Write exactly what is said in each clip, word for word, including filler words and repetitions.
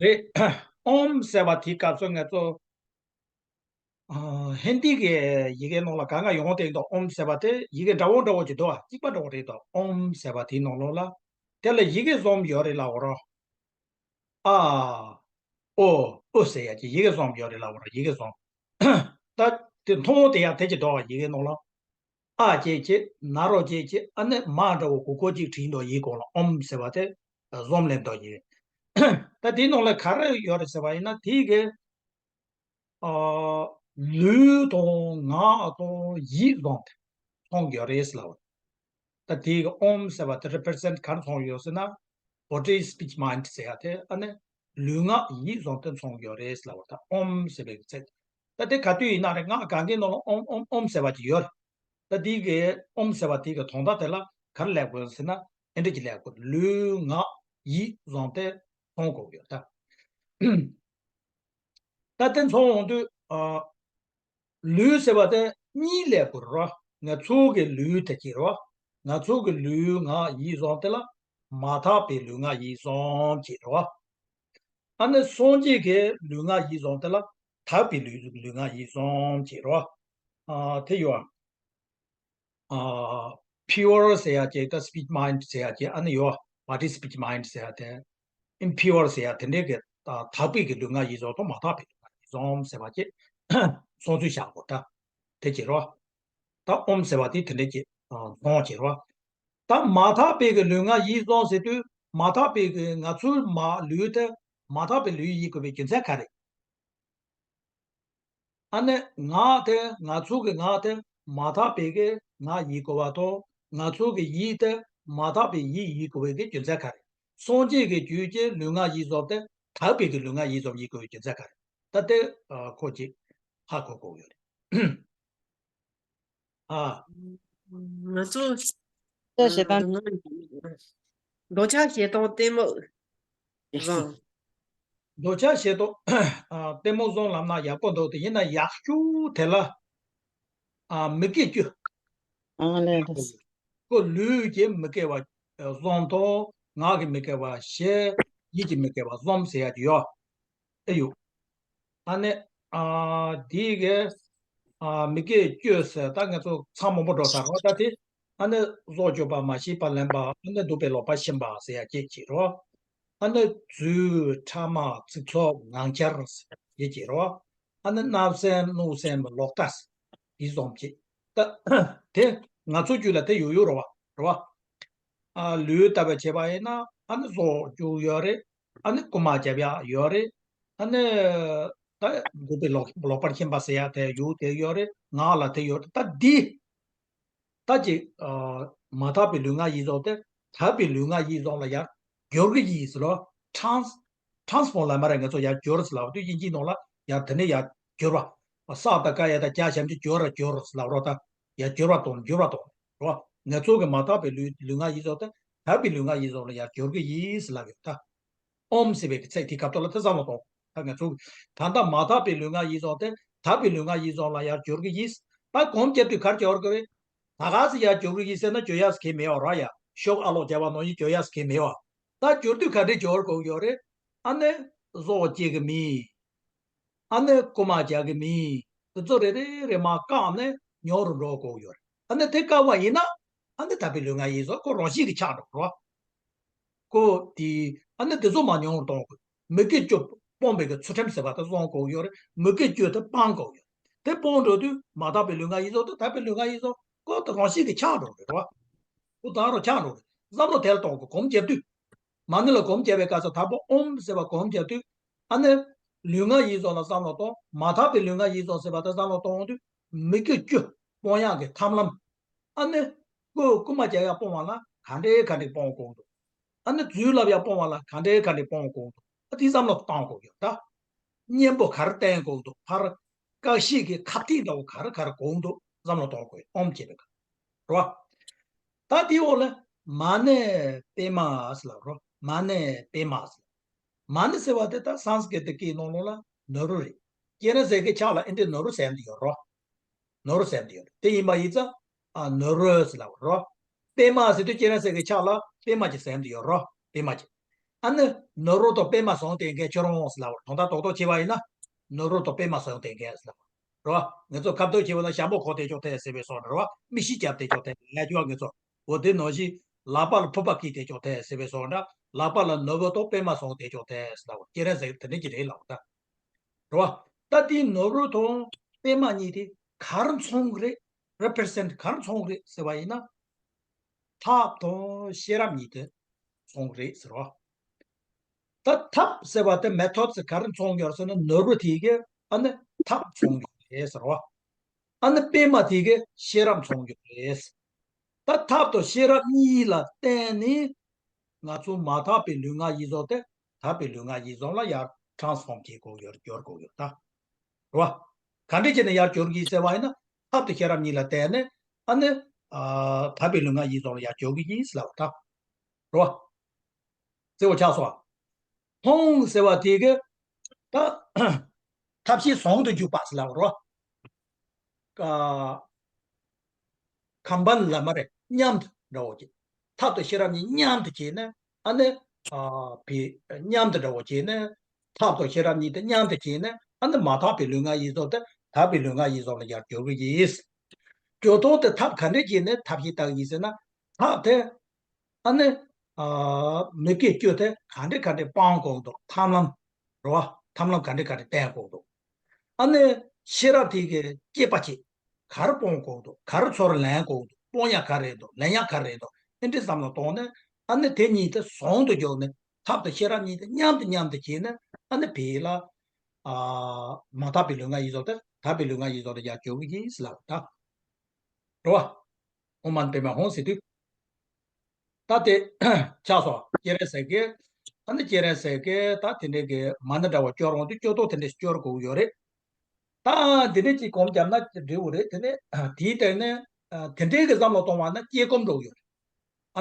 རེད། ཨོམ་ཟེར་བ་དེའི་སྐབས་སུ་ང་ཚོ། ཨ། ཧིན་དི་གི་ཡི་གེ་ནང་ལ་གང་ག་ཡོང་དེ་འདུག་ཨོམ་ཟེར་བ་དེ་ཡི་གེ་འདྲ་བོ་འདྲ་བོ་ཅིག་འདུག་བ། གཅིག་པ་འདྲ་བོ་རེད་འདུག་ཨོམ་ཟེར་བ་དེའི་ནང་ལོགས་ལ། དེ་ལ་ཡི་གེ་གསུམ་ཡོད་རེད་ལབ་པ་རེད། ཨ། ཨོ། ཨོ་ཟེར་ཡ་གི་ཡི་གེ་གསུམ་ཡོད་རེད་ལབ་པ་རེད། ཡི་གེ་གསུམ། ད་དེ་མཐོང་དེ་ཡང་དེ་ཅིག་འདུག་བ། ཡི་གེ་ནང་ལ། ཨ་ཅེ་ཅེ། ན་རོ་ཅེ་ཅེ། ཨ་ནི་མ་འདྲ་བོ་གུག་གུག་ཅིག་བྲིས་འདུག་ཡིག་གོང་ལ། ཨོམ་ཟེར་བ་དེ་གསུམ་ལེན་འདུག་ཡིན། ད་དེའི་ནང་ལ་ག་རེ་ཡོད་རེད་ཟེར་བ་ཡིན་ན། དེའི་གི། ཨ། ལུས་དང་ངག་དང་ཡིད་བཟུང་སྟེ་མཚོན་གྱི་ཡོད་རེད་ལབ་པ། ད་དེའི་གི་ཨོམ་ཟེར་བ་དེ་represent ག་རེ་མཚོན་ཡོད་ཟེར་ན། body, speech, mind ཟེར་ཡ་དེ། ཨ་ནི་ལུས་ངག་ཡིད་བཟུང་སྟེ་མཚོན་གྱི་ཡོད་རེད་ལབ་པ། ད་ཨོམ་ཟེར་བའི་ཚེ། ད་དེ་ག་དུས་ཡིན་ན་རེད། ངག་གང་གི་ནང་ལ་ཨོམ་ཨོམ་ཨོམ་ཟེར་བ་ཅིག་ཡོད་རེད། ད་དེའི་གི་ཨོམ་ཟེར་བ་དེའི་གི་དོན་དག་དེ་ལ་ག་རེ་ལབ་དགོས་ཟེར་ན། ཨེ་འདྲ་ཅིག་ལབ་དགོས། ལུས་ངག་ཡིད་བཟུང་སྟེ་མཚོན་དགོས་ཡོད་ད། ད་དེ་མཚོན་ཡོང་དུས། ཨ། ལུས་ཟེར་བ་དེ་གཉིས་ལབ་དགོས་རེད། ང་ཚོ་གི་ལུས་དེ་ཅིག་རེད། ང་ཚོ་གི་ལུས་ངག་ཡིད་བཟུང་དེ་ལ་མ་དག་པའི་ལུས་ངག་ཡིད་བཟུང་ཅིག་རེད། ཨ་ནི་སངས་རྒྱས་ཀྱི་ལུས་ངག་ཡིད་བཟུང་དེ་ལ་དག་པའི་ལུས་ལུས་ངག་ཡིད་བཟུང་ཅིག་རེད། ཨ། དེ་ཡོད། ཨ། pure ཟེར་ཡ་ཅིག་ད་speech mind ཟེར་ཡ་ཅིག་ཨ་ནི་ཡོད། body, speech, mind ཟེར་ཡ་དེ། impure ཟེར་ཡ་དེ་འདྲའི་གི། ཨ། དག་པའི་གི་ལུས་ངག་ཡིད་བཟུང་དང་མ་དག་པའི་ལུས་ངག་ཡིད་བཟུང་ཟེར་བ་ཅིག་མཚོན་ཚུལ་བཞག་དགོས་ད། དེ་ཅིག་རེད། ད་ཨོམ་ཟེར་བ་དེ་དེ་འདྲའི་གི། ཨ། མཚོན་ཅིག་རེད། ད་མ་དག་པའི་གི་ལུས་ངག་ཡིད་བཟུང་ཟེར་དུས། མ་དག་པའི་གི་ང་ཚོའི་མ་ལུས་དེ་མ་དག་པའི་ལུས་ཡིན་དགོས་པའི་རྒྱུ་མཚན་ག་རེ། ཨ་ནི་ངག་དེ། ང་ཚོ་གི་ངག་དེ་མ་དག་པའི་གི་ངག་ཡིན་དགོས་པ་དང་། ང་ཚོ་གི་ཡིད་དེ་མ་དག་པའི་ཡིད་ཡིན་དགོས་པའི་གི་རྒྱུ་མཚན་ག་རེ། སངས་རྒྱས་ཀྱི་རྒྱུད་ཀྱི་ལུས་ངག་ཡིད་བཟུང་དེ་དག་པའི་གི་ལུས་ངག་ཡིད་བཟུང་ཡིན་དགོས་པའི་རྒྱུ་མཚན་ག་རེ། ད་དེ། ཨ། ཁོ་ཅིག་ཧ་གོ་དགོས་ཡོད་རེད། ཨ། ང་ཚོ། ལྟོས་བྱེད་སྟངས། ཨ། འདོད་ཆགས་ཞེ་སྡང་གཏི་མུག་བཟང་། འདོད་ཆགས་ཞེ་སྡང་། ཨ། གཏི་མུག་བཟང་ལབ་ན་ཡག་པོ་འདུག་དེ་ཡིན་ན་ཡག་ཤོས་དེ་ལ། ཨ། མི་དགེ་བཅུ། ཨ་ལས། ཁོ་ལུས་ཀྱི་མི་དགེ་བ་གསུམ་དང་། ངག་གི་མི་དགེ་བ་བཞི། ཡིད་ཀྱི་མི་དགེ་བ་གསུམ་ཟེར་ཡ་ཅིག་ཡོད། ཨེ་ཡོད། ཨ་ནི། ཨ། དེའི་གི། ཨ། མི་དགེ་བཅུ་ཟེར། ད་ང་ཚོ་ཚང་མང་པོ་འགྲོ་ས་རེད་ད་དེ། ཨ་ནི་སྲོག་གཅོད་པ། མ་ཤེས་པ་ལེན་པ། ཨ་ནི་སྡིག་པའི་ལོག་པ་འཕེན་པ་ཟེར་ཡ་སྐད་ཅིག་རེད། ཨ་ནི་རྫུས། ཕྲ་མ། ཚིག་རྩུབ། ངང་འཁྱལ་ཟེར་ཡ་སྐད་ཅིག་རེད། ཨ་ནི་བརྣབ་སེམས། གནོད་སེམས། ལོག་ལྟ་ཟེར། དེ་གསུམ་ཅིག་ད་དེ་ང་ཚོ་རྒྱུད་ལ་དེ་ཡོད་ཡོད་རེད་བ། རེད་བ། ཨ། ལུས་ལྟ་བུ་བྱས་པ་ཡིན་ན། ཨ་ནི་སྲོག་གཅོད་ཡོད་རེད། ཨ་ནི་རྐུན་མ་རྒྱབ་ཡ་ཡོད་རེད། ཨ་ནི་ད་སྡིག་པའི་ལོག་ལོག་པར་འཕེན་པ་ཟེར་ཡ་དེ་ཡོད། དེ་ཡོད་རེད། ངག་ལ་དེ་ཡོད་རེད། ད་འདི་ད་ཅིག་ཨ། མ་དག་པའི་ལུས་ངག་ཡིད་བཟུང་དེ་དག་པའི་ལུས་ངག་ཡིད་བཟུང་ལ་ཡར་བསྒྱུར་གི་ཡིན་ཟེར་ལོ། ཊཱན་སི། ཊཱན་སི་ཕོརམ་ལབ་མ་རེད། ང་ཚོ་ཡར་བསྒྱུར་ཟེར་ལབ་དུས་དབྱིན་ཇིའི་ནང་ལ་ཡར་དེ་ནས་ཡར་བསྒྱུར་བ། ས་དང་ཀ་ཡ་དང་ཀྱ་ཞབས་ཀྱུ་ཀྱོ་ར་ཀྱོར་ཟེར་ལབ་རོ། ད་ཡར་བསྒྱུར་བ་གཏོང་། བསྒྱུར་བ་གཏོང་རོ། ང་ཚོ་གི་མ་དག་པའི་ལུས་ལུས་ངག་ཡིད་བཟུང་དེ་དག་པའི་ལུས་ངག་ཡིད་བཟུང་ལ་ཡར་བསྒྱུར་གི་ཡིན་ཟེར་ལབ་ཡོད་ད། ཨོམ་ཟེར་བའི་ཚིག་དེའི་སྐབས་ཐོག་ལ་དེ་བསམ་བློ་གཏོང་། ད་ང་ཚོ་ད་ལྟ་མ་དག་པའི་ལུས་ངག་ཡིད་བཟུང་དེ་དག་པའི་ལུས་ངག་ཡིད་བཟུང་ལ་ཡར་བསྒྱུར་གི་ཡིན། ད་གོམ་བརྒྱབ་དུས་ག་རེ་བྱེད་དགོས་རེད། ད་ག་ཟེ་ཡར་བསྒྱུར་གི་ཡིན་ཟེར་ན་བསྒྱུར་ཡ་ཟེར་གི་མེད་པ་ར་ཡ། ཤོག་ཨ་ལོག་བརྒྱབ་པ་ནང་བཞིན་བསྒྱུར་ཡ་ཟེར་གི་མེད་པ། ད་བསྒྱུར་དུས་ག་འདྲས་བསྒྱུར་དགོས་ཡོད་རེད། ཨ་ནི་སྲོག་གཅོད་གི་མིང་། ཨ་ནི་རྐུན་མ་རྒྱག་གི་མིང་། དེ་ཚོ་རེ་རེ་རེ་མར་བཀག་ནས་ཉུང་རུ་འགྲོ་དགོས་ཡོད་རེད། ཨ་ནི་དེ་བཀག་པ་ཡིན་ན། ཨ་ནི་དག་པའི་ལུས་ངག་ཡིད་བཟུང་ཁོ་རང་བཞིན་གྱིས་ཆགས་འགྲོ་རོ། ཁོ་དེ། ཨ་ནི་དེ་ཚོ་མར་ཉུང་རུ་གཏོང་དགོས། མི་དགེ་བཅུ་སྤོང་བའི་གི་ཚུལ་ཁྲིམས་ཟེར་བ་དེ་བཟུང་དགོས་ཡོད་རེད། མི་དགེ་བཅུ་དེ་སྤང་དགོས་ཡོད། དེ་སྤོང་འགྲོ་དུས་མ་དག་པའི་ལུས་ངག་ཡིད་བཟུང་དང་དག་པའི་ལུས་ངག་ཡིད་བཟུང་ཁོ་དེ་རང་བཞིན་གྱིས་ཆགས་འགྲོ་རེད་རོ། ཁོ་ད་རུང་ཆགས་འགྲོ་རེད། བསམ་བློ་དེ་ལ་གཏོང་དགོས། གོམ་བརྒྱབ་དུས། མ་ཎི་ལ་གོམ་བརྒྱབ་པའི་སྐབས་སུ་དང་པོ་ཨོམ་ཟེར་བ་གོམ་བརྒྱབ་དུས། ཨ་ནི་ལུས་ངག་ཡིད་བཟུང་ལ་བསམ་བློ་གཏོང་། མ་དག་པའི་ལུས་ངག་ཡིད་བཟུང་ཟེར་བ་དེ་བསམ་བློ་གཏོང་དུས་མི་དགེ་བཅུ་སྤོང་ཡག་གི་ཐབས་ལམ། ཨ་ནི་ཁོ་རྐུན་མ་རྒྱག་ཡག་སྤོང་བ་ལ་ག་འདྲའི་ག་འདྲའི་སྤོང་དགོས་འདུག་ཨ་ནི་རྫུན་ལབ་ཡག་སྤོང་བ་ལ་ག་འདྲའི་ག་འདྲའི་སྤོང་དགོས་འདུག་ཨ་དེ་བསམ་བློ་བཏང་དགོས་ཡོད་ད། གཉེན་པོ་ག་རེ་བསྟེན་དགོས་འདུག་ཕར་བཀག་ཤེས་ཀྱི་ཁ་གཏད་ལྟ་བུ་ག་རེ་ག་རེ་དགོས་འདུག་བསམ་བློ་གཏོང་དགོས་ཡོད། ཨོམ་བྱེད་པའི་སྐབས་རེད་བ། ད་དེའི་འོག་ལ་མ་ཎི་པདྨ་ཟེར་ལབ་རོ། མ་ཎི་པདྨ་ཟེར། མ་ཎི་ཟེར་བ་དེ་ད་སཾ་སྐྲྀ་ཏ་སྐད་ནང་ལོགས་ལ་ནོར་བུ་རེད། སྤྱན་རས་གཟིགས་ཀྱི་ཕྱག་ལ་ཨེ་འདྲའི་ནོར་བུ་ཟེར་འདི་ཡོད་རོ། ནོར་བུ་ཟེར་འདི་ཡོད་རེད། དེ་ཡིན་པ་ཡིན་ཙང་། ཨ། ནོར་བུ་ཟེར་ལབ་རོ། པདྨ་ཟེར་དུས་སྤྱན་རས་གཟིགས་ཀྱི་ཕྱག་ལ་པདྨ་ཅིག་ཟེར་འདི་ཡོད་རོ། པདྨ་ཅིག་ཨ་ནི་ནོར་བུ་དང་པད་མ་བཟུང་བསྡད་མཁན་ཁྱོད་རང་ཟེར་ལབ་པ་རེད། དོན་དག་རྡོག་རྡོག་བྱས་པ་ཡིན་ན་ནོར་བུ་དང་པད་མ་བཟུང་བསྡད་མཁན་ཟེར་ལབ་པ་རེད་བ། ང་ཚོ་ཁ་བརྡ་བྱས་པ་ན་ཞྭ་མོ་གོན་བསྡད་ཆོག་ཐལ་ཟེར་བའི་བཟོ་འདྲ་རེད་བ། མིག་ཤེལ་རྒྱབ་བསྡད་ཆོག་ཐལ་ལབ་ཀྱི་བ། ང་ཚོ་འོ་དེ་ནང་བཞིན་ལག་པ་ལ་ཕུར་པ་འཁྱེར་བསྡད་ཆོག་ཐལ་ཟེར་བའི་བཟོ་འདྲ། ལག་པ་ལ་ནོར་བུ་དང་པད་མ་བཟུང་བསྡད་ཆོག་ཐལ་ཟེར་ལབ་པ། སྐྱེ་རན་ཟེར་དེ་འདྲ་ཅིག་རེད་ལབ་པ་ད། རེད་བ། ད་དེའི་ནོར་བུ་དང་པད་མ་གཉིས་དེ་ག་རེ་མཚོན་གྱི་རེད། represent ག་རེ་མཚོན་གྱི་རེད་ཟེར་བ་ཡིན་ན། ཐབས་དང་ཤེས་རབ་གཉིས་དེ་མཚོན་གྱི་རེད་ཟེར་བ། ད་ཐབས་ཟེར་བ་དེ་method ཟེར་ག་རེ་མཚོན་གྱི་ཡོད་ཟེར་ན། ནོར་བུ་དེ་གིས་ཨ་ནི་ཐབས་མཚོན་གྱི་རེད་ཟེར་བ། ཨ་ནི་པད་མ་དེ་གིས་ཤེས་རབ་མཚོན་གྱི་རེད། ད་ཐབས་དང་ཤེས་རབ་གཉིས་ལ་བརྟེན་ནས་ང་ཚོ་མ་དག་པའི་ལུས་ངག་ཡིད་གསུམ་དེ་དག་པའི་ལུས་ངག་ཡིད་གསུམ་ལ་ཡར་transform བྱེད་དགོས་ཡོད། སྒྱུར་དགོས་ཡོད་ད། རེད་བ། ག་འདྲ་བྱས་ནས་ཡར་སྒྱུར་གྱི་ཟེར་བ་ཡིན་ན། ཐབས་དང་ཤེས་རབ་གཉིས་ལ་བརྟེན་ནས་ཨ་ནི་ཨ་དག་པའི་ལུས་ངག་ཡིད་གསུམ་ལ་ཡར་སྒྱུར་གྱི་ཡིན་ཟེར་ལབ་པ་ད། རེད་བ། གསལ་པོ་ཆགས་སོང་བ། མཐོང་ཟེར་བ་དེ་གི་ད་ཐབས་ཤེས་ཟུང་དུ་འཇུག་པ་ཟེར་ལབ་པ་རེད་བ། ཨ་combine ལབ་མ་རེད། མཉམ་དུ་འདྲ་བོ་བྱས། ཐབས་དང་ཤེས་རབ་གཉིས་མཉམ་དུ་བྱས་ནས་ཨ་ནི་ཨ་བི་མཉམ་དུ་འདྲ་བོ་བྱས་ནས། ཐབས་དང་ཤེས་རབ་གཉིས་དེ་མཉམ་དུ་བྱས་ནས་ཨ་ནི་མ་དག་པའི་ལུས་ངག་ཡིད་གསུམ་དེ་དག་པའི་ལུས་ངག་ཡིད་གསུམ་ལ་ཡར་སྒྱུར་གྱི་ཡིན། སྒྱུར་སྟངས་དེ་ཐབས་ག་འདྲ་བྱས་ནས་ཐབས་ཤེས་བཏང་གི་ཡིན་ཟེར་ན། ཐབས་དེ་ཨ་ནི་ཨ་མུ་གེ་སྐྱོ་དེ་ག་འདྲ་ག་འདྲ་སྤང་དགོས་འདུག་ཐབས་ལམ་རེད་བ། ཐབས་ལམ་ག་འདྲ་ག་འདྲ་བསྟེན་དགོས་འདུག་ཨ་ནི་ཤེས་རབ་དེ་གིས་དཔྱད་པ་བྱེད། ག་རེ་སྤོང་དགོས་འདུག་ག་རེ་ཚུར་ལེན་དགོས་འདུག་སྤོང་ཡག་ག་རེ་འདུག་ལེན་ཡག་ག་རེ་འདུག་ཨེ་འདྲ་བསམ་བློ་གཏོང་ནས་ཨ་ནི་དེ་གཉིས་དེ་ཟུང་དུ་འཇུག་ནས། ཐབས་དང་ཤེས་རབ་གཉིས་དེ་མཉམ་དུ་མཉམ་དུ་བྱས་ནས་ཨ་ནི་བི་ལ་ཨ་མ་དག་པའི་ལུས་ངག་ཡིད་གསུམ་དེ་དག་པའི་ལུས་ངག་ཡིད་གསུམ་ལ་ཡར་སྒྱུར་གྱི་ཡིན་ཟེར་ལབ་པ་ད། རེད་བ། ཨོཾ་མ་ཎི་པདྨེ་ཧཱུྃ་ཟེར་དུས། ད་དེ་ཆགས་སོང་། སྐྱེ་རན་ཟེར་གི། ཨ་ནི་སྐྱེ་རན་ཟེར་གི་ད་དེ་འདྲའི་གི་མ་ཎི་འདྲ་བོ་སྐྱོར་འོང་དུས་སྐྱོ་སྟངས་དེ་འདྲ་སྐྱོར་དགོས་ཡོད་རེད། ད་དེ་འདྲའི་ཅིག་སྒོམ་བརྒྱབ་ན་འགྲིག་གི་རེད། དེ་ནས་དེའི་སྟེང་ནས་དེ་འདྲའི་གི་བསམ་བློ་གཏོང་བ་ན་སྐྱེ་སྒོམ་འགྲོ་གི་ཡོད་རེད།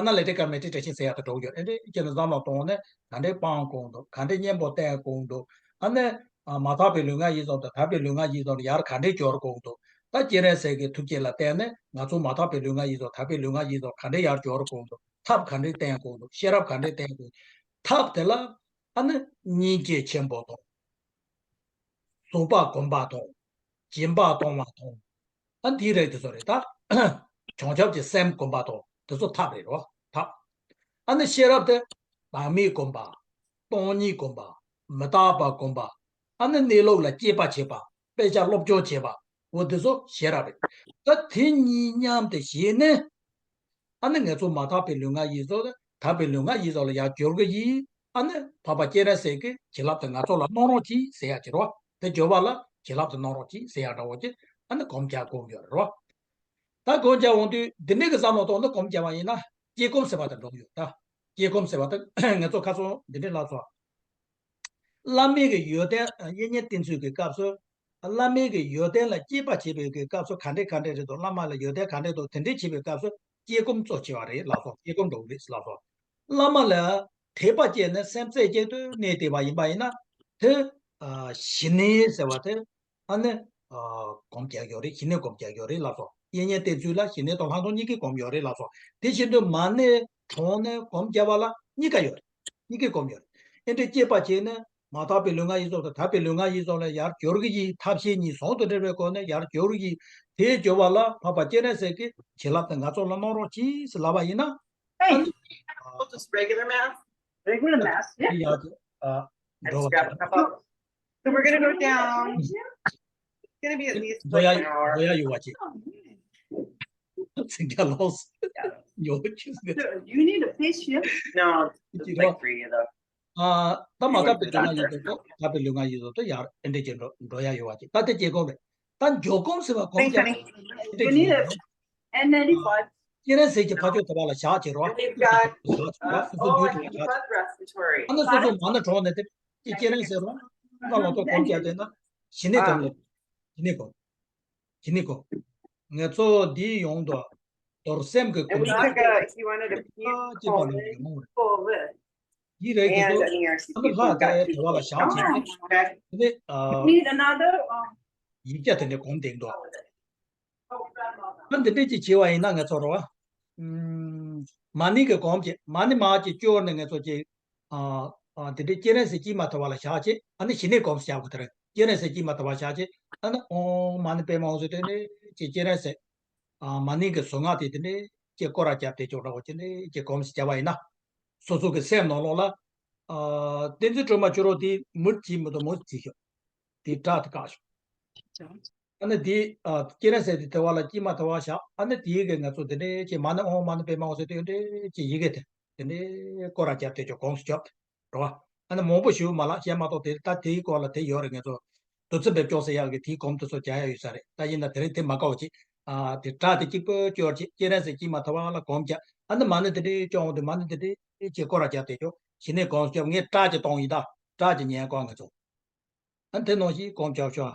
Analytical meditation ཟེར་ཡག་དེ་འགྲོ་གི་ཡོད་རེད། དེ་འདྲའི་ཅིག་ནས་བསམ་བློ་གཏོང་ནས་ག་འདྲའི་སྤང་དགོས་འདུག་ག་འདྲའི་གཉེན་པོ་བསྟེན་དགོས་འདུག་ཨ་ནི་མ་དག་པའི་ལུས་ངག་ཡིད་གསུམ་དང་དག་པའི་ལུས་ངག་ཡིད་གསུམ་ལ་ཡར་ག་འདྲའི་སྦྱོར་དགོས་འདུག་ད་སྐྱེ་རན་ཟེར་གི་ཐུགས་བསྐྱེད་ལ་བརྟེན་ནས་ང་ཚོ་མ་དག་པའི་ལུས་ངག་ཡིད་གསུམ་དང་དག་པའི་ལུས་ངག་ཡིད་གསུམ་ག་འདྲའི་ཡར་སྦྱོར་དགོས་འདུག་ཐབས་ག་འདྲའི་བསྟེན་དགོས་འདུག་ཤེས་རབ་ག་འདྲའི་བསྟེན་དགོས་འདུག་ཐབས་དེ་ལ་ཨ་ནི་སྙིང་རྗེ་ཆེན་པོ་དང་། གཟུགས་པ་གོམས་པ་དང་། སྦྱིན་པ་གཏོང་བ་དང་། ཨ་འདི་རེད། དེ་ཚོ་རེད་ད། བྱང་ཆུབ་ཀྱི་སེམས་སྒོམ་པ་དང་དེ་ཚོ་ཐབས་རེད་རོ། ཐབས། ཨ་ནི་ཤེས་རབ་དེ་བག་མེད་སྒོམ་པ། སྟོང་ཉིད་སྒོམ་པ། མི་རྟག་པ་སྒོམ་པ། ཨ་ནི་གནས་ལུགས་ལ་དཔྱད་པ་བྱེད་པ། དཔེ་ཆ་སློབ་སྦྱོང་བྱེད་པ། འོ་དེ་ཚོ་ཤེས་རབ་རེད། ད་དེ་གཉིས་མཉམ་དུ་བྱས་ནས། ཨ་ནི་ང་ཚོ་མ་དག་པའི་ལུས་ངག་ཡིད་གསུམ་དེ་དག་པའི་ལུས་ངག་ཡིད་གསུམ་ལ་ཡར་སྦྱོར་གྱི་ཡིན། ཨ་ནི་འཕགས་པ་སྤྱན་རས་གཟིགས་ཀྱི་བྱིན་རླབས་དེ་ང་ཚོ་ལ་གནང་རོགས་གྱིས་ཟེར་ཡག་ཅིག་རོ། དེ་སྦྱོར་བ་ལ་བྱིན་རླབས་དེ་གནང་རོགས་གྱིས་ཟེར་ཡག་འདྲ་བོ་ཅིག་ཨ་ནི་སྒོམ་རྒྱག་དགོས་ཡོད་རེད་རོ། ད་སྒོམ་རྒྱག་འོང་དུས་འདི་འདྲའི་གི་བསམ་བློ་གཏོང་ནས་སྒོམ་རྒྱག་པ་ཡིན་ན་དཀྱིལ་འཁོར་ཟེར་བ་དེ་འགྲོ་གི་ཡོད་ད། དཀྱིལ་འཁོར་ཟེར་བ་དེ་ང་ཚོ་ཁ་སང་འདི་འདྲའི་ལབ་སོང་། བླ་མེད་ཀྱི་ཡོན་ཏན། ཨ། དབྱིག་གཉེན་བསྟེན་ཚུལ་གྱི་སྐབས་སུ། བླ་མེད་ཀྱི་ཡོན་ཏན་ལ་དཔྱད་པ་བྱེད་པའི་གི་སྐབས་སུ་ག་འདྲས་ག་འདྲས་རེད་འདུག་བླ་མ་ལ་ཡོན་ཏན་ག་འདྲས་འདུག་དེ་འདྲས་བྱེད་པའི་སྐབས་སུ་དཀྱིལ་འཁོར་གཙོ་ཆེ་བ་རེད་ལབ་སོང་། དཀྱིལ་འཁོར་འགྲོ་གི་རེད་ལབ་སོང་། བླ་མ་ལ་དད་པ་སྐྱེས་ནས་སེམས་རྩེ་གཅིག་ཏུ་གནས་བསྡད་པ་ཡིན་པ་ཡིན་ན། དེ་ཨ་ཞི་གནས་ཟེར་བ་དེ་ཨ་ནི་ཨ་སྒོམ་རྒྱག་ཡོད་རེད། ཞི་གནས་སྒོམ་རྒྱག་ཡོད་རེད་ལབ་སོང་། དབྱིག་གཉེན་བསྟེན་ཚུལ་ལ་ཞི་གནས་དང་ལྷག་མཐོང་གཉིས་ཀའི་སྒོམ་ཡོད་རེད་ལབ་སོང་། དེ་བཞིན་དུ་མ་ཎི་གྲངས་ནས་སྒོམ་རྒྱག་པ་ལ་གཉིས་ཀ་ཡོད་རེད། གཉིས་ཀའི་སྒོམ་ཡོད་རེད། ཨེ་འདྲས་དཔྱད་པ་བྱས་ནས་མ་དག་པའི་ལུས་ངག་ཡིད་གསུམ་དང་དག་པའི་ལུས་ངག་ཡིད་གསུམ་ལ་ཡར་སྦྱོར་གྱི་ཡིན། ཐབས་ཤེས་གཉིས་ཟུང་དུ་འབྲེལ་བའི་སྒོ་ནས་ཡར་སྦྱོར་གྱི་ཡིན། དེའི་སྦྱོར་བ་ལ་འཕགས་པ་སྤྱན་རས་གཟིགས་ཀྱི་བྱིན་རླབས་དེ་ང་ཚོ་ལ་གནང་རོགས་གྱིས་ཟེར་ལབ་པ་ཡིན་ན། Hey, just regular mask. Regular mask. Yeah. ཡ་ཨ་I འགྲོ་just བ་grabbed a cup of. So we're gonna go down. It's gonna be at least འགྲོ་like ཡ་an hour. འགྲོ་ཡ་ཡོད་པ་ཅིག་སེང་རྒྱ་ལོག་ཡོད་ཅིག So you need a face shield? No, it's like three of them. ཨ་ད་མ་དག་པའི་ལུས་ངག་ཡིད་གསུམ་དང་དག་པའི་ལུས་ངག་ཡིད་གསུམ་དུ་ཡར་ཨེ་འདྲས་ཀྱི་འགྲོ་འགྲོ་ཡ་ཡོད་པ་ཅིག་ད་དེ་དཀྱིལ་འཁོར་རེད། ད་འཇོག་སྒོམ་ཟེར་བ་སྒོམ་Thanks, རྒྱག honey. ཨེ་འདྲས་You need ཀྱི་it. N ninety-five. སྤྱན་རས་གཟིགས་ཀྱི་ཕ་ཕྱོགས་དེ་བ་ལ་བཞག་བྱེད་རོགས། We've got, སོ་སོ་uh, སོ་སོ་oh, I ལུས་དེ་need བཞག་blood respiratory. ཨ་ནི་སོ་སོ་མ་ཎི་གྲངས་ནས་དེ་སྤྱན་རས་གཟིགས་རོགས། ང་ལ་ཐོག་སྒོམ་རྒྱག་དེ་ན་ཞི་གནས་སྒོམ་ལ་ཞི་གནས་སྒོམ། ཞི་གནས་སྒོམ། ང་ཚོ་འདིའི་ཡོང་དུ་རྡོར་སེམས་ཀྱི་And we སྒོམ་took a, he wanted a ཁ་ཅིག་པ་ནས་ཡོང་རེད། Full list. འདི་རེད་དེ་and ཚོ་an E R C ཨ་ནི་people ལྷག་got དེ་དེ་བ་ལ་བཞག་བྱས་ཏེ། Okay. དེ་ནས་ཨ། Need another, um, ཡིག་ཆ་དེ་འདྲ་གོང་དེ་འདུག་ཨ་འདི་འདྲས་ཅིག་བྱས་པ་ཡིན་ན་ང་ཚོ་རོ། ཨུམ། མ་ཎི་གི་སྒོམ་གྱི་མ་ཎི་མ་གཅིག་སྐྱོར་ནས་ང་ཚོ་ཅིག་ཨ་ཨ་དེ་འདྲའི་སྐྱེས་རན་ཟེར་སྐྱེས་མ་ཐུབ་པ་ལ་བཞག་བྱས། ཨ་ནི་ཞི་གནས་སྒོམ་བྱ་དགོས། དེ་རེད། སྐྱེས་རན་ཟེར་སྐྱེས་མ་ཐུབ་པ་བཞག་བྱས། ཨ་ནི་ཨོཾ་མ་ཎི་པདྨེ་ཧཱུྃ་ཟེར་དེ་འདྲའི་ཅིག་སྐྱེས་རན་ཟེར། ཨ་མ་ཎི་གི་གཟུངས་སྔགས་དེ་དེ་འདྲའི་ཅིག་སྐོར་ར་བརྒྱབ་བསྡད་ཆོག་འདྲ་བོ་དེ་འདྲའི་ཅིག་སྒོམ་ཞིག་བྱས་པ་ཡིན་ན། སོ་སོ་གི་སེམས་ནང་ལོགས་ལ། ཨ་བསྟན་འཛིན་སྒྲོལ་མ་བཅུ་རོགས་དེ་མུར་གྱིས་མི་འདུག་མུར་གྱིས་ཤོག་དེ་སྐྲག་དེ་བཀག་ཤོག་ཨ་ནི་དེ་ཨ་སྐྱེས་རན་ཟེར་དེ་དེ་བ་ལ་སྐྱེས་མ་ཐུབ་པ་བཞག་ཨ་ནི་དེའི་གི་ང་ཚོ་དེ་འདྲའི་ཅིག་མ་ཎི་ཨོཾ་མ་ཎི་པདྨེ་ཧཱུྃ་ཟེར་དེ་འདྲའི་ཅིག་ཡི་གེ་དེ་དེ་འདྲའི་སྐོར་ར་བརྒྱབ་བསྡད་ཆོག་གོང་སུ་བརྒྱབ་དེ། རེད་བ། ཨ་ནི་མང་པོ་ཞིག་མ་ལགས་བཤད་མ་གཏོགས། དེ་ད་དེའི་སྐོར་ལ་དེ་ཡོད་རེད། ང་ཚོ་རྡོ་རྩེ་འབེབས་སྐྱོར་ཟེར་ཡག་གི་དེའི་གོམ་དེ་ཚོ་རྒྱག་ཡག་ཡོད་ས་རེད། ད་ཡིན་ན་དེ་རིང་དེ་མ་དགའ་བ་ཅིག་ཨ་དེ་སྒྲ་དེ་གཅིག་པོ་སྐྱོར་བྱས། སྐྱེས་རན་ཟེར་སྐྱེས་མ་ཐུབ་པ་ལ་གོམ་བརྒྱབ། ཨ་ནི་མ་ཎི་དེ་འདྲའི་སྐྱོར་འོང་དུས་མ་ཎི་དེ་འདྲའི་ཅིག་སྐོར་ར་བརྒྱབ་བསྡད་ཆོག་ཞི་གནས་སྒོམ་བརྒྱབ། ངས་སྐྲག་ཅིག་གཏོང་ཡིན། ད་སྐྲག་ཅིག་ཉན་གོ་ང་ཚོ། ཨ་ནི་དེ་ནང་བཞིན་སྒོམ་རྒྱབ་ཤོག་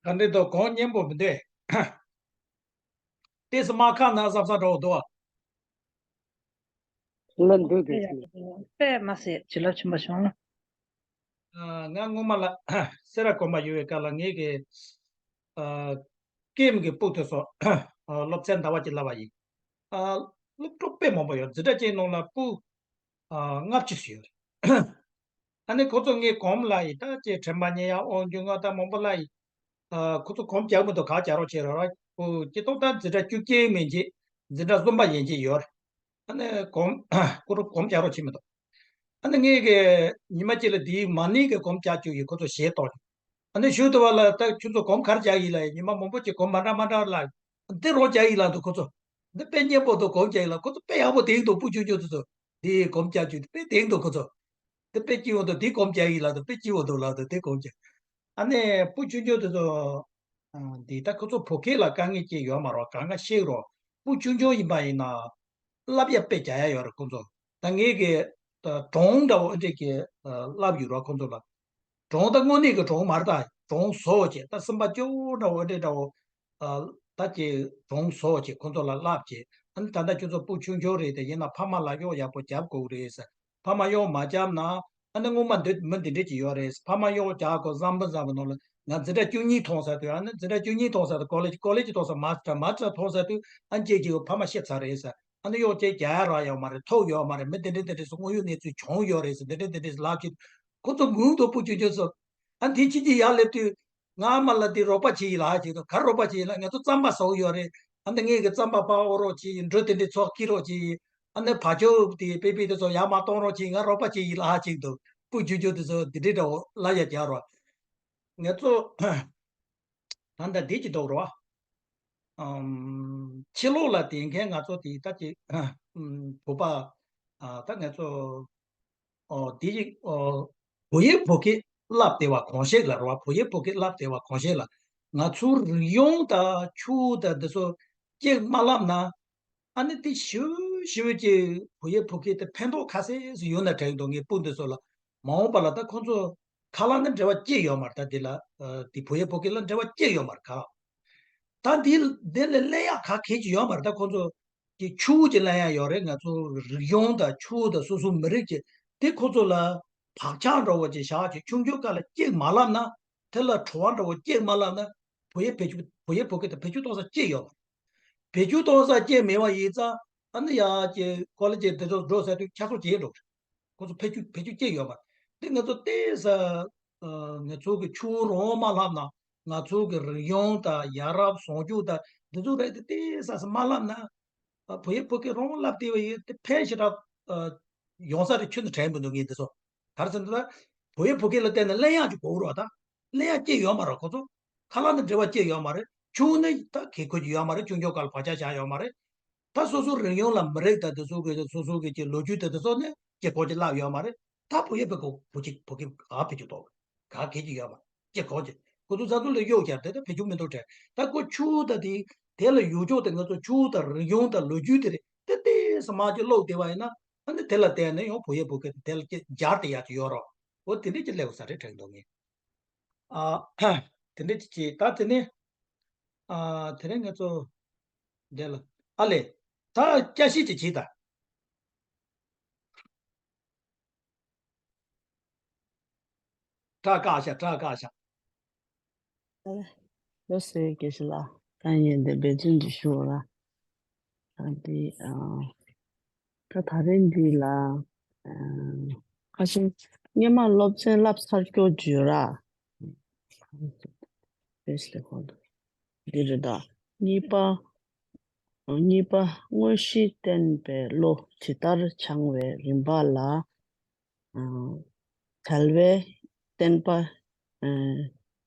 ཨ། ག་འདྲ་འདུག་གོང་སྙན་པོ་མི་འདུག་ཏོག་ཙམ་མ་ཁ་ན་གཟབ་གཟབ་འདྲ་བོ་འདུག་བ། ལ་འདུག་དེ་ཞུ། དཔེ་མ་ཟད་བྱིན་རླབས་ཆེན་པོ་བྱུང་ལ། ཨ། ང་སྔོན་མ་ལ་སེ་ར་དགོན་པ་ཡོད་པའི་སྐབས་ལ་ངེད་ཀྱི་ཨ། ཀེམ་གྱི་སྤུ་དེ་ཚོ་ཨ། སློབ་ཚན་ཟླ་བ་གཅིག་བསླབ་པ་ཡིན། ཨ། སློབ་ཕྲུག་དཔེ་མང་པོ་ཡོད། འཛིན་གྲྭ་གཅིག་ནང་ལ་སྤུ་ཨ། ལྔ་བཅུ་ཙམ་ཡོད་རེད། ཨ་ནི་ཁོ་ཚོ་ངའི་གོམ་ལ་ཡི་ད་ཅེས་དྲན་པ་ཉེ་ཡ་དབང་རྒྱུ་ང་ད་མང་པོ་ལ་ཡི། ཨ། ཁོ་ཚོ་གོམ་རྒྱག་མི་འདུག་ག་རྒྱག་རོགས་བྱེད་རོགས་ར། ཨོ། སྤྱིར་བཏང་ད་འཛིན་གྲྭ་བཅུ་གཅིག་མིན་གྱི་འཛིན་གྲྭ་གསུམ་པ་ཡན་ཆད་ཡོད་རེད། ཨ་ནི་གོམ་ཁོ་ཚོ་གོམ་རྒྱག་རོགས་བྱེད་མི་འདུག་ཨ་ནི་ངས་གི་ཉི་མ་གཅིག་ལ་དེའི་མ་ཎི་གི་གོམ་རྒྱག་བཅུག་ཡི་ཁོ་ཚོ་ཞེད་ཏོག་ཨ་ནི་ཞུ་དུ་བ་ལ་ད་ཁྱོད་ཚོ་གོམ་གར་རྒྱག་ཡིན་ལ་ཉི་མ་མང་པོ་ཅིག་གོམ་མ་འདྲ་མ་འདྲ་ལ་འདི་རོགས་རྒྱག་ཡིན་ལ་འདུག་ཁོ་ཚོ། འདི་དཔེ་སྙན་པོ་འདུག་གོམ་རྒྱག་ཡིན་ལ་ཁོ་ཚོ་དཔེ་ཡག་པོ་དེང་འདུག་སྤུ་ཆུང་ཆུང་དེ་ཚོ། དེའི་གོམ་རྒྱག་བཅུག་དཔེ་དེང་འདུག་ཁོ་ཚོ། དེ་དཔེ་སྐྱིད་པོ་འདུག་དེ་གོམ་རྒྱག་ཡིན་ལ་འདུག་དཔེ་སྐྱིད་པོ་འདུག་ལ་འདུག་དེ་གོམ་རྒྱག་ཨ་ནི་སྤུ་ཆུང་ཆུང་དེ་ཚོ། ཨ། འདི་ད་ཁོ་ཚོ་བོད་སྐད་ལ་དཀའ་ངལ་ཅིག་ཡོད་མ་རོགས་གང་ག་ཤེས་རོགས། སྤུ་ཆུང་ཆུང་ཡིན་པ་ཡིན་ན། བསླབ་ཡ་དཔེ་རྒྱག་ཡ་ཡོད་རེད་ཁོང་ཚོ། ད་ངེད་ཀྱི་ད་གྲོང་འདྲ་བོ་འདྲས་ཀྱི་བསླབ་ཡོད་རོགས་ཁོང་ཚོ་ལ། གྲོང་ད་དངོས་གནས་ཀྱི་གྲོང་མ་རེད་ད་གྲོང་བཟོ་བྱས་ད་སེམས་པ་སྐྱོ་བོ་འདྲ་བོ་འདྲས་འདྲ་བོ། ད་ཀྱི་གྲོང་བཟོ་བྱས་ཁོང་ཚོ་ལ་བསླབ་བྱས་ཨ་ནི་ད་ལྟ་ཁྱོད་ཚོ་སྤུ་ཆུང་ཆུང་རེད་དེ་ཡིན་ན་ཕ་མ་ལ་གཡོག་ཡག་པོ་རྒྱབ་དགོས་རེད་ཟེར། ཕ་མ་གཡོག་མ་བརྒྱབ་ན། ཨ་ནི་སྔོན་མ་འདི་མི་འདི་འདྲས་ཅིག་ཡོད་རེད། ཕ་མ་གཡོག་རྒྱག་དགོས་བསམ་པ་བསམ་པ་ནང་ལ་ང་འཛིན་གྲྭ་བཅུ་གཉིས་མཐོང་ས་དུས་ཨ་ནི་འཛིན་གྲྭ་བཅུ་གཉིས་མཐོང་ས་དུས་ཀོ་ལེ་ཇི་ཀོ་ལེ་ཇི་མཐོང་ས་མ་སི་ཊར་མ་སི་ཊར་མཐོང་ས་དུས་ཨ་ནི་ཁྱེད་ཀྱི་ཕ་མ་ཤི་ཚར་རེད་ཟེར། ཨ་ནི་གཡོག་ཅིག་རྒྱག་ཡ་རག་ཡོད་མ་རེད། ཐོབ་ཡོད་མ་རེད། མི་འདི་འདྲས་འདི་འདྲས་སུ་དངོས་ཡོད་གནས་ཚུལ་བྱུང་ཡོད་རེད་ཟེར་འདི་འདྲས་འདི་འདྲས་སུ་ལབ་ཅིག་ཁོ་ཚོ་ངུ་འདུག་སྤུ་ཆུང་ཆུང་ཚོ། ཨ་ནི་དེ་ཕྱི་གཅིག་ཡར་སླེབས་དུས། ང་ཨ་མ་ལ་དེ་རོགས་པ་བྱེད་ཡིན་ལ་ཧ་ཅིག་དང་ག་རེ་རོགས་པ་བྱེད་ཡིན་ལ་ང་ཚོ་རྩམ་པ་ཟ་འོ་ཡོད་རེད། ཨ་ནི་ངས་གི་རྩམ་པ་ཕར་ཨོ་རོགས་བྱེད་ཡིན། འབྲུ་དེ་འདྲའི་ཚོགས་ཁྱེར་རོགས་བྱེད་ཡིན། ཨ་ནི་བ་ཅོ་དེ་པེ་པེ་དེ་ཚོ་ཡར་མར་གཏོང་རོགས་བྱེད་ཡིན། ང་རོགས་པ་བྱེད་ཡིན་ལ་ཧ་ཅིག་འདུག་སྤུ་ཆུང་ཆུང་དེ་ཚོ་དེ་འདྲའི་འདྲ་བོ་ལ་ཡ་རྒྱག་རོགས། ང་ཚོ་ད་ལྟ་འདི་ཅི་འདུག་རོགས། ཨམ། ཕྱི་ལོགས་ལ་དེ་མཁན་ང་ཚོ་དེ་ད་ཅི་ཨམ། བོད་པ་ཨ་ད་ང་ཚོ། ཨོ། དེ་ཡིག་ཨོ། བོད་ཡིག་བོད་སྐད་བསླབ་བསྡད་པ་གོང་བཤད་ལ་རེད་བ། བོད་ཡིག་བོད་སྐད་བསླབ་བསྡད་པ་གོང་བཤད་ལ། ང་ཚོའི་རིག་གཞུང་དང་ཆོས་དང་འདི་ཚོ་གཅིག་མ་བསླབ་ན། ཨ་ནི་དེ་ཞིབ་ཞིབ་ཀྱི་བོད་ཡིག་བོད་སྐད་དེ་ཕན་ཐོགས་ག་ཚད་ཞིག་ཡོད་ན་དྲན་འདུག་ངའི་སྤུན་འདི་ཚོ་ལ། མ་འོངས་པ་ལ་ད་ཁོང་ཚོ་ཁ་ལག་ནི་འབྲེལ་བ་གཅིག་ཡོད་མ་རེད། ད་འདི་ལ་ཨ། དེ་བོད་ཡིག་བོད་སྐད་ལ་འབྲེལ་བ་གཅིག་ཡོད་མ་རེད་ག་ད་འདི་འདི་ལ་གླེང་ཡག་ག་གེ་ཅིག་ཡོད་མ་རེད། ད་ཁོང་ཚོ་གི་ཆོས་ཀྱི་གླེང་ཡག་ཡོད་རེད། ང་ཚོ་རིག་གཞུང་དང་ཆོས་དང་སོ་སོའི་མི་རིགས་ཀྱི་དེ་ཁོ་ཚོ་ལ་བག་ཆགས་འདྲ་བོ་ཅིག་བཞག་ཅིག་ཆུང་ཆུང་སྐབས་ལ་གཅིག་མ་བསླབ་ན། དེ་ལ་བྲོ་བ་འདྲ་བོ་གཅིག་མ་བསླབ་ན། བོད་ཡིག་བེད་སྤྱོད་བོད་ཡིག་བོད་སྐད་དང་བེད་སྤྱོད་གཏོང་ས་གཅིག་ཡོད་མ་རེད། བེད་སྤྱོད་གཏོང་ས་གཅིག་མེད་པ་ཡིན་ཙང་ཨ་ནི་ཡ་ཀྱི་ཀོ་ལེ་ཇི་འདི་ཚོ་འགྲོ་ས་དུས་ཁྱད་གསོད་བྱེད་འགྲོ་གི་རེད། ཁོ་ཚོ་བེད་སྤྱོད་བེད་སྤྱོད་སྐྱེ་ཡོད་མ་རེད། འདི་ང་ཚོ་ཏོག་ཙམ་ཨ། ང་ཚོ་གི་ཆོས་རང་མ་བསླབ་ན་ང་ཚོ་གི་རིག་གཞུང་དང་ཡ་རབས་བཟང་སྤྱོད་དང་འདི་ཚོ་རེད་དེ་ཏོག་ཙམ་ཙམ་མ་བསླབ་ན། ཨ། བོད་ཡིག་བོད་སྐད་རང་བསླབ་བསྡད་པ་ཡིན་དེ་ཕན་ཞེ་དྲག་ཨ། ཡོང་ས་རེད་ཁྱོན་ནས་དྲན་མི་འདུག་ངས་འདི་ཚོ་ག་རེ་ཟེར་ན་ད་བོད་ཡིག་བོད་སྐད་ལ་བརྟེན་ནས་གླེང་ཡག་ཅིག་དགོས་རེད་བ། ད་གླེང་ཡག་ཅིག་ཡོད་མ་རེད་ཁོ་ཚོ། ཁ་ལག་ནི་འབྲེལ་བ་ཅིག་ཡོད་མ་རེད། ཆུང་ནི་ད་གལ་ཁོ་ཅིག་ཡོད་མ་རེད། ཆུང་ཆུང་སྐབས་ལ་བག་ཆགས་བཞག་ཡོད་མ་རེད། ད་སོ་སོའི་རིག་གཞུང་ལ་མི་རིགས་དང་དེ་ཚོ་གི་སོ་སོ་གི་ཅིག་ལོ་རྒྱུས་དང་དེ་ཚོ་ནི་ཅིག་གོ་ཅིག་བསླབ་ཡོད་མ་རེད། ད་བོད་ཡིག་བོད་སྐད་བོད་ཅིག་བོད་སྐད་ག་བེད་སྤྱོད་གཏོང་ག་གལ་ཅིག་ཡོད་མ་རེད། ཅིག་གོ་ཅིག་ཁོ་ཚོ་བཟའ་ཚོ་ལ་གཡོག་བརྒྱབ་དེ་ད་བེད་སྤྱོད་མི་འདུག་དྲན། ད་ཁོ་ཆུ་དང་དེ་དེ་ལ་ཡོད་ཅོག་དེ་ང་ཚོ་ཆུ་དང་རིག་གཞུང་དང་ལོ་རྒྱུས་དེ་རེད་དེ་ཏོག་ཙམ་མ་ཅིག་ཀློག་བསྡད་པ་ཡིན་ན་ཨ་ནི་དེ་ལ་བརྟེན་ནས་ཡང་བོད་ཡིག་བོད་སྐད་དེ་ལ་ཅིག་སྦྱར་ཏེ་ཡག་ཅིག་ཡོད་རོགས། འོ་དེ་འདྲས་ཅིག་སླེབས་ས་རེད་དྲན་འདུག་ངས། ཨ། དེ་འདྲས་ཅིག་བྱེད་ད་དེ་ནས། ཨ། དེ་རིང་ང་ཚོ་འདི་ལ་ཨ་ལས། ད་བསྐྱར་ཞིབ་ཅིག་བྱེད་ད། སྐྲ་བཀག་ཤག་སྐྲ་བཀག་ཤག་ལོ་སེ་དགེ་བཤེས་ལགས་ད་ངས་འདི་འབད་བརྩོན་ཅིག་ཞུ་ར། ད་འདི་ཨ། ད་ད་རེས་འདི་ལ་ཨ། ཁ་སང་སྔོན་མ་སློབ་ཚན་བསླབ་ཚར་སྐྱོ་བརྗོད་ར། འདི་རེད་ད། གཉིས་པ། གཉིས་པ་དངོས་གཞི་བསྟན་པའི་བློ་ཇི་ལྟར་སྦྱང་བའི་རིམ་པ་ལ། གྲལ་པའི་བསྟན་པ།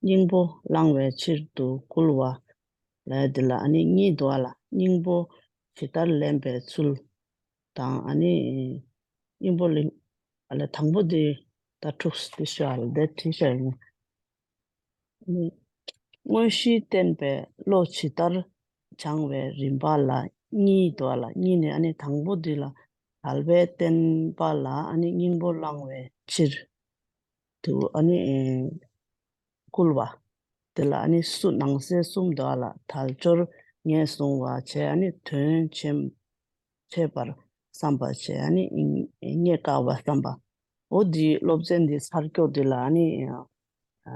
སྙིང་པོ་བླང་བའི་ཕྱིར་དུ་བསྐུལ་བ། ལས་འདི་ལ་ཨ་ནི་གཉིས་འདུག་ཨ་ལ་སྙིང་པོ་ཇི་ལྟར་ལེན་པའི་ཚུལ་དང་ཨ་ནི་སྙིང་པོ་ལེན་ཨ་ལ་དང་པོ་འདི་ད་འཁྲུགས་ཏེ་ཤོག་ཨ་ལ་འདི་བྲིས་ཤོག་ཡིན། དངོས་གཞི་བསྟན་པའི་བློ་ཇི་ལྟར་སྦྱང་བའི་རིམ་པ་ལ་གཉིས་འདུག་ལ་གཉིས་ནི་ཨ་ནི་དང་པོ་འདི་ལ་དལ་བའི་བརྟན་པ་ལ་ཨ་ནི་སྙིང་པོ་བླང་བའི་ཕྱིར་དུ་ཨ་ནི་བསྐུལ་བ། དེ་ལ་ཨ་ནི་སུ་ནང་གསེས་གསུམ་འདུག་ལ་དལ་འབྱོར་ངོས་བཟུང་བ་བྱས་ཨ་ནི་དོན་ཆེན་ཆད་པར་བསམ་པ་བྱས་ཨ་ནི་རྙེད་དཀའ་བ་བསམ་པ། འོ་འདི་སློབ་ཚན་འདི་ཚར་སྐྱོ་འདི་ལ་ཨ་ནི་ཨ་ཨ་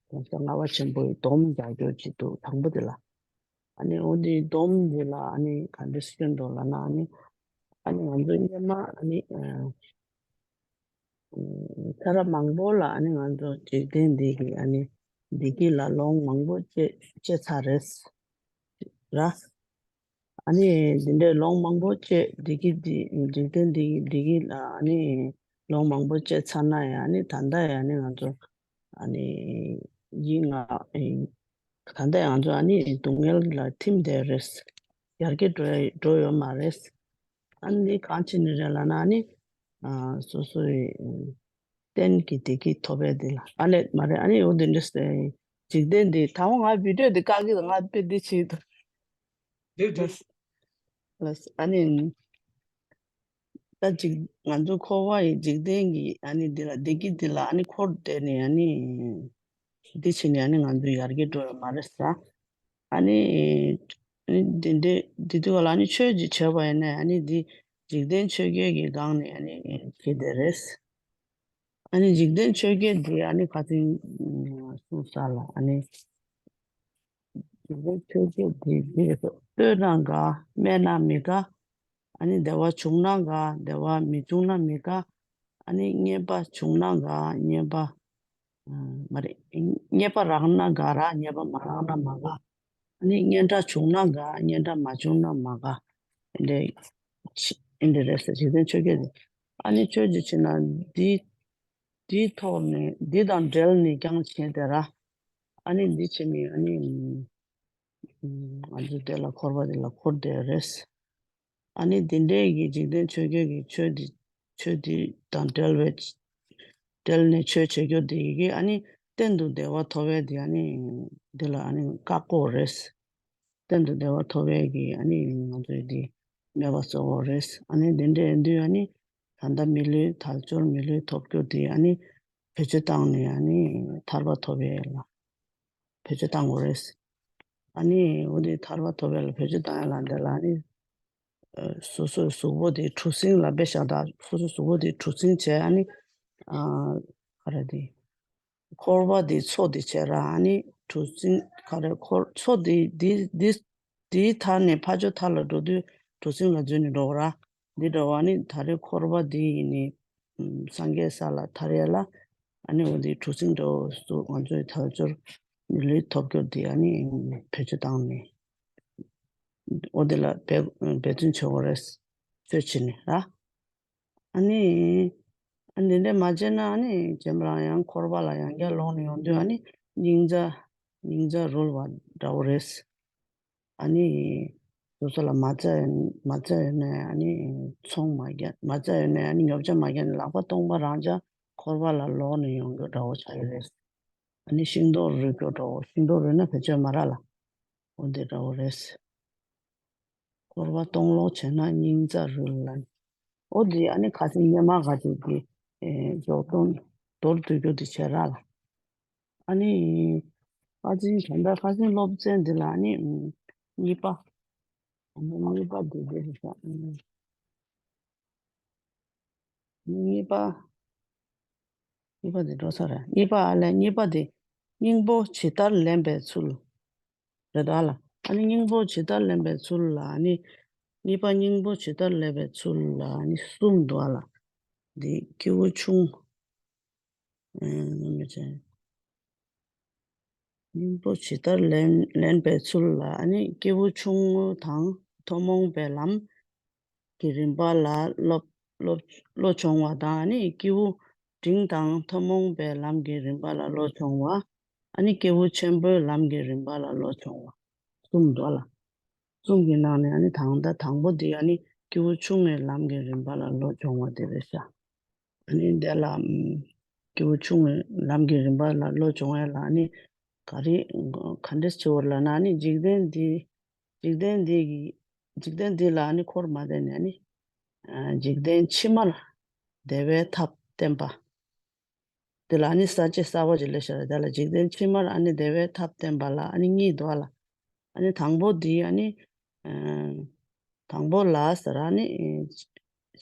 གོང་ས་ལྔ་པ་ཆེན་པོའི་སྡོམ་རྒྱག་རྒྱུ་ཅིག་འདུག་དང་པོ་འདི་ལ། ཨ་ནི་འོ་འདི་སྡོམ་འདི་ལ་ཨ་ནི་ག་འདྲ་སྐྱོན་འདུག་ལབ་ན། ཨ་ནི་ཨ་ནི་ང་ཚོ་སྔོན་མ་ཨ་ནི་ཨ་ཚར་མང་པོ་ལ་ཨ་ནི་ང་ཚོ་འཇིག་རྟེན་འདི་གི་ཨ་ནི་བདེ་སྐྱིད་ལ་ལོང་མང་པོ་སྤྱད་སྤྱད་ཚར་རེད་ར། ཨ་ནི་འདི་འདྲའི་ལོང་མང་པོ་སྤྱད་བདེ་སྐྱིད་འདི་འཇིག་རྟེན་འདི་གི་བདེ་སྐྱིད་ལ་ཨ་ནི་ལོང་མང་པོ་སྤྱད་ཚར་ན་ཡང་ཨ་ནི་ད་ལྟ་ཡང་ཨ་ནི་ང་ཚོ་ཨ་ནི་ཡིད་ང་ཨེ་ད་ལྟ་ང་ཚོ་ཨ་ནི་སྡུག་བསྔལ་ལ་ཐིམ་བསྡད་རེད། ཡར་རྒྱས་འགྲོ་ཡ་འགྲོ་ཡོད་མ་རེད། ཨ་ནི་གང་བྱས་ནས་རེད་ལབ་ན་ཨ་ནི་ཨ་སོ་སོའི་རྟེན་གྱི་བདེ་སྐྱིད་ཐོབ་པའི་དེ་ལ་ཨ་ལས་མ་རེད། ཨ་ནི་འོ་དེ་འདྲ་སེ་འཇིག་རྟེན་འདི་ད་ང་བི་ཌིའོ་འདི་བཀག་གི་ང་དཔེ་འདི་བྱེད་དུ་འདུག་འདུག་ལགས་ལགས། ཨ་ནི་ད་ཅིག་ང་ཚོ་འཁོར་བ་ཡི་འཇིག་རྟེན་གྱི་ཨ་ནི་འདི་ལ་བདེ་སྐྱིད་འདི་ལ་ཨ་ནི་འཁོར་བསྡད་ནས་ཨ་ནི་འདི་བྱས་ནས་ཨ་ནི་ང་ཚོ་ཡར་རྒྱས་འགྲོ་ཡོད་མ་རེད་ཟེར། ཨ་ནི་ཨ་ནི་འདི་འདྲའི་འདི་དུས་ལ་ཨ་ནི་ཆོས་ཅིག་བྱས་པ་ཡིན་ན་ཨ་ནི་འདི་འཇིག་རྟེན་ཆོས་བརྒྱད་ཀྱི་སྒང་ནས་ཨ་ནི་བྱེད་བསྡད་རེད། ཨ་ནི་འཇིག་རྟེན་ཆོས་བརྒྱད་འདི་ཨ་ནི་ཁ་སང་གསུངས་ས་ལ་ཨ་ནི་འཇིག་རྟེན་ཆོས་བརྒྱད་འདི་འདི་རེད། ལྟོས་ན་དགའ། སྨྲས་ན་མི་དགའ། ཨ་ནི་བདེ་བ་བྱུང་ན་དགའ། བདེ་བ་མི་བྱུང་ན་མི་དགའ། ཨ་ནི་རྔན་པ་བྱུང་ན་དགའ། རྔན་པ་མ་རེད། རྔན་པ་རག་ན་དགའ་ར། རྔན་པ་མ་རག་ན་མ་དགའ། ཨ་ནི་སྙན་གྲགས་བྱུང་ན་དགའ། སྙན་གྲགས་མ་བྱུང་ན་མ་དགའ། འདི་འདྲ་རེད་ཟེར། འཇིག་རྟེན་ཆོས་བརྒྱད་དེ་ཨ་ནི་ཆོས་ཅིག་བྱས་ན་འདི་འདིའི་ཐོག་ནས་འདི་དང་འབྲེལ་ནས་ཀྱང་བྱས་ཏེ་ར། ཨ་ནི་འདི་བྱས་ནས་ཨ་ནི་ང་ཚོ་དེ་ལ་འཁོར་བ་དེ་ལ་འཁོར་བསྡད་རེད། ཨ་ནི་འདི་འདྲའི་གི་འཇིག་རྟེན་ཆོས་བརྒྱད་ཀྱི་ཆོས་འདི་ཆོས་འདི་དང་འབྲེལ་བའི་འབྲེལ་ནས་ཆོས་བྱེད་རྒྱུ་འདི་གི་ཨ་ནི་གཏན་དུ་བདེ་བ་ཐོབ་པའི་འདི་ཨ་ནི་འདི་ལ་ཨ་ནི་བཀག་གོ་རེད། གཏན་དུ་བདེ་བ་ཐོབ་པའི་གི་ཨ་ནི་ང་ཚོའི་འདི་སྨྲས་པ་གཙོ་བོ་རེད། ཨ་ནི་འདི་འདྲའི་ཡིན་དུས་ཨ་ནི་ད་ལྟ་མི་ལུས་དལ་འབྱོར་མི་ལུས་ཐོབ་རྒྱུ་འདི་ཨ་ནི་བེད་སྤྱོད་བཏང་ནས་ཨ་ནི་ཐར་པ་ཐོབ་ཡས་ལ་བེད་སྤྱོད་བཏང་དགོས་རེད། ཨ་ནི་འོ་དེ་ཐར་པ་ཐོབ་ཡས་ལ་བེད་སྤྱོད་བཏང་ཡས་ལ་འདི་ལ་ཨ་ནི་སོ་སོའི་གཟུགས་པོ་དེ་གྲུ་གཟིངས་ལ་དཔེ་བཞག་ད་སོ་སོའི་གཟུགས་པོ་དེ་གྲུ་གཟིངས་བྱས་ཨ་ནི་ཨ་ག་རེ་དེ་འཁོར་བ་དེ་མཚོ་དེ་བྱས་ར། ཨ་ནི་གྲུ་གཟིངས་ག་རེ་འཁོར་མཚོ་དེ་དེ་དེ་དེའི་མཐའ་ནས་ཕ་ཇོ་མཐའ་ལ་འགྲོ་དུས་གྲུ་གཟིངས་ལ་འཛུལ་ནས་འགྲོ་གི་ར། འདི་འདྲ་བ་ནི་ད་རེས་འཁོར་བ་འདི་ཡིན་ནི་སངས་རྒྱས་ས་ལ་ཐར་ཡས་ལ་ཨ་ནི་འོ་དེ་གྲུ་གཟིངས་འདྲ་བོ་སུ་ང་ཚོའི་དལ་འབྱོར་མི་ལུས་ཐོབ་རྒྱུ་འདི་ཨ་ནི་བེད་སྤྱོད་བཏང་ནས། འོ་དེ་ལ་འབད་འབད་བརྩོན་བྱེད་དགོས་རེད། ཆོས་བྱེད་ནས་ར། ཨ་ནི། ཨ་ནི་འདི་འདྲ་མ་བྱས་ན་ཨ་ནི་རྗེས་མ་རང་ཡང་འཁོར་བ་ལ་ཡང་བསྐྱར་ལོག་ནས་ཡོང་དུས་ཨ་ནི་སྙིང་རྗེ་སྙིང་རྗེ་རུལ་བ་འདྲ་བོ་རེད། ཨ་ནི། སོ་སོ་ལ་མ་རྩ་ཡོད་མ་རྩ་ཡོད་ནས་ཨ་ནི་ཚོང་མ་རྒྱག་མ་རྩ་ཡོད་ནས་ཨ་ནི་ཉོ་ཆ་མ་རྒྱག་ནས་ལག་པ་སྟོང་པ་རང་ཅག་འཁོར་བ་ལ་ལོག་ནས་ཡོང་རྒྱུ་འདྲ་བོ་ཆགས་ཀྱི་རེད། ཨ་ནི་ཤིང་ཏོག་རུལ་རྒྱུ་འདྲ་བོ། ཤིང་ཏོག་རུལ་ན་བེད་སྤྱོད་མ་རག་ལ། འོ་འདི་འདྲ་བོ་རེད། འཁོར་བ་སྟོང་ལོག་བྱས་ན་སྙིང་རྗེ་རུལ་ལ། འོ་འདི་ཨ་ནི་ཁ་སང་སྔོན་མ་ག་ཅིག་གི་ཨེ་འཇོག་སྟངས་མདོར་བསྡུས་རྒྱུ་འདི་བྱས་རག་ལ། ཨ་ནི། ཨ་ཙི་ད་ལྟ་ཁ་སང་སློབ་ཚན་འདི་ལ་ཨ་ནི་གཉིས་པ། ཨ་ནི་གཉིས་པ་འདི་འདི་རེད་ཤག་གཉིས་པ། གཉིས་པ་འདི་འགྲོ་ས་རེད། གཉིས་པ་ཨ་ལས་གཉིས་པ་འདི་སྙིང་པོ་ཇི་ལྟར་ལེན་པའི་ཚུལ། རེད་ད་ལ། ཨ་ནི་སྙིང་པོ་ཇི་ལྟར་ལེན་པའི་ཚུལ་ལ་ཨ་ནི། གཉིས་པ་སྙིང་པོ་ཇི་ལྟར་ལེན་པའི་ཚུལ་ལ་ཨ་ནི་གསུམ་འདུག་ཨ་ལ། འདི་སྐྱེས་བུ་ཆུང་། ཨེ་མི་ཚེ། སྙིང་པོ་ཇི་ལྟར་ལེན་ལེན་པའི་ཚུལ་ལ་ཨ་ནི་སྐྱེས་བུ་ཆུང་ངུ་དང་ཐུན་མོང་པའི་ལམ་གྱི་རིམ་པ་ལ་སློབ་སློབ་བློ་སྦྱོང་བ་དང་ཨ་ནི་སྐྱེས་བུ་འབྲིང་དང་ཐུན་མོང་པའི་ལམ་གྱི་རིམ་པ་ལ་བློ་སྦྱོང་བ། ཨ་ནི་སྐྱེས་བུ་ཆེན་པོའི་ལམ་གྱི་རིམ་པ་ལ་བློ་སྦྱོང་བ། གསུམ་འདུག་ཨ་ལ། གསུམ་གྱི་ནང་ནས་ཨ་ནི་དང་ད་དང་པོ་འདི་ཨ་ནི་སྐྱེས་བུ་ཆུང་ངུའི་ལམ་གྱི་རིམ་པ་ལ་བློ་སྦྱོང་བ་དེ་རེད་ཤག་ཨ་ནི་འདི་ལ་ཨམ་སྐྱེས་བུ་ཆུང་ངུའི་ལམ་གྱི་རིམ་པ་ལ་བློ་སྦྱོང་བ་ལ་ཨ་ནི་ག་རེ་ག་འདྲས་བྱེད་དགོས་ལབ་ན་ཨ་ནི་འཇིག་རྟེན་འདི་འཇིག་རྟེན་འདི་གི་འཇིག་རྟེན་འདི་ལ་ཨ་ནི་འཁོར་མ་བསྡད་ནས་ཨ་ནི་ཨ་འཇིག་རྟེན་ཕྱི་མར་བདེ་བའི་ཐབས་བསྟེན་པ། དེ་ལ་ཨ་ནི་ས་བཅད་གསར་པ་ཅིག་སླེབས་ཤག་རེད། དེ་ལ་འཇིག་རྟེན་ཕྱི་མར་ཨ་ནི་བདེ་བའི་ཐབས་བསྟེན་པ་ལ་ཨ་ནི་གཉིས་འདུག་ཨ་ལ། ཨ་ནི་དང་པོ་འདི་ཨ་ནི་ཨ་དང་པོ་ལ་ཟེར་ཨ་ནི་ཨ་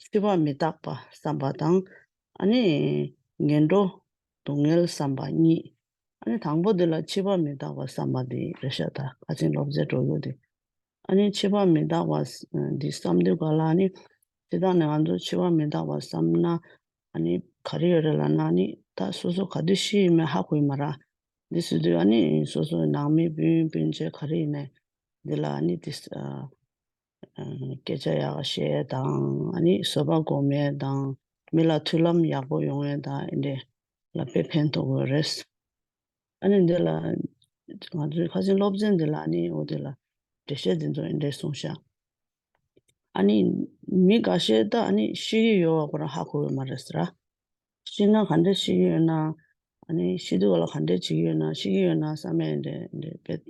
འཆི་བ་མི་རྟག་པ་བསམ་པ་དང་། ཨ་ནི་ངན་འགྲོ་སྡུག་བསྔལ་བསམ་པ་གཉིས། ཨ་ནི་དང་པོ་འདི་ལ་འཆི་བ་མི་རྟག་པ་བསམ་པ་འདི་རེད་ཤག་ད་ཁ་ཆེན་སློབ་ཚན་འགྲོ་རྒྱུ་འདི། ཨ་ནི་འཆི་བ་མི་རྟག་པ་འདི་བསམ་དུས་ག་ལ་ཨ་ནི་སྤྱིར་བཏང་ནས་ང་ཚོ་འཆི་བ་མི་རྟག་པ་བསམ་ན་ཨ་ནི་ག་རེ་ཡོད་རེད་ལབ་ན་ཨ་ནི་ད་སོ་སོ་ག་དུས་ཤི་ཡིན་མིན་ཧ་གོ་ཡི་མ་རེད། འདི་ཟེར་དུས་ཨ་ནི་སོ་སོའི་ནང་མི་སྤུན་སྤུན་མཆེད་ག་རེ་ཡིན་ནའི་འདི་ལ་ཨ་ནི་འདི་ཨ། སྐད་ཆ་ཡག་བཤད་དང་ཨ་ནི་བཟོད་པ་སྒོམ་ཡས་དང་མི་ལ་མཐུན་ལམ་ཡག་པོ་ཡོང་ཡས་དང་ཨེ་འདྲས་ལ་དཔེ་ཕན་ཐོགས་ཡོད་རེད། ཨ་ནི་འདི་ལ་ང་ཚོའི་ཁ་ཆེན་སློབ་ཚན་འདི་ལ་ཨ་ནི་འོ་འདི་ལ་འགྲེལ་བཤད་འདི་ཚོ་ཨེ་འདྲས་གསུངས་ཤག་ཨ་ནི་མི་འགའ་ཤས་ད་ཨ་ནི་ཤི་གི་ཡོད་པ་ཁོ་རང་ཧ་གོ་ཡོད་མ་རེད་ཟེར། ཤི་ན་ག་འདྲས་ཤི་གི་ཡོད་ན། ཨ་ནི་ཤི་དུས་ག་ལ་ག་འདྲས་བྱེད་ཀྱི་ཡོད་ན་ཤི་གི་ཡོད་ན་བསམ་ཡས་འདྲས་འདྲས་བེད་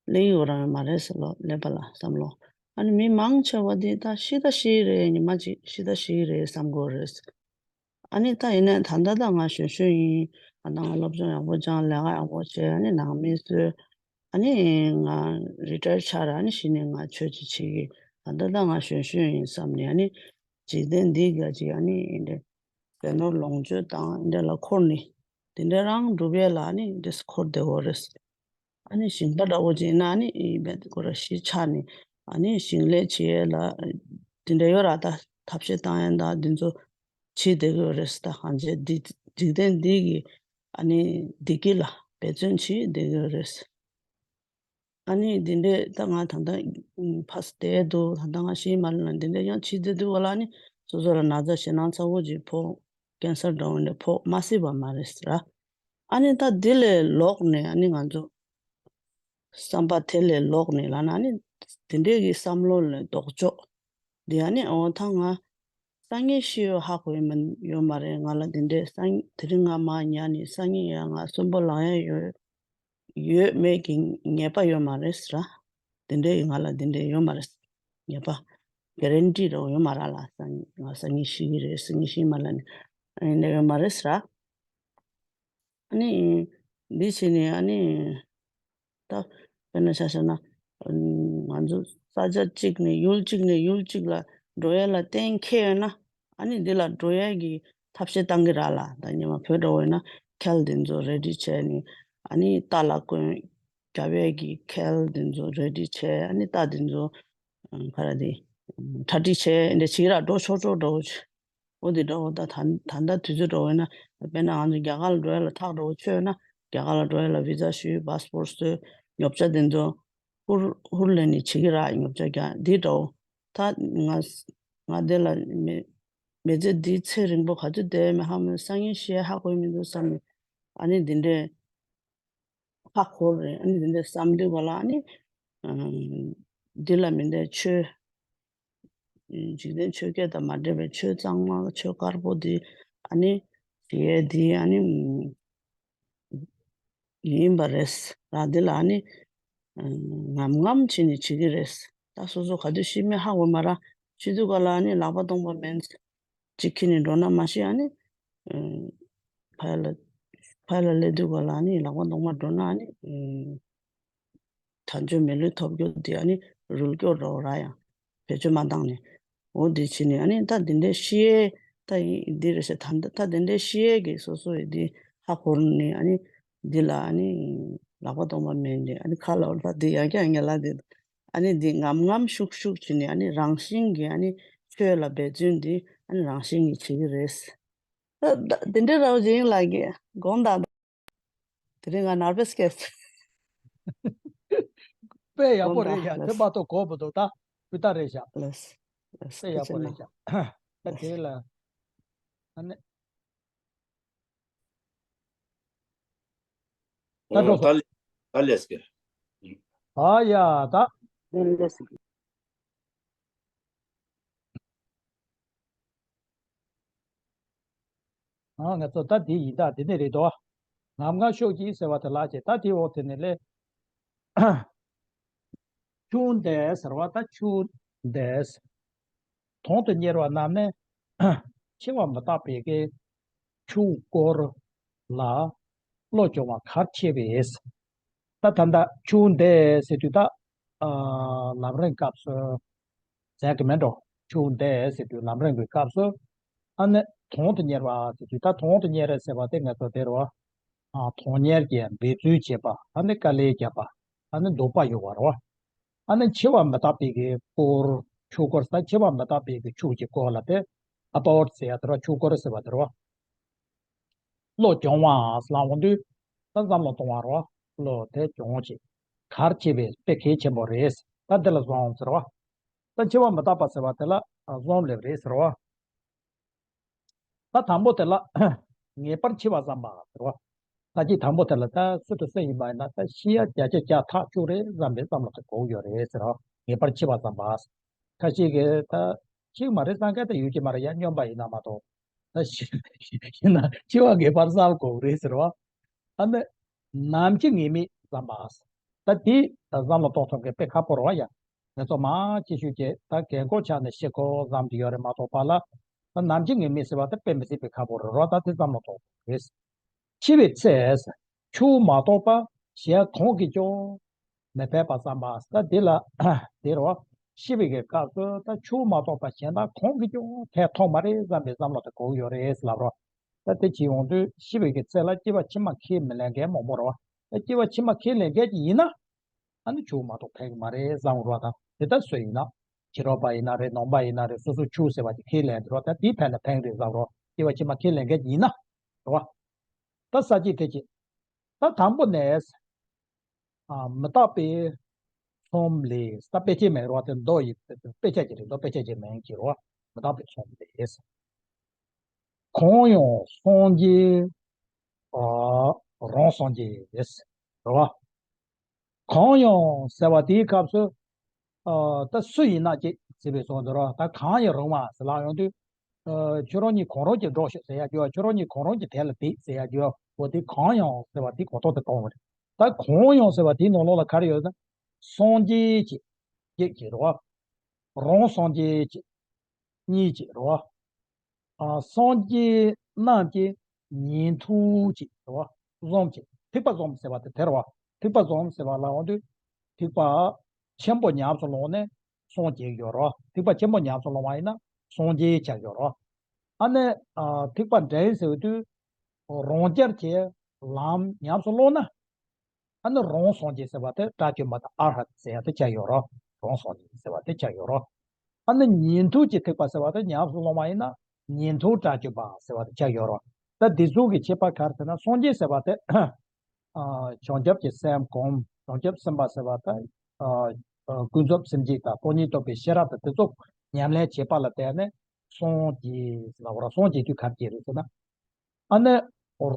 གླེང་ཡོད་རང་ཡོད་མ་རེད་ཟེར་ལོ་ཀླད་པ་ལ་བསམ་བློ། ཨ་ནི་མི་མང་ཆེ་བ་འདི་ད་ཤི་ད་ཤི་རེད། ཉི་མ་གཅིག་ཤི་ད་ཤི་རེད་བསམ་གོ་རེད། ཨ་ནི་ད་ཡིན་ནའི་ད་ལྟ་ད་ང་གཞོན་གཞོན་ཡིན། ད་ལྟ་ང་སློབ་སྦྱོང་ཡག་པོ་སྦྱངས། ལས་ཀ་ཡག་པོ་བྱས། ཨ་ནི་ནང་མི་གསོས། ཨ་ནི་ང་རི་ཊ་ཡར་ཆགས་ར། ཨ་ནི་གཞི་ནས་ང་ཆོས་ཅིག་བྱེད་ཀྱི། ད་ལྟ་ད་ང་གཞོན་གཞོན་ཡིན་བསམ་ནས་ཨ་ནི་འཇིག་རྟེན་འདི་ག་ཅིག་ཨ་ནི་འདི་འདྲ་ཟས་ནོར་ལོངས་སྤྱོད་དང་འདི་འདྲ་ལ་འཁོར་ནས་འདི་འདྲ་རང་སྒྲུབ་ཡས་ལ་ཨ་ནི་འདི་འཁོར་བསྡད་ཡོད་རེད། ཨ་ནི་ཞིང་པ་འདྲ་བོ་ཅིག་ཡིན་ན་ཨ་ནི་ཨི་བེད་ཁོ་ར་གཞིས་ཆགས་ནས་ཨ་ནི་ཞིང་ལས་བྱེད་ཡས་ལ་འདི་འདྲ་ཡོད་ར། ད་ཐབས་ཤེས་བཏང་ཡས་ད་འདི་ཚོ་བྱེད་བསྡད་ཀྱི་ཡོད་རེད། ད་གང་བྱས་འདི་འཇིག་རྟེན་འདི་གི་ཨ་ནི་བདེ་སྐྱིད་ལ་འབད་བརྩོན་བྱེད་བསྡད་ཀྱི་ཡོད་རེད། ཨ་ནི་འདི་འདྲས་ད་ང་ད་ལྟ་ཕ་སི་བལྟས་འདུག་ད་ལྟ་ང་ཤི་མ་ལ་ན་འདི་འདྲས་ཡང་བྱེད་བསྡད་འདུག་ག་ལ་ཨ་ནི་སོ་སོ་ལ་ན་ཚ་ཞེད་སྣང་ཚ་བོ་ཅིག་ཕོག་ཀན་སར་འདྲ་བོ་འདྲ་ཕོག་མ་སྲིད་པ་མ་རེད་ཟེར། ཨ་ནི་ད་འདི་ལས་ལོག་ནས་ཨ་ནི་ང་ཚོ་བསམ་པ་དེ་ལས་ལོག་ནས་ལབ་ན་ཨ་ནི་དེ་འདྲས་ཀྱི་བསམ་བློ་ལས་ལྡོག་ཕྱོགས་འདི་ཨ་ནི་འོ་ད་ང་སང་ཉིན་ཤི་ཡོད་ཧ་གོ་ཡི་མ་ཡོད་མ་རེད། ང་ལ་འདི་འདྲས་སང་དེ་རིང་ང་མར་ཉལ་ནས་སང་ཉིན་ཡང་ང་གསོན་པོ་ལངས་ཡ་ཡོད་ཡོད་མེད་ཀྱི་ངེས་པ་ཡོད་མ་རེད་ཟེར། དེ་འདྲས་ཡིན་ང་ལ་དེ་འདྲས་ཡོད་མ་རེད། ངེས་པ་གེ་རན་ཊི་འདྲ་བོ་ཡོད་མ་རེད་ལ། སང་ཉིན་ང་སང་ཉིན་ཤི་གི་རེད། སང་ཉིན་ཤི་མ་ལ་ནི་ཨ་ནི་འདྲ་ཡོད་མ་རེད་ཟེར། ཨ་ནི་འདི་བྱས་ནས་ཨ་ནི་ད་དཔེར་ན་ཆ་བཞག་ན་ང་ཚོ་ས་ཆ་གཅིག་ནས་ཡུལ་གཅིག་ནས་ཡུལ་གཅིག་ལ་འགྲོ་ཡ་ལ་གཏན་འཁེལ་ཡོད་ན་ཨ་ནི་འདི་ལ་འགྲོ་ཡ་གི་ཐབས་ཤེས་བཏང་གི་ར་ལ། ད་ཉི་མ་བོད་འདྲ་བོ་ཡིན་ན་ཁལ་འདི་ཚོ་རེ་ཌི་བྱས་ནས་ཨ་ནི་རྟ་ལ་གོན་རྒྱབ་ཡས་ཀྱི་ཁལ་འདི་ཚོ་རེ་ཌི་བྱས། ཨ་ནི་རྟ་འདི་ཚོ་ཨ་ག་རེ་དེ་གྲ་སྒྲིག་བྱས་འདི་བྱེད་ར་འགྲོ་ཆོག་ཆོག་འདྲ་བོ་བྱས། འོ་དེ་འདྲ་བོ་ད་ད་ད་ལྟ་དུས་ཚོད་འདྲ་བོ་ཡིན་ན་དཔེར་ན་ང་ཚོ་རྒྱ་གར་ལ་འགྲོ་ཡ་ལ་ཐག་འདྲ་བོ་ཆོད་ན་རྒྱ་གར་ལ་འགྲོ་ཡ་ལ་བི་ཛ་ཞུས། པཱ་སི་པོར་ཊི་བཟོས། ཉོ་ཆ་དེ་ཚོ་ཧུར་ཧུར་ལེན་ནས་བྱེད་ཀྱི་ར། ཉོ་ཆ་རྒྱག་འདི་འདྲ་བོ། ད་ང་ང་དེ་ལ་མི་མི་ཚེ་འདི་ཚེ་རིང་པོ་ག་ཚོད་བསྡད་མི་ཧ་མི་སང་ཉིན་ཤི་ཡ་ཧ་གོ་མི་འདུག་བསམ་ནས་ཨ་ནི་འདི་འདྲས་ཧ་གོ་རེད། ཨ་ནི་འདི་འདྲས་བསམ་དུས་ག་ལ་ཨ་ནི་ཨམ་འདི་ལ་མི་འདྲ་ཆོས་འཇིག་རྟེན་ཆོས་བརྒྱད་དང་མ་འདྲེས་པའི་ཆོས་གཙང་མ་ཆོས་དཀར་པོ་འདི་ཨ་ནི་བྱེད་ཡས་འདི་ཨ་ནི་ཡིན་པ་རེད་ར། འདི་ལ་ཨ་ནི་ངམ་ངམ་བྱས་ནས་བྱེད་ཀྱི་རེད། ད་སོ་སོ་ག་དུས་ཤི་མིན་ཧ་གོ་མ་ར། ཤི་དུས་ག་ལ་ཨ་ནི་ལག་པ་སྟོང་པ་མེད་ཅིག་ཁྱེར་ནས་འགྲོ་ན་མ་ཤི་ཨ་ནི་ཕ་ཡ་ལ་ཕ་ཡ་ལ་སླེབས་དུས་ག་ལ་ཨ་ནི་ལག་པ་སྟོང་པ་འགྲོ་ན་ཨ་ནི་དལ་འབྱོར་མི་ལུས་ཐོབ་རྒྱུ་དེ་ཨ་ནི་རུལ་སྐྱོར་འགྲོ་ར་ཡང་བེད་སྤྱོད་མ་བཏང་ནས། འོ་དེ་བྱས་ནས་ཨ་ནི་ད་དེ་འདྲའི་ཤི་ཡས་ད་ཡིན་འདི་རེད་ཟེར། ད་ད་དེ་འདྲའི་ཤི་ཡས་ཀྱི་སོ་སོ་ཡི་འདི་ཧ་གོ་ནས་ཨ་ནི་འདི་ལ་ཨ་ནི་ལག་པ་སྟོང་པ་མེད་ནས་ཨ་ནི་ཁ་ལ་འོ་ད་འདི་ཡང་བསྐྱར་ངས་ལ་འདི་ཨ་ནི་འདི་ངམ་ངམ་ཤུགས་ཤུགས་བྱས་ནས་ཨ་ནི་རང་བཞིན་གྱིས་ཨ་ནི་ཆོས་ལ་འབད་བརྩོན་འདི་ཨ་ནི་རང་བཞིན་གྱིས་བྱེད་ཀྱི་རེད། ད་ད་དེ་འདྲའི་ར་བ་ཇིང་ལགས་ཀྱིས་དགོངས་དག་དེ་རིང་ང་ནར་བེ་སི་སྐྱེས། དཔེ་ཡག་པོ་དགོངས་དག་རེད་ཤག་ལགས། དེ་མ་གཏོགས་གོ་མི་འདུག་ད་སྤུས་དག་རེད་ཤག་ལགས། ལགས། དཔེ་ཡག་པོ་རེད་ཤག་ད་དེ་ལ་ཨ་ནི་ད་འགྲོ་ད་ལས་ད་ལས་ཀྱི། ཨ་ཡ་ད། ལགས། ཨ་ང་ཚོ་ད་འདི་ཡིན་ད་འདི་ནས་རེད་དོ། ངམ་ངམ་ཤུགས་ཀྱིས་ཟེར་བ་དེ་ལགས་ཀྱི་ད་དེ་འོག་དེ་ནས་ལས། ཆུང་འདས་ཟེར་བ་ད་ཆུང་འདས། དོན་དུ་གཉེར་བ་རྣམས་ནི་འཆི་བ་མི་རྟག་པའི་གི་ཆུ་སྐོར་ལ་བློ་སྦྱོང་བ་གལ་ཆེ་བས། ད་ད་ལྟ་ཆུང་འདས་ཟེར་དུས་ད་ཨ་ལམ་རིམ་སྐབས་སུ་ཟེར་གི་མེད་འགྲོ། ཆུང་འདས་ཟེར་དུས་ལམ་རིམ་གྱི་སྐབས་སུ་ ཨ་ནི་དོན་དུ་གཉེར་བ་ཟེར་དུས། ད་དོན་དུ་གཉེར་བ་ཟེར་བ་དེ་ང་ཚོ་དེ་རེད་བ། ཨ། དོན་གཉེར་གྱི་འབད་རྩོལ་བྱེད་པ། ཨ་ནི་དཀའ་ལས་བརྒྱབ་པ། ཨ་ནི་འདོད་པ་ཡོད་པ་རེད་བ། ཨ་ནི་འཆི་བ་མི་རྟག་པའི་གི་སྐོར། ཆོས་སྐོར་ཟེར། འཆི་བ་མི་རྟག་པའི་གི་ཆོས་ཀྱི་སྐོར་ལ་དེ་ཨ་བའོ་ཊི་ཟེར་ཡ་དེ་རེད་བ། ཆོས་སྐོར་ཟེར་བ་དེ་རེད་བ། བློ་སྦྱོང་བ་ཟེར་ལབ་ཡོང་དུས། ད་བསམ་བློ་གཏོང་བ་རེད་བ། བློ་དེ་སྦྱོང་བྱེད། གལ་ཆེ་བའི་དཔེ་གལ་ཆེན་པོ་རེད། ད་འདི་ལ་བཟུང་ཟེར་བ། ད་འཆི་བ་མི་རྟག་པ་ཟེར་བ་དེ་ལ་བཟུང་ལེབ་རེད་ཟེར་བ། ད་དང་པོ་དེ་ལ་ངེས་པར་འཆི་བ་བསམ་པ་ཟེར་བ། ད་ཅི་དང་པོ་དེ་ལ་ད་སུ་དང་སུ་ཡིན་པ་ཡིན་ན་ད་ཤི་ཡ་བརྒྱ་ཆ་བརྒྱ་ཐག་ཆོད་རེད་བསམ་པའི་བསམ་བློ་དེ་དགོས་ཡོད་རེད་ཟེར་བ། ངེས་པར་འཆི་བ་བསམ་པ། ཁ་ཅིག་གིས་ད་འཆི་གི་མ་རེད་བསམ་མཁན་དེ་ཡོད་ཀྱི་མ་རེད། ཡ་སྨྱོན་པ་ཡིན་ན་མ་གཏོགས། ད་ཤི་ཡིན་ན་འཆི་བ་ངེས་པར་བསམ་དགོས་རེད་ཟེར་བ། ཨ་ནི་ནམ་འཆི་ངེས་མེད་བསམ་པ། ད་དེ་བསམ་བློ་གཏོང་ཐུབ་མཁན་དཔེ་ཁག་པོ་རེད་བ་ཡ། ང་ཚོ་མང་ཆེ་ཤོས་ཀྱིས་ད་རྒན་གོག་ཆགས་ནས་ཤི་དགོས་བསམ་གྱི་ཡོད་རེད་མ་གཏོགས་པ་ལ། ད་ནམ་འཆི་ངེས་མེད་ཟེར་བ་ད་དཔེ་མི་སྲིད་པའི་ཁག་པོ་རེད་རོ། ད་དེ་བསམ་བློ་གཏོང་དགོས་རེད། འཆི་བའི་ཚེ། ཆོས་མ་གཏོགས་པ་གཞན་གང་གིས་ཀྱང་མི་ཕན་པ་བསམ་པ། ད་འདི་ལ་དེ་རེད་བ། ཤི་བའི་གི་སྐབས་སུ་ད་ཆོས་མ་གཏོགས་པ་གཞན་དག་གང་གིས་ཀྱང་ཕན་ཐོགས་མ་རེད་བསམ་པའི་བསམ་བློ་དེ་དགོས་ཡོད་རེད་ལབ་རོ། ད་དེ་བྱེད་ཡོང་དུས་ཤི་བའི་གི་ཚེ་ལ་སྐྱེ་བ་ཕྱི་མ་ཁས་མི་ལེན་མཁན་མང་པོ་རེད་བ། ད་སྐྱེ་བ་ཕྱི་མ་ཁས་ལེན་མཁན་ཅིག་ཡིན་ན། ཨ་ནི་ཆོས་མ་གཏོགས་ཕན་གི་མ་རེད་བསམ་རོ། ད་དེ་ལྟར་སུ་ཡིན་ན། ཕྱི་རོལ་པ་ཡིན་ན་རེད། ནང་པ་ཡིན་ན་རེད། སོ་སོ་ཆོས་ཟེར་བ་དེ་ཁས་ལེན་དུས་རོ། ད་དེའི་ཕན་ལ་ཕན་གི་རེད་བསམ་རོ། སྐྱེ་བ་ཕྱི་མ་ཁས་ལེན་མཁན་ཅིག་ཡིན་ན། རེད་བ། ད་ས་བཅད་དེ་བྱེད། ད་དང་པོ་ནས། ཨ། མི་རྟག་པའི་ཚོམས་ལས། ད་དཔེ་ཆ་མེད་རོ། དེ་མདོ་ཡི་དཔེ་ཆ་ཅིག་རེད། མདོ་དཔེ་ཆ་ཅིག་མིན་གྱི་རོ། མི་རྟག་པའི་ཚོམས་ལས། གང་ཡང་སངས་རྒྱས། ཨ། རང་སངས་རྒྱས་རེད་བ། གང་ཡང་ཟེར་བ་དེའི་སྐབས་སུ། ཨ། ད་སུ་ཡིན་ན་ཅིག་ཟེར་བའི་བཟོ་འདི་རོ། ད་གང་ཡང་རུང་བ་ཟེར་ལབ་ཡོང་དུས། ཨ། ཁྱོད་རང་གཉིས་གང་རུང་གིས་སྒྲོགས་ཤོག་ཟེར་ཡ་རྒྱུ་བ། ཁྱོད་རང་གཉིས་གང་རུང་གིས་དེ་ལ་དེ་ཟེར་ཡ་རྒྱུ་བ། འོ་དེ་གང་ཡང་ཟེར་བ་དེ་གོ་རྟོགས་དེ་གཏོང་བ་རེད། ད་གང་ཡང་ཟེར་བ་དེའི་ནང་ལོགས་ལ་ག་རེ་ཡོད་ན། སངས་རྒྱས་ཀྱི་གཅིག་བྱེད་རོ། རང་སངས་རྒྱས་ཀྱི་གཉིས་བྱེད་རོ། ཨ། སངས་རྒྱས་རྣམས་ཀྱི་ཉན་ཐོས་ཀྱི་རོ། བཟུང་བྱེད། ཐེག་པ་བཟུང་ཟེར་བ་དེ་དེ་རེད་བ། ཐེག་པ་བཟུང་ཟེར་བ་ལ་འོང་དུས། ཐེག་པ་ཆེན་པོ་ཉམས་སུ་བླངས་ནས་སངས་རྒྱས་ཡོད་རོ། ཐེག་པ་ཆེན་པོ་ཉམས་སུ་བླངས་པ་ཡིན་ན་སངས་རྒྱས་ཆགས་ཡོད་རོ། ཨ་ནི། ཨ། ཐེག་པ་འདྲེན་ཟེར་དུས། རང་རྒྱལ་གྱི་ལམ་ཉམས་སུ་བླངས་ན། ཨ་ནི་རང་སངས་རྒྱས་ཟེར་བ་དེ་དགྲ་བཅོམ་པ་དང་ཨར་ཧ་ཏ་ཟེར་ཡ་དེ་ཆགས་ཡོད་རོ། རང་སངས་རྒྱས་ཟེར་བ་དེ་ཆགས་ཡོད་རོ། ཨ་ནི་ཉན་ཐོས་ཀྱི་ཐེག་པ་ཟེར་བ་དེ་ཉམས་སུ་བླངས་པ་ཡིན་ན་ཉན་ཐོས་དགྲ་བཅོམ་པ་ཟེར་བ་དེ་ཆགས་ཡོད་རོ། ད་འདི་ཚོ་གི་ཁྱད་པར་ག་རེ་ཟེར་ན། སངས་རྒྱས་ཟེར་བ་དེ། ཨ། བྱང་ཆུབ་ཀྱི་སེམས་སྒོམ། བྱང་ཆུབ་སེམས་དཔའ་ཟེར་བ་དེ། ཨ། ཨ། ཀུན་རྫོབ་སེམས་བསྐྱེད་དང་སྟོང་ཉིད་རྟོགས་པའི་ཤེས་རབ་དང་དེ་ཚོ་ཉམས་ལེན་བྱེད་པ་ལ་བརྟེན་ནས་སངས་རྒྱས་ལབ་རོ། སངས་རྒྱས་དུས་ག་རེ་བྱེད་རེད་ཟེར་ན། ཨ་ནི་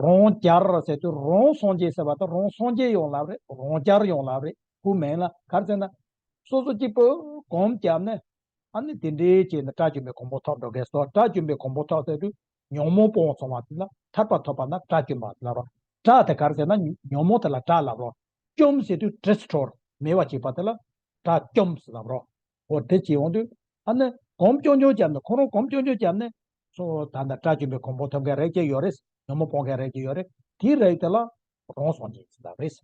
རང་རྒྱལ་ཟེར་དུས་རང་སངས་རྒྱས་ཟེར་བ་དང་རང་སངས་རྒྱས་ཡང་ལབ་རེད། རང་རྒྱལ་ཡང་ལབ་རེད། ཁུངས་མིན་ལ་ག་རེ་ཟེར་ན། སོ་སོ་གཅིག་པུ་གོམ་བརྒྱབ་ནས། ཨ་ནི་དེ་འདྲའི་བྱས་ནས་དགྲ་བཅོམ་པའི་གོ་འཕང་ཐོབ་འགྲོ་མཁན་སོགས། དགྲ་བཅོམ་པའི་གོ་འཕང་ཐོབ་ཟེར་དུས་ཉོན་མོངས་སྤོང་སོང་བ་དེ་ལ་ཐར་པ་ཐོབ་པ་ན་དགྲ་བཅོམ་པ་ལབ་རོ། དགྲ་དེ་ག་རེ་ཟེར་ན་ཉོན་མོངས་དེ་ལ་དགྲ་ལབ་རོ། བཅོམ་ཟེར་དུས་ཌི་སི་ཊོར་མེད་པ་བྱེད་པ་དེ་ལ་དགྲ་བཅོམ་ཟེར་ལབ་རོ། འོ་དེ་བྱེད་ཡོང་དུས། ཨ་ནི་གོམ་རྐྱང་རྐྱང་བརྒྱབ་ནས། ཁོ་རང་གོམ་རྐྱང་རྐྱང་བརྒྱབ་ནས། སོ་ད་ལྟ་དགྲ་བཅོམ་པའི་གོ་འཕང་ཐོབ་མཁན་རེད་ཀྱི་ཡོད་རེད། ཉོན་མོངས་སྤོང་མཁན་རེད་ཀྱི་ཡོད་རེད། དེའི་རིགས་དེ་ལ་རང་སངས་རྒྱས་ཟེར་ལབ་རེད།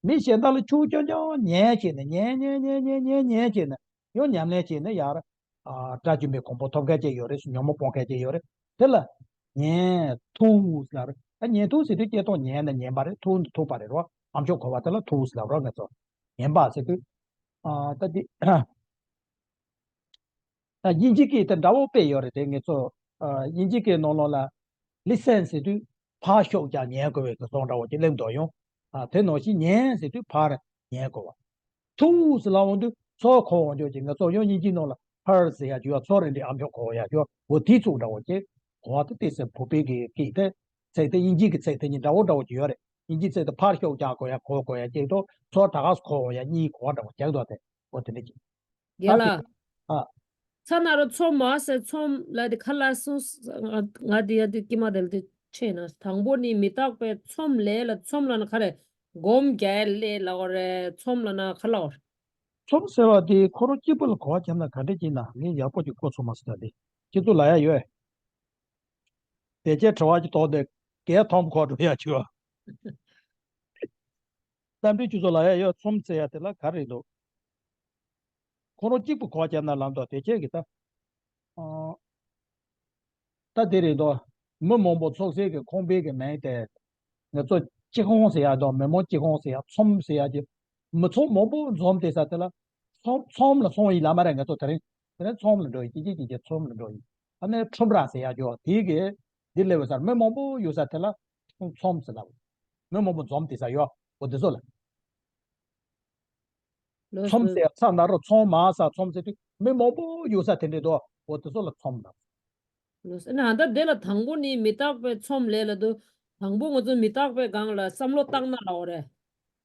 མི་གཞན་དག་ལ་ཆོས་རྐྱང་རྐྱང་ཉན་བྱས་ནས། ཉན་ཉན་ཉན་ཉན་ཉན་ཉན་བྱས་ནས། ཡང་ཉམས་ལེན་བྱས་ནས་ཡར། ཨ། དགྲ་བཅོམ་པའི་གོ་འཕང་ཐོབ་མཁན་ཅིག་ཡོད་རེད། ཉོན་མོངས་སྤོང་མཁན་ཅིག་ཡོད་རེད། དེ་ལ་ཉན་ཐོས་ཟེར་ལབ་རེད། ཨ། ཉན་ཐོས་ཟེར་དུས་སྐྱེ་སྟངས་ཉན་ནས་ཉན་པ་རེད། ཐོས་ནས་ཐོས་པ་རེད་རོ། ཨ་མཆོག་གོ་བ་དེ་ལ་ཐོས་ཟེར་ལབ་རོ། ང་ཚོ་ཉན་པ་ཟེར་དུས། ཨ། ད་འདི། ད་དབྱིན་ཇི་སྐད་དེ་འདྲ་བོ་དཔེ་ཡོད་རེད་དེ། ངེད་ཚོ། ཨ། དབྱིན་ཇི་སྐད་ནང་ལོགས་ལ་ལི་སན་ཟེར་དུས་ཕར་ཤོག་བྱས་ཉན་དགོས་པའི་གི་བཟོ་འདྲ་བོ་ཅིག་སླེབས་འདུག་ཡོང་། ཨ། དེ་ནང་བཞིན་ཉན་ཟེར་དུས་ཕར་ཉན་དགོས་པ། ཐོས་ཟེར་ལབ་ཡོང་དུས་ཚུར་གོ་འོང་རྒྱུ་ཅིག་ང་ཚོ་ཡང་དབྱིན་ཇིའི་ནང་ལ་ཧར་ཟེར་ཡ་རྒྱུ་བ། ཚུར་རེ་འདྲའི་ཨ་མཆོག་གོ་ཡ་རྒྱུ་བ། འོ་དེ་ཚུགས་འདྲ་བོ་ཅིག་གོ་བ་དེ། དེ་ཟེར་བོད་པའི་གི་སྐད་དེ། ཚིག་དེ་དབྱིན་ཇི་གི་ཚིག་དེ་གཉིས་འདྲ་བོ་འདྲ་བོ་ཅིག་ཡོད་རེད། དབྱིན་ཇིའི་ཚིག་དེ་ཕར་ཤོག་བྱས་གོ་ཡ། གོ་གོ་ཡ་གཅིག་དང་། ཚུར་ད་ག་སེ་གོ་འོང་ཡ་གཉིས་གོ་བ་འདྲ་བོ་ཅིག་འདུག་སྟེ། འོ་དེ་འདྲ་ཅིག་རྒན་ལགས། ཨ། ཚ་ན་རོ་ཚོམ་མ་ཟེར། ཚོམ་ལ་དེ་ཁ་ལ་སོང་། ང་ང་དེ་ཡ་དེ་ཀྱི་མ་དེ་ལ་དེ་ཆེ་ན། དང་པོ་ནི་མི་རྟག་པའི་ཚོམ་ལས་ལ། ཚོམ་ལ་ན་ཁ་རེ་སྒོམ་རྒྱལ་ལས་ལ་འོ་རེ། ཚོམ་ལ་ན་ཁ་ལ་འོ་རེ། ཚོམ་ཟེར་བ་དེ་ཁོ་རང་སྐྱིད་པོ་ལ་གོ་བ་ཁྱབ་ན་ག་འདྲ་ཅིག་ན། ངས་ཡག་པོ་ཅིག་གོ་ཚོམ་མ་ཟེར་ད་དེ་ཁྱེད་ཚོ་ལ་ཡ་ཡོད། དེ་ཅེ་དྲི་བ་ཅིག་ཐོག་དེ་གས་ཐོམ་ཁོ་འགྲོ་ཡ་ཆུ་བ། གཏམ་འདྲི་ཁྱོད་ཚོ་ལ་ཡ་ཡོད། ཚོམ་ཟེར་ཡ་དེ་ལ་ག་རེ་འདུག་ཁོ་རང་གཅིག་པུ་གོ་བ་ཁྱབ་ན་ལམ་དུ་དེ་ཁྱེད་ཀྱི་ད། ཨ། ད་དེ་རེད་དོ། མི་མང་པོ་ཚོགས་སའི་གི་ཁང་པའི་གི་མིང་དེ། ང་ཚོ་སྤྱི་ཁང་ཟེར་ཡ་དང་མི་མང་སྤྱི་ཁང་ཟེར་ཡ་ཚོམས་ཟེར་ཡ་གི། མི་ཚང་མང་པོ་འཛོམས་བསྡད་ས་དེ་ལ། ཚོམས་ཚོམས་ལ་སོང་ཡིན་ལ་མ་རེད། ང་ཚོ་དེ་རིང་དེ་རིང་ཚོམས་ལ་འགྲོ་ཡིན། ཅི་ཅི་ཅི་ཅི་ཚོམས་ལ་འགྲོ་ཡིན། ཨ་ནི་ཁྲོམ་ར་ཟེར་ཡ་གི་དེའི་གི་འདི་སླེབས་ས་མི་མང་པོ་ཡོད་ས་དེ་ལ་ཚོམས་ཚོམས་ཟེར་ལ། མི་མང་པོ་འཛོམས་བསྡད་ས་ཡོད། འོ་དེ་ཚོ་ལ། ལགས་ཚོམས་སོ། ཟེར་ས་ན་རོ་ཚོམས་མ་ས་ཚོམས་ཟེར་དུས་མི་མང་པོ་ཡོད་ས་དེ་འདྲས་དོ། འོ་དེ་ཚོ་ལ་ཚོམས་ལ། ལགས་སོ། ཨ་ནི་ཨ་ད་དེ་ལ་དང་པོ་ནི་མི་རྟག་པའི་ཚོམས་ལས་ལ་དུ། དང་པོ་ང་ཚོ་མི་རྟག་པའི་སྒང་ལ་བསམ་བློ་བཏང་ན་ལ་འོ་རེད།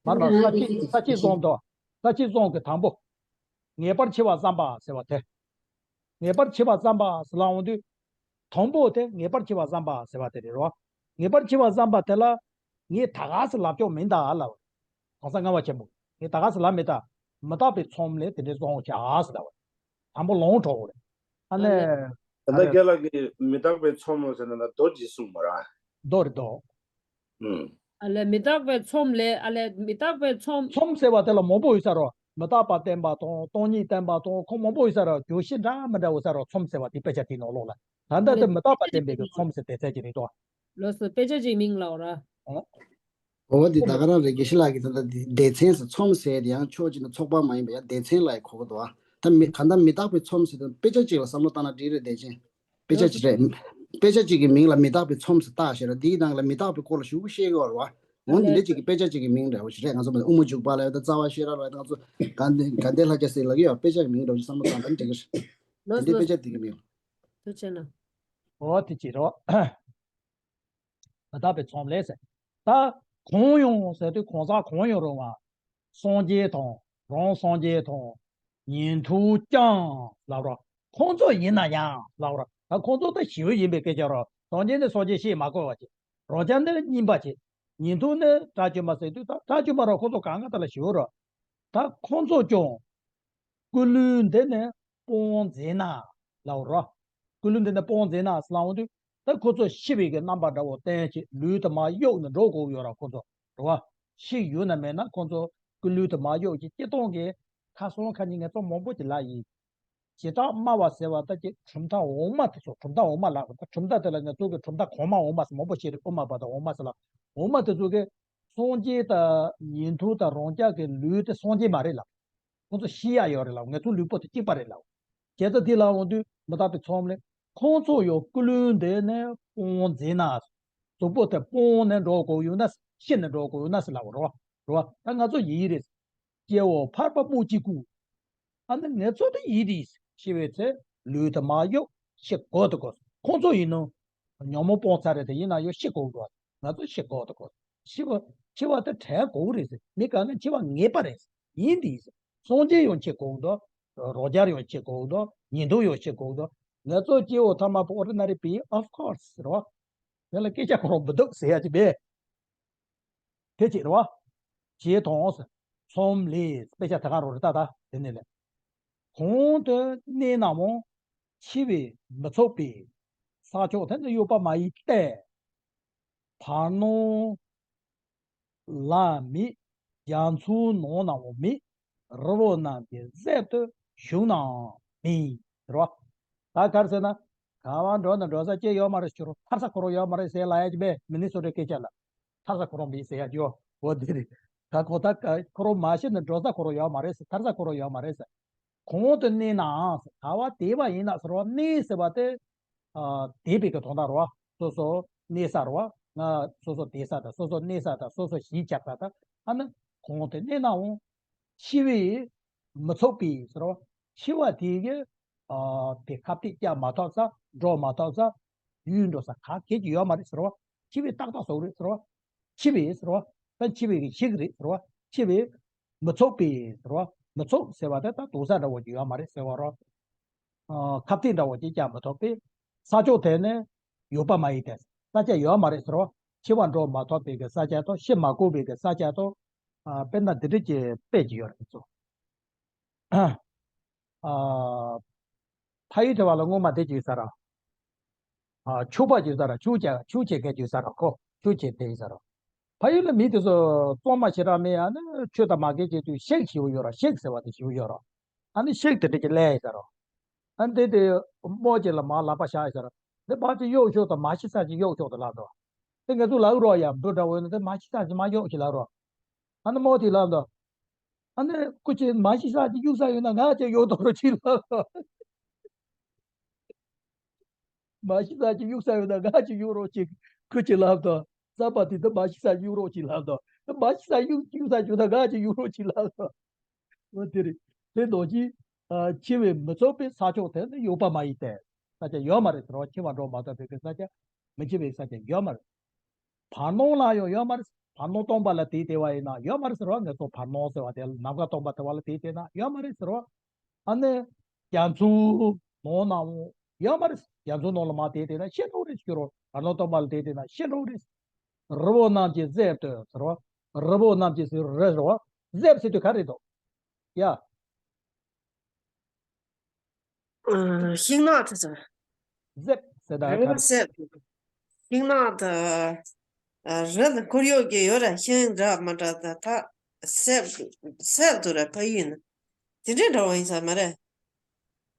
མར་མར་ས་བཅད་ས་བཅད་བཟུང་དོ། ས་བཅད་བཟུང་གི་དང་པོ། ངེས་པར་འཆི་བ་བསམ་པ་ཟེར་བ་དེ། ངེས་པར་འཆི་བ་བསམ་པ་ཟེར་ལ་འོང་དུས། དང་པོ་དེ་ངེས་པར་འཆི་བ་བསམ་པ་ཟེར་བ་དེ་རེད་རོ། ངེས་པར་འཆི་བ་བསམ་པ་དེ་ལ། ངས་ད་ག་སེ་ལབ་ཀྱོག་མིན་ད་ལབ། གོང་ས་ལྔ་པ་ཆེན་པོ། ངས་ད་ག་སེ་ལབ་མེད་ད། མི་རྟག་པའི་ཚོམས་ལས་དེ་འདྲའི་བཟོ་འོང་བྱ་ཟེར་ལབ། དང་པོ་ལོང་གྲོགས་རེད། ཨ་ནི། ད་ལྟ་རྒན་ལགས་ཀྱིས་མི་རྟག་པའི་ཚོམས་ཟེར་ན་ད་མདོ་ཅིག་གསུངས་པ་ར། མདོ་རེད་མདོ། ཨ་ལས་མི་རྟག་པའི་ཚོམས་ལས། ཨ་ལས་མི་རྟག་པའི་ཚོམས། ཚོམས་ཟེར་བ་དེ་ལ་མང་པོ་ཡོད་ས་རོ། མི་རྟག་པ་བསྟན་པ་དང་སྟོང་ཉིད་བསྟན་པ་དང་ཁོ་མང་པོ་ཡོད་ས་རོ། བརྗོད་གཞི་འདྲ་མི་འདྲ་ཡོད་ས་རོ། ཚོམས་ཟེར་བ་དེ་དཔེ་ཆ་དེའི་ནང་ལོགས་ལ། ད་ལྟ་དེ་མི་རྟག་པ་བསྟན་པའི་གི་ཚོམས་ཟེར་དེ་ཚད་ཀྱི་རེད་དོ། ལགས་སོ། དཔེ་ཆ་ཅིག་མིང་ལབ་ར། ཨོ། འོ་འདི་ད་ག་རང་རེད། དགེ་བཤེས་ལགས་ཀྱིས་ད་ལྟ་འདི་སྡེ་ཚན་ཟེར་ཚོམས་ཟེར་དེ་ཡང་ཕྱོགས་གཅིག་ནས་ཚོགས་པ་མ་ཡིན་པ་ཡང་སྡེ་ཚན་ལ་ཡང་གོ་གི་འདུག་ཨ། ད་མི་གང་ལྟར་མི་རྟག་པའི་ཚོམས་ཟེར་དུས་དཔེ་ཆ་གཅིག་ལ་བསམ་བློ་བཏང་ན་འགྲིག་རེད་བསྡད་ཅིང་། དཔེ་ཆ་ཅིག་རེད། དཔེ་ཆ་གཅིག་གི་མིང་ལ་མི་རྟག་པའི་ཚོམས་ཟེར་བཏགས་ཤེས་ར། འདིའི་ནང་ལ་མི་རྟག་པའི་སྐོར་ལ་ཞུ་གི་ཤེས་གི་བ་རེད་བ། འོ་འདི་འདྲ་ཅིག་གི་དཔེ་ཆ་ཅིག་གི་མིང་རེད་བ་ཞིག་རེད། ང་ཚོ་མ་དབུ་མ་འཇུག་པ་ལ་ཡོད་ད་རྩ་བ་ཤེས་རབ་ལ་ཡོད་ད་ང་ཚོ་དགའ་ལྡན་དགའ་ལྡན་ལྷ་རྒྱལ་ཟེར་ལ་གི་ཡོད། དཔེ་ཆ་གི་མིང་རེད་བ་ཞིག་བསམ་བློ་བཏང་ད་འགྲིག་གི་རེད། འདི་འདྲའི་དཔེ་ཆ་འདི་གི་མིང་། ཐུགས་རྗེ་གནང་། འོ་དེ་ཅི་རེད་བ། མི་རྟག་པའི་ཚོམས་ལས་ཟེར། ད་གང་ཡང་ཟེར་དུས་གང་ཟག་གང་ཡང་རུང་བ། སངས་རྒྱས་དང་རང་སངས་རྒྱས་དང་ཉན་ཐོས་ཀྱང་ལབ་ར། ཁོང་ཚོ་ཡིན་ན་ཡང་ལབ་ར། ད་ཁོང་ཚོ་ད་ཞི་བ་ཡིན་པའི་སྐད་ཆ་ར། སངས་རྒྱས་ནི་སངས་རྒྱས་ཤེས་མ་གོ་བ་ཅིག་རང་རྒྱལ་ནི་སྙིམ་པ་ཅིག་ཉན་ཐོས་ནི་དགྲ་བཅོམ་པ་ཟེར་དུས་ད་དགྲ་བཅོམ་པ་ར་ཁོང་ཚོ་གང་ག་ད་ལ་ཞི་བ་ར། ད་ཁོང་ཚོ་ཀྱང་སྐུ་ལུས་འདི་ནི་སྤོང་མཛད་ན་ལབ་ར། སྐུ་ལུས་འདི་ནི་སྤོང་མཛད་ན་ཟེར་ལབ་འོང་དུས། ད་ཁོ་ཚོ་ཤི་བའི་གི་རྣམ་པ་འདྲ་བོ་བསྟན་ཅིག་ལུས་དེ་མར་གཡུགས་ནས་འགྲོ་དགོས་ཡོད་ར། ཁོ་ཚོ་རེད་བ། ཤི་ཡོད་ན་མེད་ན་ཁོ་ཚོ་སྐུ་ལུས་དེ་མར་གཡུགས་ཅིག་སྤྱིར་བཏང་གི་ཁ་སང་ཁ་ཉིན་ངས་ཚོ་མང་པོ་ཅིག་ལབ་ཡིན། བྱེ་བྲག་སྨྲ་བ་ཟེར་བ་ད་ཀྱི་གྲུབ་མཐའ་འོག་མ་དེ་ཚོ། གྲུབ་མཐའ་འོག་མ་ལབ་ད་གྲུབ་མཐའ་དེ་ལ་ང་ཚོ་གི་གྲུབ་མཐའ་གོང་མ་འོག་མ་ཟེར་མང་པོ་བཤད་རེད། དབུ་མ་པ་དང་འོག་མ་ཟེར་ལ། འོག་མ་དེ་ཚོ་གི་སངས་རྒྱས་དང་ཉན་ཐོས་དང་རང་རྒྱལ་གྱི་ལུས་དེ་སངས་རྒྱས་མ་རེད་ལ། ཁོང་ཚོ་ཤི་ཡ་ཡོད་རེད་ལ། ང་ཚོ་ལུས་པོ་དེ་གཅིག་པ་རེད་ལ། བྱས་ཙང་དེ་ལ་འོང་དུས་མི་རྟག་པའི་ཚོམས་ལས་ཁོང་ཚོ་ཡང་སྐུ་ལུས་འདི་ནི་སྤོང་མཛད་ན། གཟུགས་པོ་དེ་སྤོང་ནས་འགྲོ་དགོས་ཡོད་ན། ཤི་ནས་འགྲོ་དགོས་ཡོད་ན་ཟེར་ལབ་རོ། རོ། ད་ང་ཚོ་ཡིད་རེད། སྐྱེ་བོ་ཕལ་པ་སྨོས་ཅི་དགོས། ཨ་ནི་ངེད་ཚོ་དེ་ཡིད་དེ་ཤི་བའི་ཚེ་ལུས་དེ་མར་གཡུག་ཤི་དགོས་དེ་དགོས། ཁོང་ཚོ་ཡིན་ནོ། ཉོན་མོངས་སྤོང་ཚར་རེད་དེ་ཡིན་ན་ཡང་ཤི་དགོས་དགོས། ང་ཚོ་ཤི་དགོས་དེ་དགོས། ཤི་བ་ཤི་བ་དེ་བྲལ་དགོས་རེད་ཟེར། མི་གང་ག་འཆི་བ་ངེས་པ་རེད་ཟེར། ཡིན་དེ་ཟེར། སངས་རྒྱས་ཡང་འཆི་དགོས་འདུག་རང་རྒྱལ་ཡང་འཆི་དགོས་འདུག་ཉན་ཐོས་ཡང་འཆི་དགོས་འདུག་ང་ཚོ་སྐྱེ་བོ་ཐ་མལ་པ་ordinary people of course རེད་བ། དེ་ལ་སྐད་ཆ་ཁོ་རང་མི་འདུག་ཟེར་ཡ་ཅིག་མེད། དེ་གཅིག་རེད་བ། ཞེས་དང་། ཚོམས་ལས། དཔེ་ཆ་དེ་ག་རང་རེད་ད། ད་དེ་ནས་ལས། གང་དུ་གནས་ནའང་འཆི་བས་མི་ཚུགས་པའི་ས་ཕྱོགས་དེ་ནི་ཡོད་པ་མ་ཡིན་ཏེ། བར་སྣང་ལ་མེད། རྒྱ་མཚོའི་ནང་ནའང་མེད། རི་བོ་རྣམས་ཀྱི་གསེབ་ཏུ་བཞུགས་ནའང་མེད། རེད་བ། ད་ག་རེ་ཟེར་ན། ག་བ་འགྲོ་ན་འགྲོ་ས་ཅི་ཡོད་མ་རེད། ཁྱོད་རང་ཐར་ས་ཁོ་རང་ཡོད་མ་རེད་ཟེར་ལབ་ཡ་ཅིག་མེད། མི་ནི་སོ་ཊའི་སྐད་ཆ་ལ། ཐར་ས་ཁོ་རང་མེད་ཟེར་ཡ་ཅིག་ཡོད། འོ་དེ་རེད། ད་ཁོ་ད་ག་ཁོ་རང་མ་ཤི་ན་འགྲོ་ས་ཁོ་རང་ཡོད་མ་རེད་ཟེར། ཐར་ས་ཁོ་རང་ཡོད་མ་རེད་ཟེར། གང་དུ་གནས་ནའང་ཟེར། ག་བ་དེ་བ་ཡིན་ན་ཟེར་བ། གནས་ཟེར་བ་དེ། ཨ། དེ་བའི་གི་དོན་དག་རེད་བ། སོ་སོ་གནས་ས་རེད་བ། ང་སོ་སོ་བསྡད་ས་དང་སོ་སོ་གནས་ས་དང་སོ་སོ་གཞིས་ཆགས་ས་དང་། ཨ་ནི་གང་དུ་གནས་ནའང་འཆི་བས་མི་ཚུགས་པའི་ཟེར་བ། འཆི་བ་དེ་གི། ཨ། དེ་ཁ་གཏད་བཅག་མ་ཐུབ་ས། འགྲོ་མ་ཐུབ་ས། ཡུལ་འགྲོ་ས་ག་གེ་ཅིག་ཡོད་མ་རེད་ཟེར་བ། འཆི་བས་ཏག་ཏག་བཟོ་གི་རེད་ཟེར་བ། འཆི་བས་ཟེར་བ། ད་འཆི་བའི་གི་ཤི་གི་རེད་ཟེར་བ། འཆི་བས་མི་ཚུགས་པའི་ཟེར་བ། མི་ཚུགས་ཟེར་བ་དེ་ད་དུག་ས་འདྲ་བོ་ཅིག་ཡོད་མ་རེད་ཟེར་བ་རོ། ཨ། ཁ་གཏད་འདྲ་བོ་ཅིག་བཅག་མི་ཐུབ་པས། ས་ཕྱོགས་དེ་ནི་ཡོད་པ་མ་ཡིན་ཏེ། ས་ཆ་ཡོད་མ་རེད་ཟེར་བ། འཆི་བ་འགྲོ་མ་ཐུབ་པའི་གི་ས་ཆ་དང་། ཤི་མ་དགོས་པའི་གི་ས་ཆ་དང་། ཨ། དཔེར་ན་འདི་འདྲ་ཅིག་དཔེ་ཅིག་ཡོད་རེད་ཚོ། ཨ། ཕ་ཡུལ་དེ་བ་ལ་སྔོན་མ་དེ་ཅིག་ཡོད་ས་ར། ཨ། ཆུ་བ་ཅིག་ཡོད་ས་ར། ཆུ་རྐྱལ་ཆུ་རྐྱལ་མཁན་ཅིག་ཡོད་ས་ར། ཁོ་ཆུ་རྐྱལ་དེ་ཡོད་ས་ར། ཕ་ཡུལ་ལ་མི་དེ་ཚོ་གཙང་མ་ཞེ་དྲག་མེད། ཨ་ནི་ཆོས་དང་མ་འགལ་བྱེད་དུས་ཤིག་ཞེ་པོ་ཡོད་ར། ཤིག་ཟེར་བ་དེ་ཞེ་པོ་ཡོད་ར། ཨ་ནི་ཤིག་དེ་འདྲ་ཅིག་ལས་ཡོད་ས་ར། ཨ་ནི་དེ་དེ་རྨོ་ཅིག་ལ་མར་ལག་པ་བཞག་ཡོད་ས་ར། དེ་ཕར་ཅིག་གཡུག་ཤོག་དང་མ་ཤི་ས་ཅིག་གཡུག་ཤོག་དང་ལབ་འདུག་དེ་ང་ཚོ་ལབ་རོགས་ཡ། འབྲུ་འདྲ་བོ་ཡིན་ན་དེ་མ་ཤི་ས་ཅིག་མ་གཡུག་ཅིག་ལབ་རོགས། ཨ་ནི་མོ་དེས་ལབ་འདུག་ཨ་ནི་སྐུ་མཁྱེན་མ་ཤི་ས་ཅིག་གཡུག་ས་ཡོད་ན་ང་ཅིག་གཡུག་དང་རོགས་ཅིག་ལབ་འདུག་མ་ཤི་ས་ཅིག་གཡུག་ས་ཡོད་ན་ང་ཅིག་གཡུག་རོགས་ཅིག་ཁོས་ཅིག་ལབ་དང་། རྩམ་པ་དེ་དུ་མ་ཤི་ས་ཅིག་གཡུག་རོགས་ཅིག་ལབ་དང་། དུ་མ་ཤི་ས་གཡུག་གཡུག་ས་ཅིག་ཡོད་ན་ང་ཅིག་གཡུག་རོགས་ཅིག་ལབ་དང་། འོ་དེ་རེད། དེ་འདོགས་ཀྱིས། འཆི་བས་མི་ཚུགས་པའི་ས་ཕྱོགས་དེ་ནི་ཡོད་པ་མ་ཡིན་ཏེ། ས་ཆ་ཡོད་མ་རེད་ཟེར་བ། འཆི་བ་འགྲོ་མ་ཐག་པའི་ས་ཆ། མི་འཆི་བའི་ས་ཆ་ཡོད་མ་རེད། བར་སྣང་ལ་ཡང་ཡོད་མ་རེད། བར་སྣང་སྟོང་པ་ལ་དེ་བལྟས་པ་ཡིན་ན་ཡོད་མ་རེད་ཟེར་བ། ངེད་ཚོ་བར་སྣང་ཟེར་བ་དེ་ལ་ནམ་མཁའ་སྟོང་པ་དེ་བ་ལ་དེ་བལྟས་ན་ཡོད་མ་རེད་ཟེར་བ། ཨ་ནི། རྒྱ་མཚོའི་ནང་ན་ཡོད་མ་རེད། རྒྱ་མཚོའི་ནང་ལ་མར་དེ་བལྟས་ན་ཤི་འགྲོ་རེད་ཟེར་རོ། བར་སྣང་སྟོང་པ་ལ་དེ་བལྟས་ན་ཤི་འགྲོ་རེད། རི་བོ་རྣམས་ཀྱི་གཟེབ་ཏུ་ཟེར་བ། རི་བོ་རྣམས་ཀྱི་ཟེར་རི་ཟེར་བ། གཟེབ་ཟེར་དུས་ག་རེ་འདུག་ཡ། ཤིང་ནགས་དེ་ཚོ། གཟེབ་ཟེར་ད་རི་ག་བོ་རེད། གཟེབ། ཤིང་ནགས་དང་། རི་ལ་ཁོར་ཡུག་གི་ཡོད་ར། ཤིང་འདྲ་མ་འདྲ་དང་ད། གཟེབ། གཟེབ་ཏུ་ར་ཕ་ཡུལ་ན། དེ་འདྲའི་འདྲ་བོ་ཡིན་ས་མ་རེད།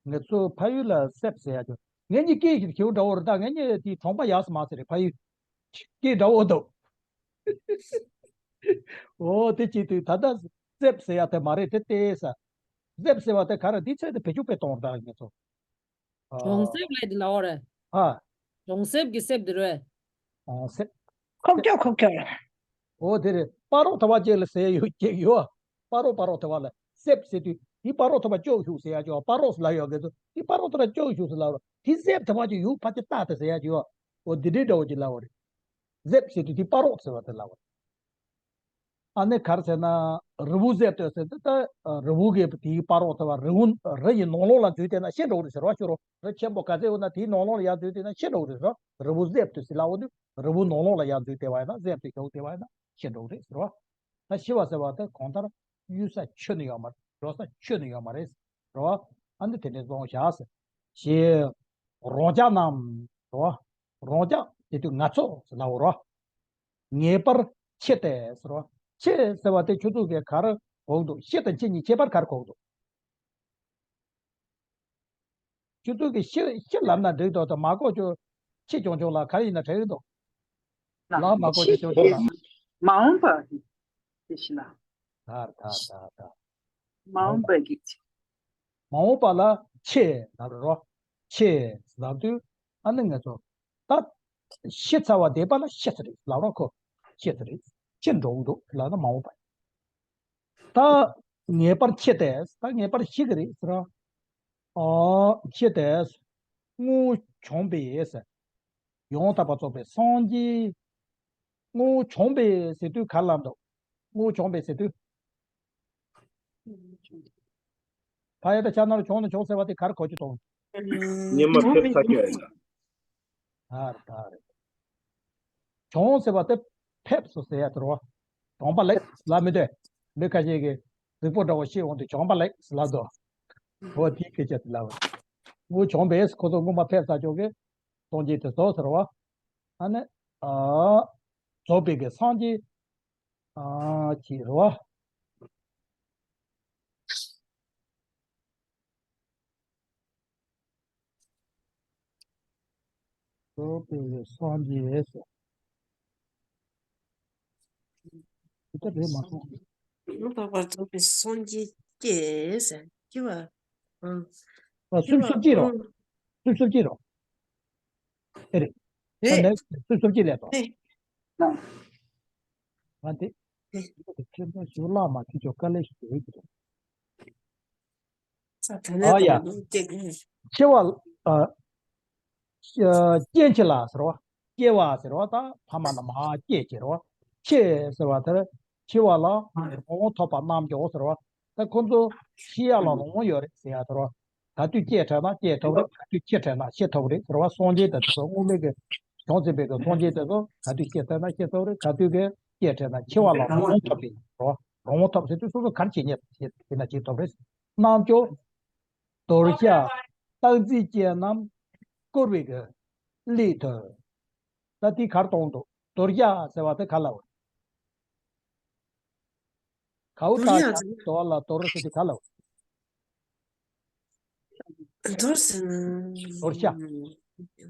ངེད་ཚོ་ཕ་ཡུལ་ལ་གཟེབ་ཟེར་ཡ་ཅིག་ངེད་གཉིས་སྐད་ཞིག་ཁྱེའུ་འདྲ་བོ་རེད། ད་ངེད་གཉིས་དེའི་གྲོང་པ་ཡག་ས་མ་ཟེར་རེད། ཕ་ཡུལ་སྐད་འདྲ་བོ་འདུག་འོ་དེ་བྱེད་དུས་ད་ལྟ་གཟེབ་ཟེར་ཡ་དེ་མ་རེད་དེ། ལྟས་ས། གཟེབ་ཟེར་བ་དེ་ག་རེ། འདི་ཚད་དེ་བེད་སྤྱོད་དཔེ་གཏོང་རེད་ད་ངེད་ཚོ། ཨ། གྲོང་གསེབ་ལས་དེ་ལའོ་རེད། ཨ། གྲོང་གསེབ་ཀྱི་གསེབ་དེ་རེད། གྲོང་གསེབ། ཁོག་ཀྱོག་ཁོག་ཀྱོག་འོ་དེ་རེད། སྤ་རོ་དེ་བ་ཅིག་ལ་ཟེར་ཡོད་ཅིག་ཡོད། སྤ་རོ་སྤ་རོ་དེ་བ་ལ་གཟེབ་ཟེར་དུས། དེ་སྤ་རོ་དེ་བ་ཀྱོག་ཤུག་ཟེར་ཡ་ཅིག་སྤ་རོ་ཟེར་ལབ་ཡོད། ག་ཚོད་དེ་སྤ་རོ་དེ་ལ་ཀྱོག་ཤུག་ཟེར་ལབ་རོ། དེ་གཟེབ་དེ་བ་ཅིག་ཡོད། ཕ་ཅིག་ལྟ་དེ་ཟེར་ཡ་ཅིག་ཡོད། འོ་དེ་འདྲའི་འདྲ་བོ་ཅིག་ལབ་པ་རེད། གཟེབ་ཟེར་དུས་དེ་སྤ་རོ་ཟེར་བ་དེ་ལབ་པ་རེད། ཨ་ནི་ག་རེ་ཟེར་ན། རི་བོའི་གཟེབ་ཏུ་ཟེར་དུས་ད། རི་བོ་གི་དེའི་སྤ་རོ་དེ་བ། རི་བོ་རི་ཡི་ནང་ལོགས་ལ་འཛུལ་བསྡད་ན་ཤི་འགྲོ་གི་རེད་ཟེར་བ། ཤི་རོ། རི་ཆེན་པོ་ག་ཚོད་ཡོད་ན་དེའི་ནང་ལོགས་ལ་ཡར་འཛུལ་བསྡད་ན་ཤི་འགྲོ་གི་རེད་ཟེར་བ། རི་བོའི་གཟེབ་ཏུ་ཟེར་ལབ་འོ་དུས་རི་བོའི་ནང་ལོགས་ལ་ཡར་འཛུལ་བསྡད་པ་ཡིན་ན། གཟེབ་ཏུ་ཞོག་བསྡད་པ་ཡིན་ན་ཤི་འགྲོ་གི་རེད་ཟེར་བ། ད་ཤི་བ་ཟེར་བ་དེ་གང་ལྟར་གཡུལ་ས་ཁྱོན་ནས་ཡོད་མ་རེད། འགྲོ་ས་ཁྱོན་ནས་ཡོད་མ་རེད་ཟེར་བ། ཨ་ནི་དེ་འདྲའི་བཟོ་བཞག་ཟེར། ཞེས། རང་ཅག་རྣམས་ཟེར་བ། རང་ཅག་ཟེར་དུས་ང་ཚོ་ཟེར་ལབ་པ་རེད། ངེས་པར་འཆི་སྟེ་ཟེར་བ། འཆི་ཟེར་བ་དེ་ཁྱོད་ཚོ་གིས་ག་རེ་གོ་གི་འདུག་འཆི་དང་འཆི་གཉིས་ཁྱད་པར་ག་རེ་གོ་གི་འདུག་ཁྱོད་ཚོ་གིས་འཆི་འཆི་ལབ་ན་འགྲིག་འདུག་ད་མ་གོ་ཁྱོད། འཆི་ཆུང་ཆུང་ལ་ག་རེ་ཡིན་ན་དྲན་གི་འདུག་ལ་མ་གོ་འཆི་ཆུང་ཆུང་ལ། མ་འོངས་པ་དེ་ཤི་ན། ད་ད་ད་ད། མ་འོངས་པ་གི་འཆི། མ་འོངས་པ་ལ་འཆི་ལབ་རོ། འཆི་ལབ་དུས་ཨ་ནི་ང་ཚོ་ད་ཤི་ཚར་བ་བསྡད་པ་ལ་ཤི་ཚར་རེད་ལབ་རོ། ཁོ་ཤི་ཚར་རེད། ཤི་འགྲོ་གི་འདུག་ལབ་ན་མ་འོངས་པ། ད་ངེས་པར་འཆི་སྟེ། ད་ངེས་པར་ཤི་གི་རེད་ཟེར་རོ། ཨོ་འཆི་སྟེ། སྔོན་བྱུང་བའི་ཟེར། ཡང་དག་པར་རྫོགས་པའི་སངས་རྒྱས། སྔོན་བྱུང་བའི་ཟེར་དུས་ག་ལ་འདུག་སྔོན་བྱུང་བའི་ཟེར་དུས། ཕ་ཡ་ད་ཆ་ནར་བྱུང་ན་བྱུང་ཟེར་བ་དེ་ག་རེ་གོ་རྒྱུ་དང་། སྔོན་མ་ཕེབས་ཚར་ཁྱོད་ཡིན་ད། ཨ་རེད་ད་རེད། བྱུང་ཟེར་བ་དེ་ཕེབས་སོ་ཟེར་ཡ་དེ་རེད་བ། གྱོང་པ་ལེགས་ལབ་མི་འདུག་མི་ཁ་ཤས་ཀྱིས་གཟིགས་པོ་འདྲ་བོ་ཤེས་འོང་དུས་གྱོང་པ་ལེགས་ལབ་འདུག་འོ་དེའི་སྐད་ཆ་དེ་ལབ། སྔོན་བྱུང་བའི་ཁོ་ཚོ་སྔོན་མ་ཕེབས་ཚར་ཁྱོད་ཀྱིས་སངས་རྒྱས་དེ་རྫོགས་ཟེར་བ། ཨ་ནི། ཨ། རྫོགས་པའི་གི་སངས་རྒྱས། ཨ། ཅེས་རེད་བ། རྫོགས་པའི་སངས་རྒྱས་སོ། དེ་ལྟར་རེད་མ་སོང་། ཡང་དག་པར་རྫོགས་པའི་སངས་རྒྱས་སྐྱེས་ཟེར་གྱི་བ། ཨང་། ཨ། སུམ་སུམ་ཅི་རོ། སུམ་སུམ་ཅི་རོ། ཨེ་རེད། རེད། ཨ་ནི་སུམ་སུམ་ཅི་ལས་དོ། རེད། ང་དེ། རེད། ཁྱེད་ཚོ་ཞུ་ལག་མ་ཁྱེད་ཚོ་དཀའ་ལས་ཤིག་རེད་ཀྱི་རེད། ཨ་ཡ། འཆི་བ། ཨ། སྐྱེ་འཆི་ལ་ཟེར་བ། སྐྱེ་བ་ཟེར་བ་དང་ཕ་མ་ན་མ་སྐྱེ་ཅེས་རེད་བ། འཆི་ཟེར་བ་དེར་འཆི་བ་ལ་རང་དབང་ཐོབ་པ་རྣམས་ཀྱང་ཟེར་བ། ད་ཁོ་ཚོ་འཆི་ཡ་ལ་རང་དབང་ཡོད་རེད་ཟེར་ཡ་ཟེར་བ། ག་དུས་སྐྱེ་དྲན་ན་སྐྱེ་ཐུབ་རེད། ག་དུས་འཆི་དྲན་ན་འཆི་ཐུབ་རེད་ཟེར་བ། སངས་རྒྱས་དེ་ཚོ་སྔོན་མེད་ཀྱི་བྱང་ཆུབ་པའི་གི་སངས་རྒྱས་དེ་ཚོ་ག་དུས་སྐྱེ་ཐུབ་ན་སྐྱེ་ཐུབ་རེད། ག་དུས་ཀྱི་སྐྱེ་དྲན་ན་འཆི་བ་ལ་རང་དབང་ཐོབ་རེད་ཟེར་བ། རང་དབང་ཐོབ་ཟེར་དུས་སོ་སོ་ག་རེ་བྱེད་ཉེན་བྱེད་ན་བྱེད་ཐུབ་རེད། རྣམ་ཅོ། དོར་བྱ། སྟག་རྩེ་ཅན་རྣམས་བསྐོར་བའི་གི་གླུད་དུ། ད་དེ་གར་གཏོང་འདུག་དོར་བྱ་ཟེར་བ་དེ་ག་ལ་བ། གའུ་དོར་ད་བྱ། དོར་ལ་དོར་ཟེར་དེ་ག་ལ་བ། དོར་ཟེར་ན། དོར་བྱ།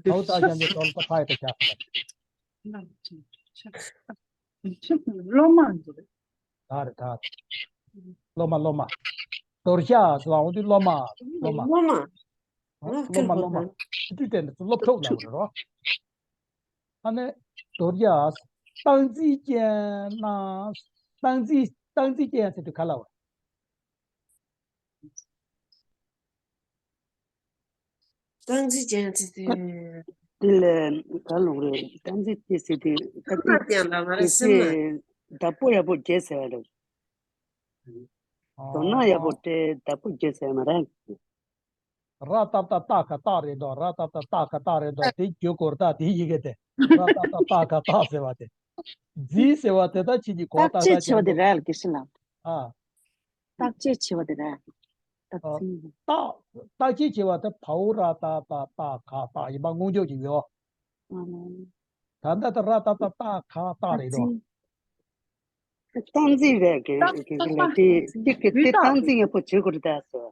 བའོ་ཏ་གཞན་གྱི་དོན་དུ་ཕ་ཡི་དུ་ཆགས་སོང་། སློབ་མ་འདུག་ད་རེད་ད། སློབ་མ་སློབ་མ། དོར་ཞག་ལ་འོང་དུས་སློབ་མ། སློབ་མ། སློབ་མ། ཨ། སློབ་མ་སློབ་མ། སློབ་མ། སི་ཏུས་བསྟན་ནས་སློབ་ཕྲུག་ལ་འོང་རོ། ཨ་ནི། དོར་ཞག་སྟངས་འཛིན་ཅན་ན། སྟངས་འཛིན་སྟངས་འཛིན་ཅན་ཟེར་དུས་ག་ལ་འོང་། སྟངས་འཛིན་ཅན་ཟེར་དུས། དེ་ལས་ག་ལུགས་རེད། སྟངས་འཛིན་ཅན་ཟེར་དུས་ད་ལྟ་ཅན་ལ་མ་རེད་སེམས་ལ། བདག་པོ་ཡག་པོ་བྱས་ཟེར་བ་རེད། དོ་སྣང་ཡག་པོ་སྤྲད། བདག་པོ་བྱས་ཟེར་མ་རེད། ར་ཏ་བཏགས་རྟ་ག་རྟགས་རེད་འདུག་ར་ཏ་བཏགས་རྟ་ག་རྟགས་རེད་འདུག་དེ་རྒྱུ་སྐར་རྟགས་དེ་ཡི་གེ་དེ། ར་ཏ་བཏགས་རྟ་ག་རྟགས་ཟེར་བ་དེ། རྫི་ཟེར་བ་དེ་ད་ཁྱེད་ཀྱི་གོ་བརྟག་བརྟག་དཔྱད་ཆེ་བ་དེ་རེད་ལ་དགེ་བཤེས་ལགས། ཨ། བརྟག་དཔྱད་ཆེ་བ་དེ་རེད། བརྟག་ཨ། དཔྱད། བརྟག་བརྟག་དཔྱད་ཆེ་བ་དེ་བའོ་ར་ཏ་བཏགས་རྟ་ག་རྟགས་ཡིན་པ་སྔོན་འཇོག་ཅིག་ཡོད། ཨ། ད་ལྟ་དེ་ར་ཏ་བཏགས་རྟ་ག་རྟགས་རེད་འདུག་སྟངས་འཛིན་རེད་དགེ་རྒན་ལགས། དེ་གཅིག་གིས་དེ་སྟངས་འཛིན་ཡག་པོ་བྱེད་དགོས་རེད་ད་ཟེར།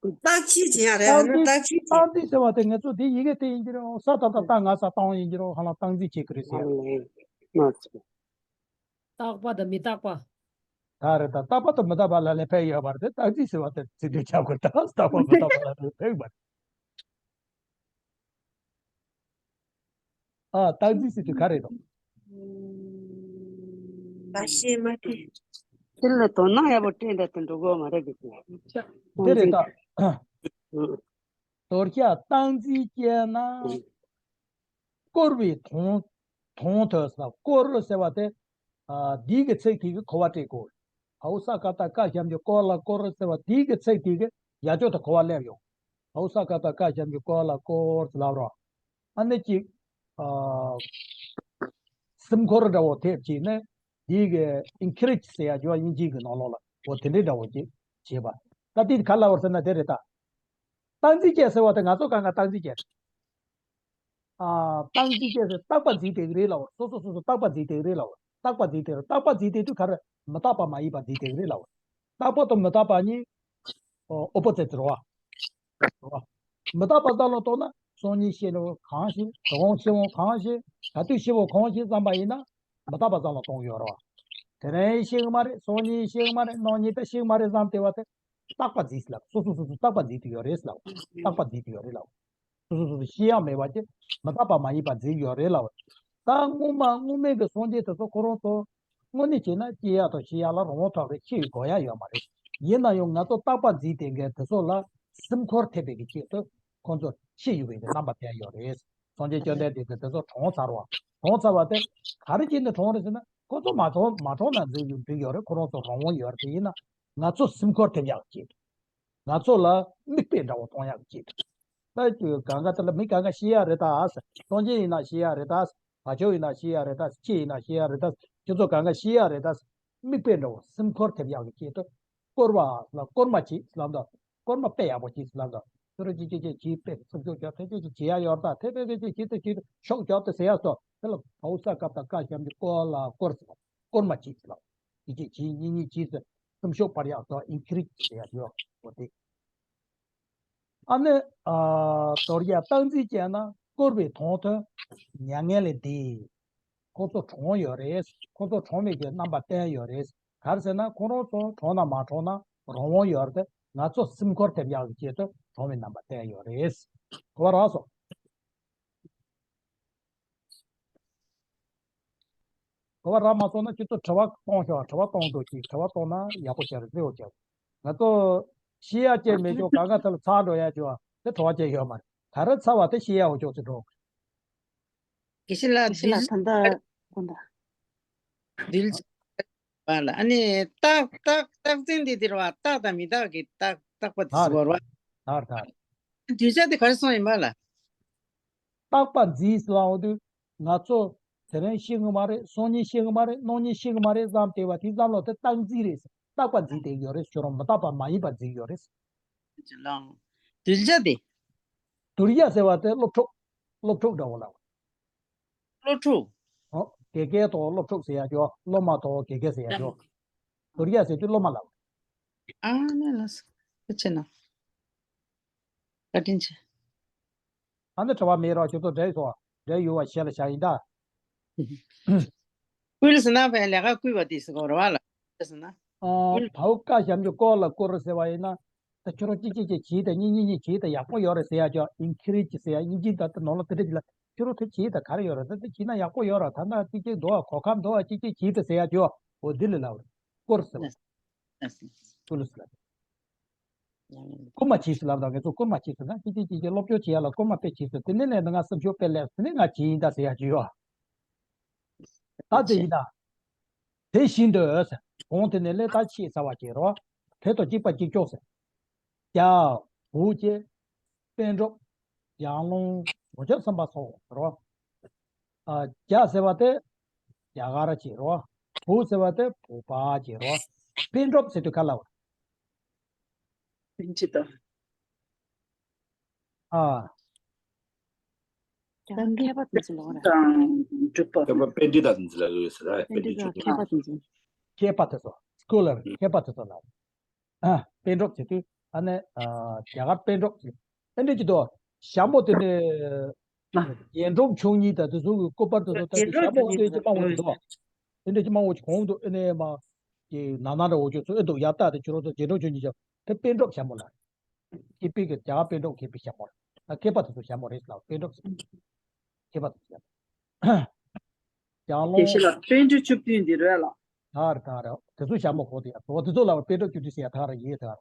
བརྟག་དཔྱད་བྱེད་ཡག་རེད། ཨ་ནི་བརྟག་དཔྱད་བྱེད། སྟངས་འཛིན་ཟེར་བ་དེ་ང་ཚོ་དེ་ཡི་གེ་དེ་ཡིན་གྱི་རེད། ས་ཏ་བཏགས་སྟ་ང་ས་སྟོང་ཡིན་གྱི་རེད། ཧ་ལམ་སྟངས་འཛིན་བྱེད་ཀྱི་རེད་ཟེར། ལགས་སོ། རྟག་པ་དང་མི་རྟག་པ། ད་རེད་ད། རྟག་པ་དང་མི་རྟག་པ་ལ་ལས་ཕན་ཡོད་པ་རེད། སྟངས་འཛིན་ཟེར་བ་དེ་ཚིག་དོན་ཁྱབ་དགོས། ད་རྟག་པ་མི་རྟག་པ་ལ་ལས་ཕན་པ་རེད། ཨ། སྟངས་འཛིན་ཟེར་དུས་ག་རེ་རེད། མ་ཤེས་མ་ཤེས། དེ་ལ་དོ་སྣང་ཡག་པོ་སྤྲད་འདྲ་དེ་འགྲོ་གི་མ་རེད་ཀྱི། དེ་རེད་ད། ཨ། དོར་ཞག་སྟངས་འཛིན་ཅན་ན། བསྐོར་བའི་དོང་། དོང་དུ་ཟེར། བསྐོར་ཟེར་བ་དེ། ཨ། འདིའི་གི་ཚིག་དེ་གིས་གོ་བ་སྤྲད་དགོས། བའོ་ས་ཀ་བཏགས་སྐ་ཞབས་ཀྱུ་བཀོ་ལ་བསྐོར་ཟེར་བ་དེའི་གི་ཚིག་དེ་གིས་ཡ་ཅོག་དེ་གོ་བ་སླེབས་ཡོང་། བའོ་ས་ཀ་བཏགས་སྐ་ཞབས་ཀྱུ་བཀོ་ལ་བསྐོར་ཟེར་ལབ་རོགས། ཨ་ནི་གཅིག་ཨ། སེམས་འཁོར་འདྲ་བོ་ཐེབས་བྱས་ནས། འདི་གི་ཨིན་ཁི་རེཇ་ཟེར་ཡ་ཅིག་ཡོད་པ་དབྱིན་ཇིའི་གི་ནང་ལོགས་ལ། འོ་དེ་འདྲའི་འདྲ་བོ་ཅིག་བྱེད་པ། ད་འདི་ག་ལབ་པ་རེད་ཟེར་ན་དེ་རེད་ད། སྟངས་འཛིན་ཅན་ཟེར་བ་དེ་ང་ཚོ་གང་ག་སྟངས་འཛིན་ཅན། ཨ། སྟངས་འཛིན་ཅན་ཟེར་བརྟག་པ་འཛིན་བསྡད་ཀྱི་རེད་ལབ་པ། སོ་སོ་སོ་སོ་བརྟག་པ་འཛིན་བསྡད་ཀྱི་རེད་ལབ་པ། བརྟག་པ་འཛིན་བསྡད་རེད། བརྟག་པ་འཛིན་བསྡད་དུས་ག་རེ། མི་རྟག་པ་མ་ཡིན་པ་འཛིན་བསྡད་ཀྱི་རེད་ལབ་པ། རྟག་པ་དང་མི་རྟག་པ་གཉིས། ཨོ། ཨོ་པོ་ཛིཊ་རེད་པ། རེད་པ། མི་རྟག་པ་བསམ་བློ་གཏོང་ན། སང་ཉིན་ཤི་ནོ་གང་ཤེས། དོ་དགོང་ཤི་བོ་གང་ཤེས། ག་དུས་ཤི་བོ་གང་ཤེས་བསམ་པ་ཡིན་ན། མི་རྟག་པ་བསམ་བློ་གཏོང་གི་ཡོད་རེད་པ། དེ་རིང་ཤི་གི་མ་རེད། སང་ཉིན་ཤི་གི་མ་རེད། གནངས་ཉིན་ད་ཤི་གི་མ་རེད་བསམ་བསྡད་པ་དེ། རྟག་པ་འཛིན་ལབ། སོ་སོ་སོ་སོ་རྟག་པ་འཛིན་དུ་ཡོད་རེད་ལབ། རྟག་པ་འཛིན་དུ་ཡོད་རེད་ལབ། སོ་སོ་སོ་སོ་ཤི་ཡག་མེད་པ་ཅིག་མི་རྟག་པ་མ་ཡིན་པ་འཛིན་ཡོད་རེད་ལབ། ད་སྔོན་མ་སྔོན་མའི་གི་སངས་རྒྱས་དེ་ཚོ་ཁོ་རང་ཚོ་དངོས་གནས་བྱས་ན་སྐྱེ་ཡག་དང་ཤི་ཡག་ལ་རང་དབང་ཐོབ་རེད། འཆི་བའི་དགོས་ཡག་ཡོད་མ་རེད། ཡིན་ན་ཡང་ང་ཚོ་རྟག་པ་འཛིན་བསྡད་མཁན་དེ་ཚོ་ལ་སེམས་འཁོར་ཐེབས་པའི་གི་ཆེད་དུ་ཁོ་ཚོ་འཆི་ཡོང་བའི་གི་རྣམ་པ་བསྟན་ཡོད་རེད། སངས་རྒྱས་བཅོམ་ལྡན་འདས་ཀྱིས་དེ་ཚོ་གྲོངས་ཚར་བ། གྲོངས་ཚར་བ་དེ་ག་རེ་བྱས་ནས་གྲོངས་རེད་ཟེར་ན། ཁོ་ཚོ་མ་གྲོངས་མ་གྲོངས་ན་འཛིན་ཡོད་འགྲིག་ཡོད་རེད། ཁོ་རང་ཚོ་རང་དབང་ཡོད་རེད། ཡིན་ན་ང་ཚོ་སེམས་འཁོར་ཐེབས་ཡག་གི་ཆེད་དུ། ང་ཚོ་ལ་མིག་དཔེ་འདྲ་བོ་གཏོང་ཡག་གི་ཆེད་དུ། ད་ཁྱོད་གང་ག་དེ་ལ་མི་གང་ག་ཤི་ཡག་རེད་ད། སངས་རྒྱས་ཡིན་ན་ཤི་ཡག་རེད་ད། བ་ཕྱུགས་ཡིན་ན་ཤི་ཡག་རེད་ད། ཁྱི་ཡིན་ན་ཤི་ཡག་རེད་ད། ཁྱོད་ཚོ་གང་ག་ཤི་ཡག་རེད་ད། མིག་དཔེ་འདྲ་བོ་སེམས་འཁོར་ཐེབས་ཡག་གི་ཆེད་དུ། སྐོར་བ་ལ་སྐོར་མ་བྱེད་ལབ་འདུག་སྐོར་མ་དཔེ་ཡག་པོ་བྱེད་ལབ་འདུག་ཁྱོད་རང་ཅི་ཅི་ཅི་ཅི་དཔེ་སེམས་ཤུགས་རྒྱོབ། དེ་ཅི་ཅི་བྱེད་ཡག་ཡོད་ད། དེ་དེ་དེ་ཅི་ཅི་ཅི་ཅི་ཤུགས་རྒྱོབ་དེ་ཟེར་ཡག་སོ། དེ་ལ་བའོ་ས་ཀ་བཏགས་སྐ་ཞབས་ཀྱུ་བཀོ་ལ་བསྐོར་ཟེར། སྐོར་མ་བྱེད་ལབ། ཅི་ཅི་ཅི་གཉིས་གཉིས་ཅི་ཟེར། སེམས་ཤུགས་སྤར་ཡག་སོ། ཨིན་ཁི་རེཇ་ཟེར་ཡག་ཡོད་འོ་དེ། ཨ་ནི། ཨ། དོར་ཞག་སྟངས་འཛིན་ཅན་ན། བསྐོར་བའི་དོང་དུ་མྱ་ངན་ལས་འདས། ཁོ་ཚོ་གྲོངས་ཡོད་རེད། ཁོ་ཚོ་གྲོངས་མེད་ཀྱི་རྣམ་པ་བསྟན་ཡོད་རེད། ག་རེ་ཟེར་ན་ཁོ་རང་ཚོ་གྲོངས་ན་མ་གྲོངས་ན་རང་དབང་ཡོད་རེད། ང་ཚོ་སེམས་འཁོར་ཐེབས་ཡག་གི་ཆེད་དུ་གྲོངས་པའི་རྣམ་པ་བསྟན་ཡོད་རེད། གོ་བ་རག་སོང་། གོ་བ་རག་མ་སོང་ན་ཁྱེད་ཚོ་དྲི་བ་གཏོང་ཤོག་དྲི་བ་གཏོང་འདུག་ཅིག་དྲི་བ་གཏོང་ན་ཡག་པོ་བྱས་རེད། བརྩི་བ་བྱས། ང་ཚོ་ཤི་ཡག་ཅིག་མེད་ཅོག་གང་ག་དེ་ལ་ཚར་འགྲོ་ཡག་ཅོག་དེ་དྲི་བ་ཅིག་ཡོད་མ་རེད། ག་རེ་ཚར་བ་དེ་ཤི་ཡག་འོ་ཅོག་ཅིག་འགྲོ། དགེ་བཤེས་ལགས། དགེ་བཤེས་ལགས། ད་ལྟ་དགོངས་དག་གདུལ་བྱ་བ་ལ་ཨ་ནི་རྟག་རྟག་རྟག་འཛིན་འདི་འདིར་བ་རྟག་དང་མི་རྟག་གི་རྟག་རྟག་པ་དེ་ཟེར་བ་རེད། ད་རེད་ད་རེད། གདུལ་བྱ་དེ་ག་རེ་སོང་ཡིན་པ་ལ། རྟག་པ་འཛིན་ཟེར་ལབ་དུས་ང་ཚོ་དེ་རིང་ཤི་གི་མ་རེད། སང་ཉིན་ཤི་གི་མ་རེད། གནངས་ཉིན་ཤི་གི་མ་རེད་བསམ་བསྡད་པ་དེ་བསམ་བློ་དེ་རྟག་འཛིན་རེད་ཟེར། རྟག་པ་འཛིན་བསྡད་ཡོད་རེད། ཁྱོད་རང་མི་རྟག་པ་མ་ཡིན་པ་འཛིན་ཡོད་རེད། གདུལ་བྱ་དེ། གདུལ་བྱ་ཟེར་བ་དེ་སློབ་ཕྲུག་སློབ་ཕྲུག་འདྲ་བོ་ལ། སློབ་ཕྲུག་ཨོ། དགེ་རྒན་དང་སློབ་ཕྲུག་ཟེར་ཡ་ཅོག་སློབ་མ་དང་དགེ་རྒན་ཟེར་ཡ་ཅོག་གདུལ་བྱ་ཟེར་དུས་སློབ་མ་ལ། ཨ་ནི་ལགས་སོ། ཐུགས་རྗེ་གནང་། བཀའ་དྲིན་ཆེ། ཨ་ནི་དྲི་བ་མེད་རོགས། ཁྱོད་ཚོ་འདྲེ་ཡོད་སོང་བ། འདྲེ་ཡོད་བ་ཞལ་ལ་བཞག་ཡིན་ད། བསྐུལ་ཟེར་ན་ཕན་ལས་ཀ་བསྐུལ་བ་དེ་ཟེར་གོ་རེད་བ་ལ། བསྐུལ་ཟེར་ན། ཨོ། བསྐུལ། བའོ་ཀ་ཞབས་ཀྱུ་བསྐུལ་ལ་བསྐུལ་ཟེར་བ་ཡིན་ན། ད་ཁྱོད་རང་གཅིག་གཅིག་གཅིག་བྱེད་དང་གཉིས་གཉིས་གཉིས་བྱེད་དང་ཡག་པོ་ཡོད་རེད་ཟེར་ཡ་ཅོ། ཨིན་ཁི་རེཇ་ཟེར་ཡ་ཨིན་ཇི་ད་ལྟ་ནང་ལ་དེ་འདྲ་ཅིག་ལ་ཁྱོད་རང་དེ་བྱེད་དང་ག་རེ་ཡོད་རེད། ད་དེ་བྱེད་ན་ཡག་པོ་ཡོད་ར། ད་ན་གཅིག་གཅིག་འདུག་ག་གོ་ཁ་འདུག་ག་གཅིག་གཅིག་བྱེད་དང་ཟེར་ཡ་ཅོ། འོ་འདི་ལ་ལབ་རེད། བསྐུལ་ཟེར་བ། བསྐུལ་ཟེར་ལབ། བསྐུལ་མ་བྱེད་ཟེར་ལབ་དང་། ངེད་ཚོ་བསྐུལ་མ་བྱེད་ཟེར་ན་གཅིག་གཅིག་གཅིག་གཅིག་སློབ་སྦྱོང་བྱེད་ཡ་ལ་བསྐུལ་མ་དཔེ་བྱེད་ཟེར། དེ་ནས་ནས་ང་སེམས་ཤུགས་དཔེ་སླེབས། དེ་ནས་ང་བྱེད་ཡིན་ད་ཟེར་ཡ་ཅིག་ཡོད། ད་དེ་ཡིན་ད། དེ་བཞིན་དུ་ཟེར། གོང་དེ་ནས་ལས་ད་ཆེས་ཚ་བ་བྱེད་རོགས། དེ་དང་གཅིག་པ་གཅིག་ལྕོགས་ཟེར། རྒྱ། བོད་ཀྱི། པཎ་གྲུབ། ལྗགས་ལུང་། བྱང་ཆུབ་སེམས་དཔའ་སོགས་ཟེར་རོ། ཨ། རྒྱ་ཟེར་བ་དེ་རྒྱ་གར་བྱེད་རོ། བོད་ཟེར་བ་དེ་བོད་པ་བྱེད་རོ། པཎ་གྲུབ་ཟེར་དུས་ག་ལ་བ། པཎ་ཆེན་དང་། ཨ། ད་མཁས་པ་དེ་ཚོ་ལ་ར། དང་། སྒྲུབ་པ། ད་པཎྜི་ཏ་དེ་ཚོ་ལ་ཡོད་ཟེར་ར། པཎྜི་ཏ་མཁས་པ་དེ་ཚོ། མཁས་པ་དེ་ཚོ། སྐོ་ལར་མཁས་པ་དེ་ཚོ་ལ། ཨ། པཎ་གྲུབ་ཟེར་དུས་ཨ་ནི། ཨ། རྒྱ་གར་པཎ་གྲུབ་ཟེར། ཨེ་འདྲ་ཅིག་འདུག་ཞྭ་མོ་དེ་ནི། རྒྱན་དྲུག་མཆོག་གཉིས་དང་དེ་ཚོ་གི་སྐུ་པར་དེ་ཚོ་ལྟ་དུས་ཞྭ་མོ་དེ་ཅི་མང་བོ་ཅིག་འདུག་ཨེ་འདྲ་ཅི་མང་བོ་ཅིག་གོང་དུ་ཨེ་ནས་མ། ཀྱི་ནང་ན་འདྲ་བོ་ཅིག་ཚོ་ཨེ་འདུག་ཡ་ལྟ་དེ་ཁྱོད་རང་ཚོ་རྒྱན་དྲུག་མཆོག་གཉིས་ཀྱང་དེ་པཎ་གྲུབ་ཞྭ་མོ་ལ། སྐྱེས་པའི་གི་རྒྱ་གར་པཎ་གྲུབ་མཁས་པའི་ཞྭ་མོ་རེད། ད་མཁས་པ་དེ་ཚོ་ཞྭ་མོ་རེད་ལ། པཎ་གྲུབ་ཟེར། མཁས་པ་དེ་ཚོ་ཞྭ་མོ། ལྗགས་ལུང་། དེ་ཤེས་ལ་པཎ་གྲུབ་བཅུ་བདུན་འདི་རེད་ལ། ད་རེད་ད་རེད། དེ་ཚོ་ཞྭ་མོ་གོ་དེ་ཡ། དོ་དེ་ཚོ་ལ་པཎ་གྲུབ་བཅུ་བདུན་ཟེར་ཡ་ད་རེད་ཡེ་ད་རེད།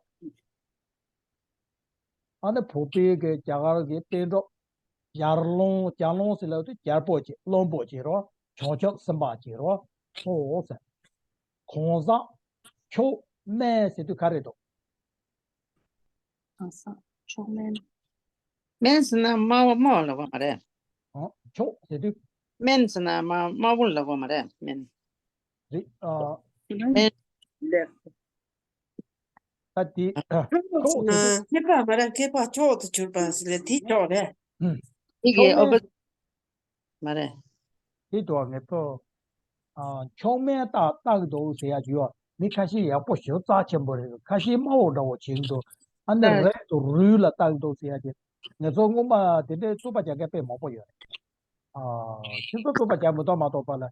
ཨ་ནི་བོད་པའི་གི་རྒྱ་གར་གི་པཎ་གྲུབ། ལྗགས་ལུང་། ལྗགས་ལུང་ཟེར་ལབ་དུས་རྒྱལ་པོ་བྱེད། བློན་པོ་བྱེད་རོ། བྱང་ཆུབ་སེམས་དཔའ་བྱེད་རོ། ཨོ་ཟེར། གང་ཟག་མཆོག་དམན་ཟེར་དུས་ག་རེ་འདུག་གང་ཟག་མཆོག་དམན། དམན་ཟེར་ན་དམའ་བ་དམའ་བ་ལབ་དགོས་མ་རེད། ཨ། མཆོག་ཟེར་དུས། དམན་ཟེར་ན་དམའ་དམའ་བོ་ལབ་དགོས་མ་རེད། དམན། རེད། ཨ། དམན། ལེགས། ད་དེ། མཆོག་ཟེར་དུས། མཁས་པ་མ་རེད། མཁས་པ་མཆོག་ཏུ་གྱུར་པ་ཟེར་ལེ་དེ་མཆོག་རེད། ཨུམ། དེ་གི་ཨོ་པོ་ཟིཊ་མ་རེད། དེ་དུ་ངེད་ཚོ། ཨ། མཆོག་དམན་ལྟ་ལྟ་གི་འདུག་ཟེར་ཡ་ཅིག་ཡོད། མི་ཁ་ཤས་ཡག་པོ་ཞེ་པོ་རྩ་ཆེན་པོ་རེད། ཁ་ཤས་དམའ་བོ་འདྲ་བོ་བྱེད་ཀྱི་འདུག་ཨ་ནི་རེད་དུ་རུས་ལ་ལྟ་གི་འདུག་ཟེར་ཡ་ཅིག་ངེད་ཚོ་སྔོན་མ་དེ་འདྲའི་རྩོད་པ་རྒྱག་མཁན་དཔེ་མང་པོ་ཡོད་རེད། ཨ། ཁྱེད་ཚོ་རྩོད་པ་རྒྱག་མི་འདུག་མ་གཏོགས་པ་ལ་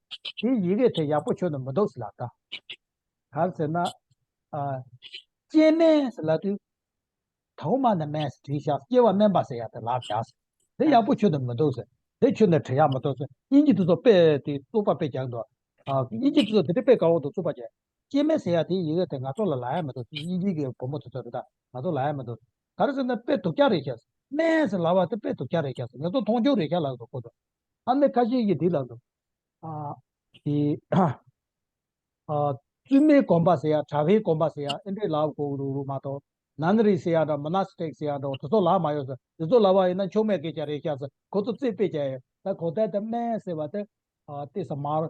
དེ་ཡི་གེ་དེ་ཡག་པོ་ཁྱོན་ནས་མི་འདུག་ཟེར་ལ་ད། ག་རེ་ཟེར་ན། ཨ། སྐྱེ་དམན་ཟེར་ལབ་དུས། ཐའོ་མ་ན་དམན་ཟེར་བྲིས་ཤག་སྐྱེ་བ་དམན་པ་ཟེར་ཡ་དེ་ལབ་བཞག་ཟེར། དེ་ཡག་པོ་ཁྱོན་ནས་མི་འདུག་ཟེར། དེ་ཁྱོན་ནས་བྲི་ཡག་མི་འདུག་ཟེར། དབྱིན་ཇི་དེ་ཚོ་དཔེ་དེ་རྩོད་པ་དཔེ་རྒྱག་འདུག་ཨ། དབྱིན་ཇི་དེ་ཚོ་དེ་འདྲ་དཔེ་དགའ་བོ་འདུག་རྩོད་པ་བྱས། སྐྱེ་དམན་ཟེར་ཡ་དེ་ཡི་གེ་དེ་ང་ཚོ་ལ་ལབ་ཡ་མི་འདུག་དབྱིན་ཇི་གི་བུ་མོ་དེ་ཚོ་རེད་ད། ང་ཚོ་ལབ་ཡ་མི་འདུག་ག་རེ་ཟེར་ན་དཔེ་སྡུག་ཅག་རེད་ཤག་དམན་ཟེར་ལབ་པ་དེ་དཔེ་སྡུག་ཅག་རེད་ཤག་ཟེར། ང་ཚོ་མཐོང་ཆུང་རེད་ཤག་ལབ་འདུག་ཁོ་ཚོ། ཨ་ནི་ཁ་ཤས་ཀྱིས་དེ་ལབ་འདུག་ཨ། དེ། ཨ། བཙུན་མའི་གོམ་པ་ཟེར་ཡ། གྲྭ་པའི་གོམ་པ་ཟེར་ཡ། ཨེ་འདྲའི་ལབ་དགོས་རུ་རུ་མ་གཏོགས། ནན་རི་ཟེར་ཡ་འདྲ། མོ་ནེ་སི་ཊིག་ཟེར་ཡ་འདྲ་དེ་ཚོ་ལབ་མ་ཡོང་ཟེར། དེ་ཚོ་ལབ་པ་ཡིན་ན་མཆོག་དམན་སྐད་ཆ་རེད་ཤག་ཟེར། ཁོ་ཚོ་རྩིས་དཔེ་བྱས་ཡོད། ད་གོ་ཐོས་དེ་དམན་ཟེར་བ་དེ། ཨ། ཏོག་ཙམ་མར་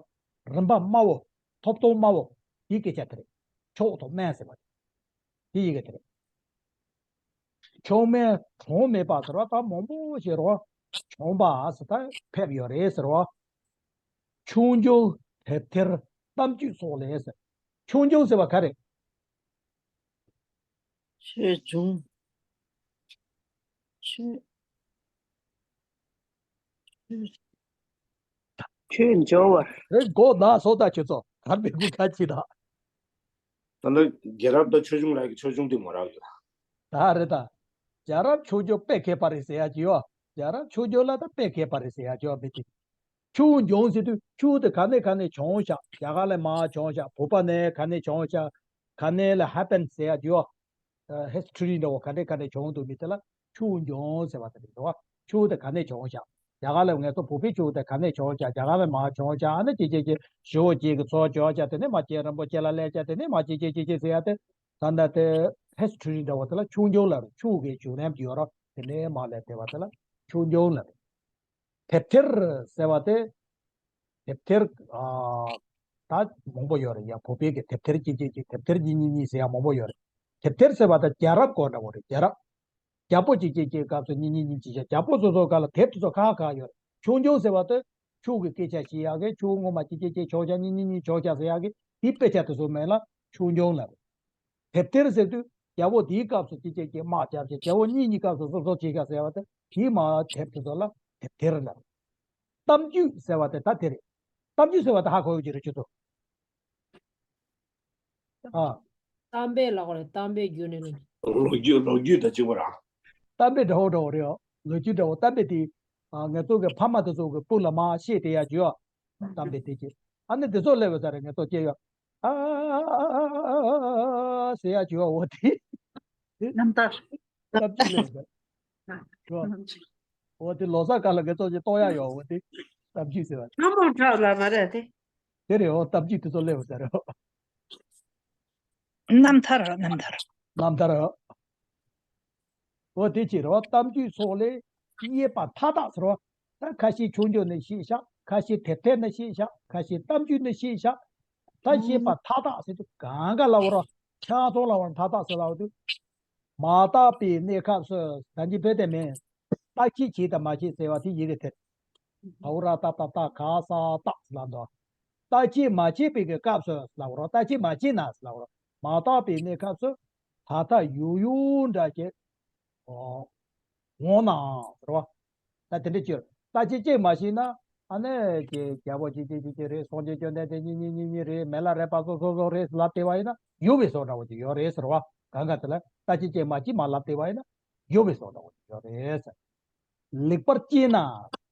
རིམ་པ་དམའ་བོ། ཐོབ་ཐང་དམའ་བོ། དེའི་སྐད་ཆ་དེ་རེད། མཆོག་དང་དམན་ཟེར་བ་དེ། དེ་ཡི་གེ་དེ་རེད། མཆོག་དམན་གྲངས་མེད་པ་ཟེར་བ་ད་མང་པོ་ཞིག་རོ། བྱུང་བ་ཟེར་ད་ཕེབས་ཡོད་རེད་ཟེར་རོ། ཆོས་འབྱུང་། དེབ་ཐེར། གཏམ་རྒྱུད་སོགས་ལས་ཟེར། ཆོས་འབྱུང་ཟེར་བ་ག་རེ། ཆོས་འབྱུང་། ཆོས། ཆོས། ཆོས་འབྱུང་བ། རེད། མགོ་ན་སོ་ད་ཁྱོད་ཚོ་གར་མི་དགོས་ཁ་ཅིག་ད། ད་ལྟ་རྒྱལ་རབས་དང་ཆོས་འབྱུང་ལབ་ཀྱི་ཆོས་འབྱུང་དེ་མོ་རག་ཡོད། ད་རེད་ད། རྒྱལ་རབས་ཆོས་འབྱུང་དཔེ་མཁས་པ་རེད་ཟེར་ཡ་ཅིག་ཡོད། རྒྱལ་རབས་ཆོས་འབྱུང་ལ་ད་དཔེ་མཁས་པ་རེད་ཟེར་ཡ་ཅིག་ཡོད་མི་དེ། ཆོས་འབྱུང་ཟེར་དུས་ཆོས་དེ་ག་ནས་ག་ནས་བྱུང་ཤག་རྒྱ་གར་ལ་མར་བྱུང་ཤག་བོད་པ་ནས་ག་ནས་བྱུང་ཤག་ག་ནས་ལ་ཧེ་པེན་ཟེར་ཡ་ཅིག་ཡོད། ཨ། ཧི་སི་ཊོ་རི་འདྲ་བོ་ག་འདྲས་ག་འདྲས་བྱུང་འདུག་མི་དེ་ལ་ཆོས་འབྱུང་ཟེར་བ་དེ་རེད་དོ། ཆོས་དེ་ག་ནས་བྱུང་ཤག་རྒྱ་གར་ལ་ངེད་ཚོ་བོད་པའི་ཆོས་དེ་ག་ནས་བྱུང་ཤག་རྒྱ་གར་ལ་མར་བྱུང་ཤག་ཨ་ནི་ཅི་ཅི་ཅི་ཞི་བ་རྗེ་གི་ཚོགས་བཅོ་ཤག་དེ་ནས་མར་རྗེ་རིན་པོ་ཆེ་ལ་སླེབས་ཤག་དེ་ནས་མར་ཅི་ཅི་ཅི་ཅི་ཟེར་ཡ་དེ། ད་ལྟ་དེ་ཧི་སི་ཊོ་རི་འདྲ་བོ་དེ་ལ་ཆོས་འབྱུང་ལབ་རེད། ཆོས་ཀྱི་བྱུང་རིམ་ཅིག་ཡོད་རོ། དེ་ནས་མར་ལ་དེ་བ་དེ་ལ་ཆོས་འབྱུང་ལབ་རེད། དེབ་ཐེར་ཟེར་བ་དེ། དེབ་ཐེར། ཨ། ད་མང་པོ་ཡོད་རེད་ཡ། བོད་པའི་གི་དེབ་ཐེར་གཅིག་གཅིག་གཅིག་དེབ་ཐེར་གཉིས་གཉིས་གཉིས་ཟེར་ཡ་མང་པོ་ཡོད་རེད། དེབ་ཐེར་ཟེར་བ་ད་རྒྱལ་རབས་སྐོར་འདྲ་བོ་རེད། རྒྱལ་རབས། རྒྱལ་པོ་གཅིག་གཅིག་གཅིག་སྐབས་སུ་གཉིས་གཉིས་གཉིས་གཅིག་བྱས། རྒྱལ་པོ་སོ་སོ་སྐབས་ལ་དེབ་དེ་ཚོ་ཁག་ཁག་ཡོད་རེད། ཆོས་འབྱུང་ཟེར་བ་དེ་ཆོས་ཀྱི་སྐད་ཆ་བཤད་ཡག་གི། ཆོས་སྔོན་མ་གཅིག་གཅིག་གཅིག་བྱུང་ཤག་གཉིས་གཉིས་གཉིས་བྱུང་ཤག་ཟེར་ཡག་གི་དེའི་དཔེ་ཆ་དེ་ཚོ་མིང་ལ་ཆོས་འབྱུང་ལབ་རེད། དེབ་ཐེར་ཟེར་དུས་རྒྱལ་པོ་དེའི་སྐབས་སུ་གཅིག་གཅིག་གཅིག་དམག་བརྒྱབ་བྱས། རྒྱལ་པོ་གཉིས་གཉིས་སྐབས་སུ་སོ་སོ་བྱས་ཤག་ཟེར་བ་དེ་ གིས་མར་དེབ་དེ་ཚོ་ལ་དེབ་ཐེར་ལབ། གཏམ་རྒྱུད་ཟེར་བ་དེ་ད་དེ་རེད། གཏམ་རྒྱུད་ཟེར་བ་དེ་ཧ་གོ་ཡོད་ཀྱི་རེད་ཁྱོད་ཚོ། ཨ། གཏམ་དཔེ་ལབ་དགོས་རེད། གཏམ་དཔེ་བརྒྱུད་ནས་ལོ་རྒྱུས། ལོ་རྒྱུས་དང་གཅིག་པ་རེད། གཏམ་དཔེ་འདྲ་བོ་འདྲ་བོ་རེད། ཨོ། ལོ་རྒྱུས་འདྲ་བོ། གཏམ་དཔེ་དེ། ཨ། ང་ཚོ་གི་ཕ་མ་དེ་ཚོ་གི་སྤུ་ལ་མར་བཤད་བསྡད་ཡག་རྒྱུ། གཏམ་དཔེ་དེ་ཅིག་ཨ་ནི་དེ་ཚོ་སླེབས་པ་ཙང་རེད། ང་ཚོ་སྐྱེ་ཡོད། ཨ་ཟེར་ཡག་རྒྱུ་འོ་དེ། རྣམ་ཐར། གཏམ་རྒྱུད་སླེབས་པ་རེད། འོ་དེ་ལོ་གསར་སྐབས་ལ་ང་ཚོ་ཅིག་གཏོང་ཡག་ཡོད། འོ་དེ་གཏམ་རྒྱུད་ཟེར་བ། ལྷ་མོ་གྲགས་ལ་མ་རེད་དེ། དེ་རེད། འོ་གཏམ་རྒྱུད་དེ་ཚོ་སླེབས་པ་ཙང་རེད། རྣམ་ཐར། རྣམ་ཐར། རྣམ་ཐར། འོ་དེ་ཅིག་རེད་བ། གཏམ་རྒྱུད་སོགས་ལས་རྙེད་པ་མཐའ་དག་ཟེར་བ། ད་ཁ་ཤས་ཆུང་ཆུང་ནས་ཤེས་ཤག་ཁ་ཤས་དེབ་ཐེར་ནས་ཤེས་ཤག་ཁ་ཤས་གཏམ་རྒྱུད་ནས་ཤེས་ཤག་ད་ཤེས་པ་མཐའ་དག་ཟེར་དུས་གང་ག་ལབ་རོགས། ཆ་ཚང་ལབ་པ་མཐའ་དག་ཟེར་ལབ་དུས། མ་དག་པའི་གནས་སྐབས་སུ། ད་འདི་བོད་དེ་མིན། བརྟག་དཔྱད་བྱས་དང་མ་བྱས་ཟེར་བ་དེ་ཡི་གེ་དེར། ཨ་བ་ར་ཏ་པ་ཏ་ག་ས་ཏ་ལབ་འདུག་བརྟག་དཔྱད་མ་བྱས་པའི་གི་སྐབས་སུ་ལབ་རོགས། བརྟག་དཔྱད་མ་བྱས་ན་ལབ་རོགས། མ་དག་པའི་གནས་སྐབས་སུ། ད་ལྟ་ཡོད་ཡོད་འདྲ་ཞིག་འོང་ན་ཟེར་བ། ད་དེ་འདྲ་ཅིག་བརྟག་དཔྱད་ཅིག་མ་བྱས་ན། ཨ་ནི་ཀྱེ་རྒྱལ་པོ་ཅིག་ཅིག་ཅིག་ཅིག་རེད། སངས་རྒྱས་བཅོམ་ལྡན་འདས་ཉིད་ཉིད་ཉིད་ཉིད་རེད། མི་ལ་རས་པ་སོ་སོ་སོ་རེད་ལབ་བསྡད་པ་ཡིན་ན་ཡོད་པའི་བཟོ་འདྲ་བོ་ཅིག་ཡོད་རེད་ཟེར་བ། གང་ག་དེ་ལ་བརྟག་དཔྱད་ཅིག་མ་བྱས་མ་ལབ་བསྡད་པ་ཡིན་ན་ཡོད་པའི་བཟོ་འདྲ་བོ་ཅིག་ཡོད་རེད་ཟེར། ལེགས་པར་དཔྱད་ན།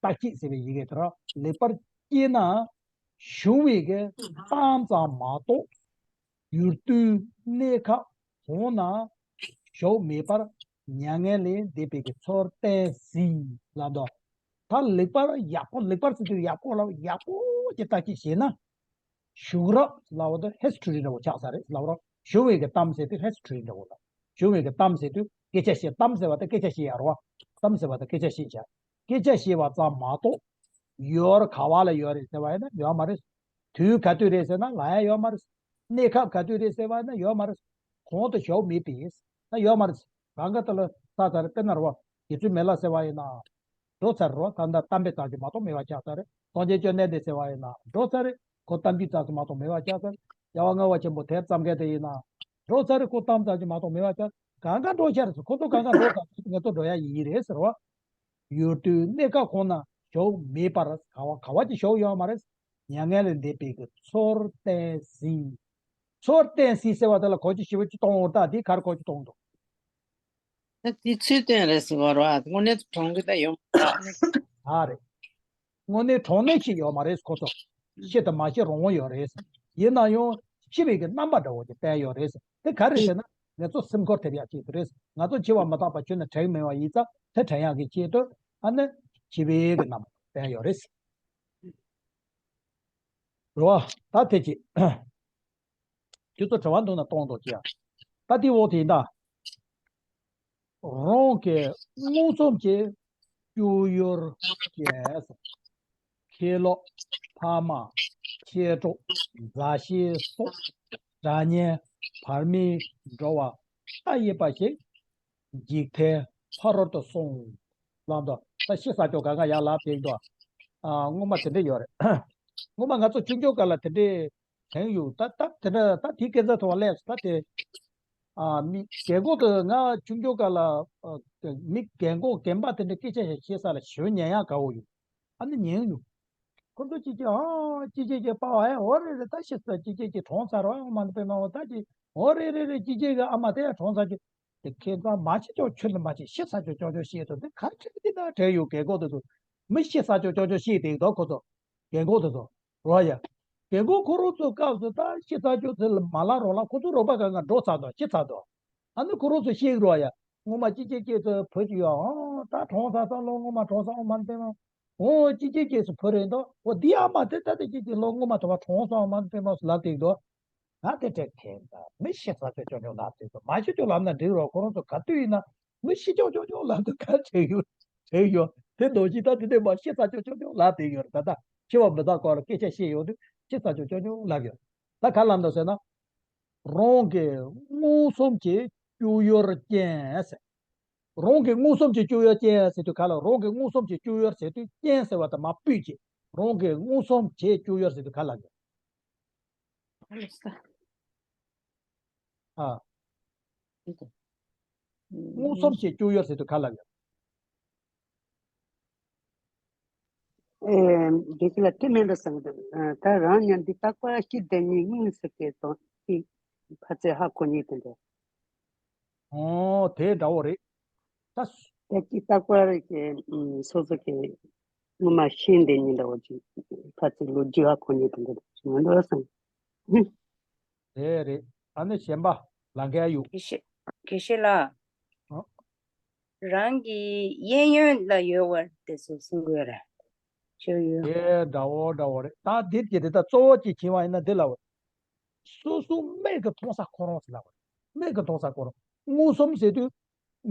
བརྟག་དཔྱད་ཟེར་བའི་ཡི་གེ་དེ་ར། ལེགས་པར་དཔྱད་ན། བྱུང་བའི་གི་གཏམ་ཙམ་མ་གཏོགས། ཡུལ་དུས་གནས་སྐབས་གང་ན་བྱུང་མེད་པར། མྱ་ངན་ལས་འདས་པའི་གི་ཚུལ་བསྟན་གཟིགས་ལབ་འདུག་ད་ལེགས་པར་ཡག་པོ། ལེགས་པར་ཟེར་དུས་ཡག་པོ་ལ་ཡག་པོ་གི་བརྟག་དཔྱད་བྱས་ན། བྱུང་རབས་ལབ་པ་དེ་ཧི་སི་ཊོ་རི་འདྲ་བོ་ཆགས་ས་རེད་ལབ་རོགས། བྱུང་བའི་གི་གཏམ་ཟེར་དུས་ཧི་སི་ཊོ་རི་འདྲ་བོ་ལ། བྱུང་བའི་གི་གཏམ་ཟེར་དུས་སྐད་ཆ་བཤད། གཏམ་ཟེར་བ་དེ་སྐད་ཆ་བཤད་ཡ་རོ། གཏམ་ཟེར་བ་དེ་སྐད་ཆ་བཤད་བྱ། སྐད་ཆ་བཤད་པ་ཙམ་མ་གཏོགས། ཡུལ་ག་བ་ལ་ཡོད་རེད་ཟེར་བ་ཡིན་ན་ཡོད་མ་རེད། དུས་ག་དུས་རེད་ཟེར་ན་ལབ་ཡ་ཡོད་མ་རེད། གནས་སྐབས་ག་དུས་རེད་ཟེར་བ་ཡིན་ན་ཡོད་མ་རེད། གོང་དུ་བྱུང་མེད་པས་ན་ཡོད་མ་རེད། གང་ག་དེ་ལ་ས་ས་རེད། དཔེར་ན་རོ། རྗེ་བཙུན་མི་ལ་ཟེར་བ་ཡིན་ན། འགྲོ་ཚར་རོ། ད་ལྟ་གཏམ་དཔེ་ཙམ་ཞིག་མ་གཏོགས་མེད་པ་ཆགས་ཚར་རེད། སངས་རྒྱས་བཅོམ་ལྡན་འདས་ཟེར་བ་ཡིན་ན་འགྲོ་ཚར་རེད། ཁོ་གཏམ་རྒྱུད་ཙམ་ཞིག་མ་གཏོགས་མེད་པ་ཆགས་ཚར་རེད། རྒྱལ་བ་ལྔ་པ་ཆེན་པོ་དེབ་བརྩམས་མཁན་དེ་ཡིན་ན། འགྲོ་ཚར་རེད། ཁོ་གཏམ་ཙམ་ཞིག་མ་གཏོགས་མེད་པ་ཆགས། གང་ག་འགྲོ་ཤར་རེད། ཁོ་ཚོ་གང་ག་འགྲོ་ཚར་རེད། ང་ཚོ་འགྲོ་ཡ་ཡིན་རེད་ཟེར་བ། ཡུལ་དུས་གནས་སྐབས་གང་ན་བྱུང་མེད་པར། ག་བ་ག་བ་ཅིག་བྱུང་ཡོད་མ་རེད། མྱ་ངན་ལས་འདས་པའི་གི་ཚུལ་བསྟན་གཟིགས། ཚུལ་བསྟན་གཟིགས་ཟེར་བ་དེ་ལ་གོ་རྒྱུ་ཞེ་པོ་ཅིག་གཏོང་འོ། ད་འདི་གར་གོ་རྒྱུ་གཏོང་འདུག་ད་དེ་ཚུལ་བསྟན་རེད་ཟེར་བ་རེད་བ། དངོས་གནས་དྲང་གི་ད་ཡོང་། ཨ་རེད། དངོས་གནས་དྲང་གནས་ཤེས་ཡོད་མ་རེད། ཁོ་ཚོ་ཤེས་དང་མ་ཤེས་རང་དབང་ཡོད་རེད། ཡིན་ན་ཡང་ཤེས་པའི་གི་རྣམ་པ་འདྲ་བོ་ཅིག་བསྟན་ཡོད་རེད། དེ་ག་རེ་ཟེར་ན་ང་ཚོ་སེམས་ཁུར་ཐེབས་ཡག་ཆེད་དུ་རེད། ང་ཚོ་འཆི་བ་མི་རྟག་པ་ཁྱོན་ནས་དྲན་མེད་པ་ཡིན་ཙང་དེ་དྲན་ཡག་གི་ཆེད་དུ། ཨ་ནི་ཤེས་པའི་གི་རྣམ་པ་བསྟན་ཡོད་རེད། རེད་བ། ད་དེ་ཅིག་ཁྱོད་ཚོ་དྲི་བ་འདུག་ན་གཏོང་དང་ཅི་ཡ། ད་དེའི་འོག་དེ་ཡིན་ད། རང་གི་མངོན་སུམ་གྱི་སྤྱོད་ཡུལ་ཅན། ཁ་ལོ། ཕ་མ། མཆེད་གྲོགས། མཛའ་བཤེས་སོགས་དགྲ་གཉེན་བར་མའི་འགྲོ་བ་ལྟ་ཡིན་པ་ཞིག་འཇིག་རྟེན་ཕ་རོལ་ཏུ་སོང་ལབ་འདུག་ད་ཤི་ས་ཅོག་ག་ག་ཡར་ལབ་དེ་འདུག་ཨ། སྔོན་མ་དེ་འདྲ་ཡོད་རེད། སྔོན་མ་ང་ཚོ་ཆུང་ཆུང་སྐབས་ལ་དེ་འདྲའི་དྲན་ཡོད། ད་ད་དེ་འདྲ་ད་དེའི་སྐད་ཆ་ཐོག་སླེབས་སོང་། ད་དེ། ཨ། མི་རྒན་གོག་དེ་ང་ཆུང་ཆུང་སྐབས་ལ། ཨ། མི་རྒན་གོག་རྒན་པ་དེ་འདྲ་སྐད་ཆ་ཞིག་བཤད་ས་ལ་ཞེ་པོ་ཉན་ཡག་དགའ་བོ་ཡོད། ཨ་ནི་ཉན་ཡོད། ཁོ་ཚོ་ཅིག་ཅིག་ཨ་ཅིག་ཅིག་ཅིག་པ་ཨེ་འོ་རེད་རེད། ད་ཤི་ས་ཅིག་ཅིག་ཅིག་གྲོངས་ཚར་བ་ཨ་མ་འདི་པས་མ་འོ་ད་ཅིག་འོ་རེད་རེད་རེད། ཅིག་ཅིག་གི་ཨ་མ་དེ་ཡང་གྲོངས་ཚར་ཅིག་དེ་ཁྱེད་ཚོ་མ་ཤི་ཅོག་ཁྱོད་ལ་མ་ཅིག་ཤི་ས་ཅོག་ཅོག་ཅོག་ཤི་དོ། དེ་ག་ཁྲིད་དེ་ད་བྲལ་ཡོད། རྒན་གོག་དེ་ཚོ་མི་ཤི་ས་ཅོག་ཅོག་ཅོག་ཤི་དེ་དོ་ཁོ་ཚོ། རྒན་གོག་དེ་ཚོ་རོ་ཡ། རྒན་གོག་ཁོ་རང་ཚོ་སྐབས་སུ་ད་ཤི་ས་ཅོག་ཚེ་ལ་མ་ལ་རོ་ལ་ཁོ་ཚོ་རོགས་པ་གང་ག་འགྲོ་ཚར་དོ། ཤི་ཚར་དོ། ཨ་ནི་ཁོ་རང་ཚོ་ཤི་རོ་ཡ། སྔོན་མ་ཅི་ཅི་སྐྱེས་ཚོ་བུ་ཅིག་ཡོད། ཨོ་ད་གྲོངས་ཚར་སོང་ལོ། སྔོན་མ་གྲོངས་སོང་། ཨོ་མ་འདི་པས་མ། ཨོ་ཅི་ཅི་སྐྱེས་སུ་བུ་རེད་འདུག་འོ་འདི་ཨ་མ་དེ་ད་དེ་ཅི་ཅི་ལོ་སྔོན་མ་དེ་བ་གྲོངས་སོང་། ཨོ་མ་འདི་པས་མ་སུ་ལབ་དེ་འདུག་ང་དེ་དྲན་ཐེངས་ད་མི་ཤི་ས་ཅོག་ཅོག་ཅོག་ལབ་དེ་འདུག་མ་ཤི་ཅོག་ལབ་ན་འགྲིག་རོགས། ཁོ་རང་ཚོ་ག་དུས་ཡིན་ན། མི་ཤི་ཅོག་ཅོག་ཅོག་ལབ་དུས་ག་བྲལ་ཡོད། བྲལ་ཡོད། དེ་ནང་བཞིན་ད་དེ་ནས་མར་ཤི་ཚར་ཅོག་ཅོག་ཅོག་ལབ་བསྡད་ཡོད་རེད། ད་ལྟ་འཆི་བ་མི་རྟག་སྐོར་ལ་སྐད་ཆ་བཤད་ཡོང་དུས་ཤི་ཚར་ཅོག་ཅོག་ཅོག་ལབ་ཡོད། ད་ག་ལབ་འདུག་ཟེར་ན། རང་གི་མངོན་སུམ་གྱི་སྤྱོད་ཡུལ་ཅན་ཟེར། རང་གི་མངོན་སུམ་གྱི་སྤྱོད་ཡུལ་ཅན་ཟེར་དུས་ག་ལ། རང་གི་མངོན་སུམ་གྱི་སྤྱོད་ཡུལ་ཟེར་དུས་ཅན་ཟེར་བ་དང་མ་སྤུས་ཀྱི། རང་གི་མངོན་སུམ་གྱི་སྤྱོད་ཡུལ་ཟེར་དུས་ག་ལ་ཡོད། ཨ། མངོན་སུམ་གྱི་སྤྱོད་ཡུལ་ཟེར་དུས་ག་ལ་ཡོད། ཨེ། དེ་ཅི་ལ་དེ་མིན་འགྲོ་བསམ་གི་འདུག་ཨ། ད་རང་ཉིད་འདི་རྟག་པ་སྐྱེ་དེ་ཉིད་དངོས་སུ་སྐྱེ་དང་ཅི་ཕར་ཚད་ཧ་གོ་ཉིད་དེ་འདྲ། ཨོ། དེ་འདྲ་བོ་རེད། ད་ད་ཅི་རྟག་པ་རེད་ཀྱི་སོ་སོ་གི་ངོ་མ་ཤེས་དེ་ཉིད་འདྲ་བོ་ཅིག་ཕར་ཚད་ལོ་རྒྱུས་ཧ་གོ་ཉིད་དེ་འདྲ་ཞིག་མིན་འགྲོ་བསམ། དེ་རེད། ཨ་ནི་གཞན་པ་ལ་འགལ་ཡོད། དགེ་བཤེས་དགེ་བཤེས་ལགས། ཨ། རང་གི་གཡས་གཡོན་ལ་ཡོད་པ་དེ་ཚོ་གསུང་གི་ཡོད་རེད། སྤྱོད་ཡུལ། དེ་འདྲ་བོ་འདྲ་བོ་རེད། ད་འདིར་གྱི་དེ་ད་གཙོ་བོ་གཅིག་བྱིན་པ་ཡིན་ན་འདི་ལ་བ། སོ་སོ་མིག་གིས་མཐོང་ས་ཁོ་རང་ཟེར་ལ་བ། མིག་གིས་མཐོང་ས་ཁོ་རང་། མངོན་སུམ་ཟེར་དུས་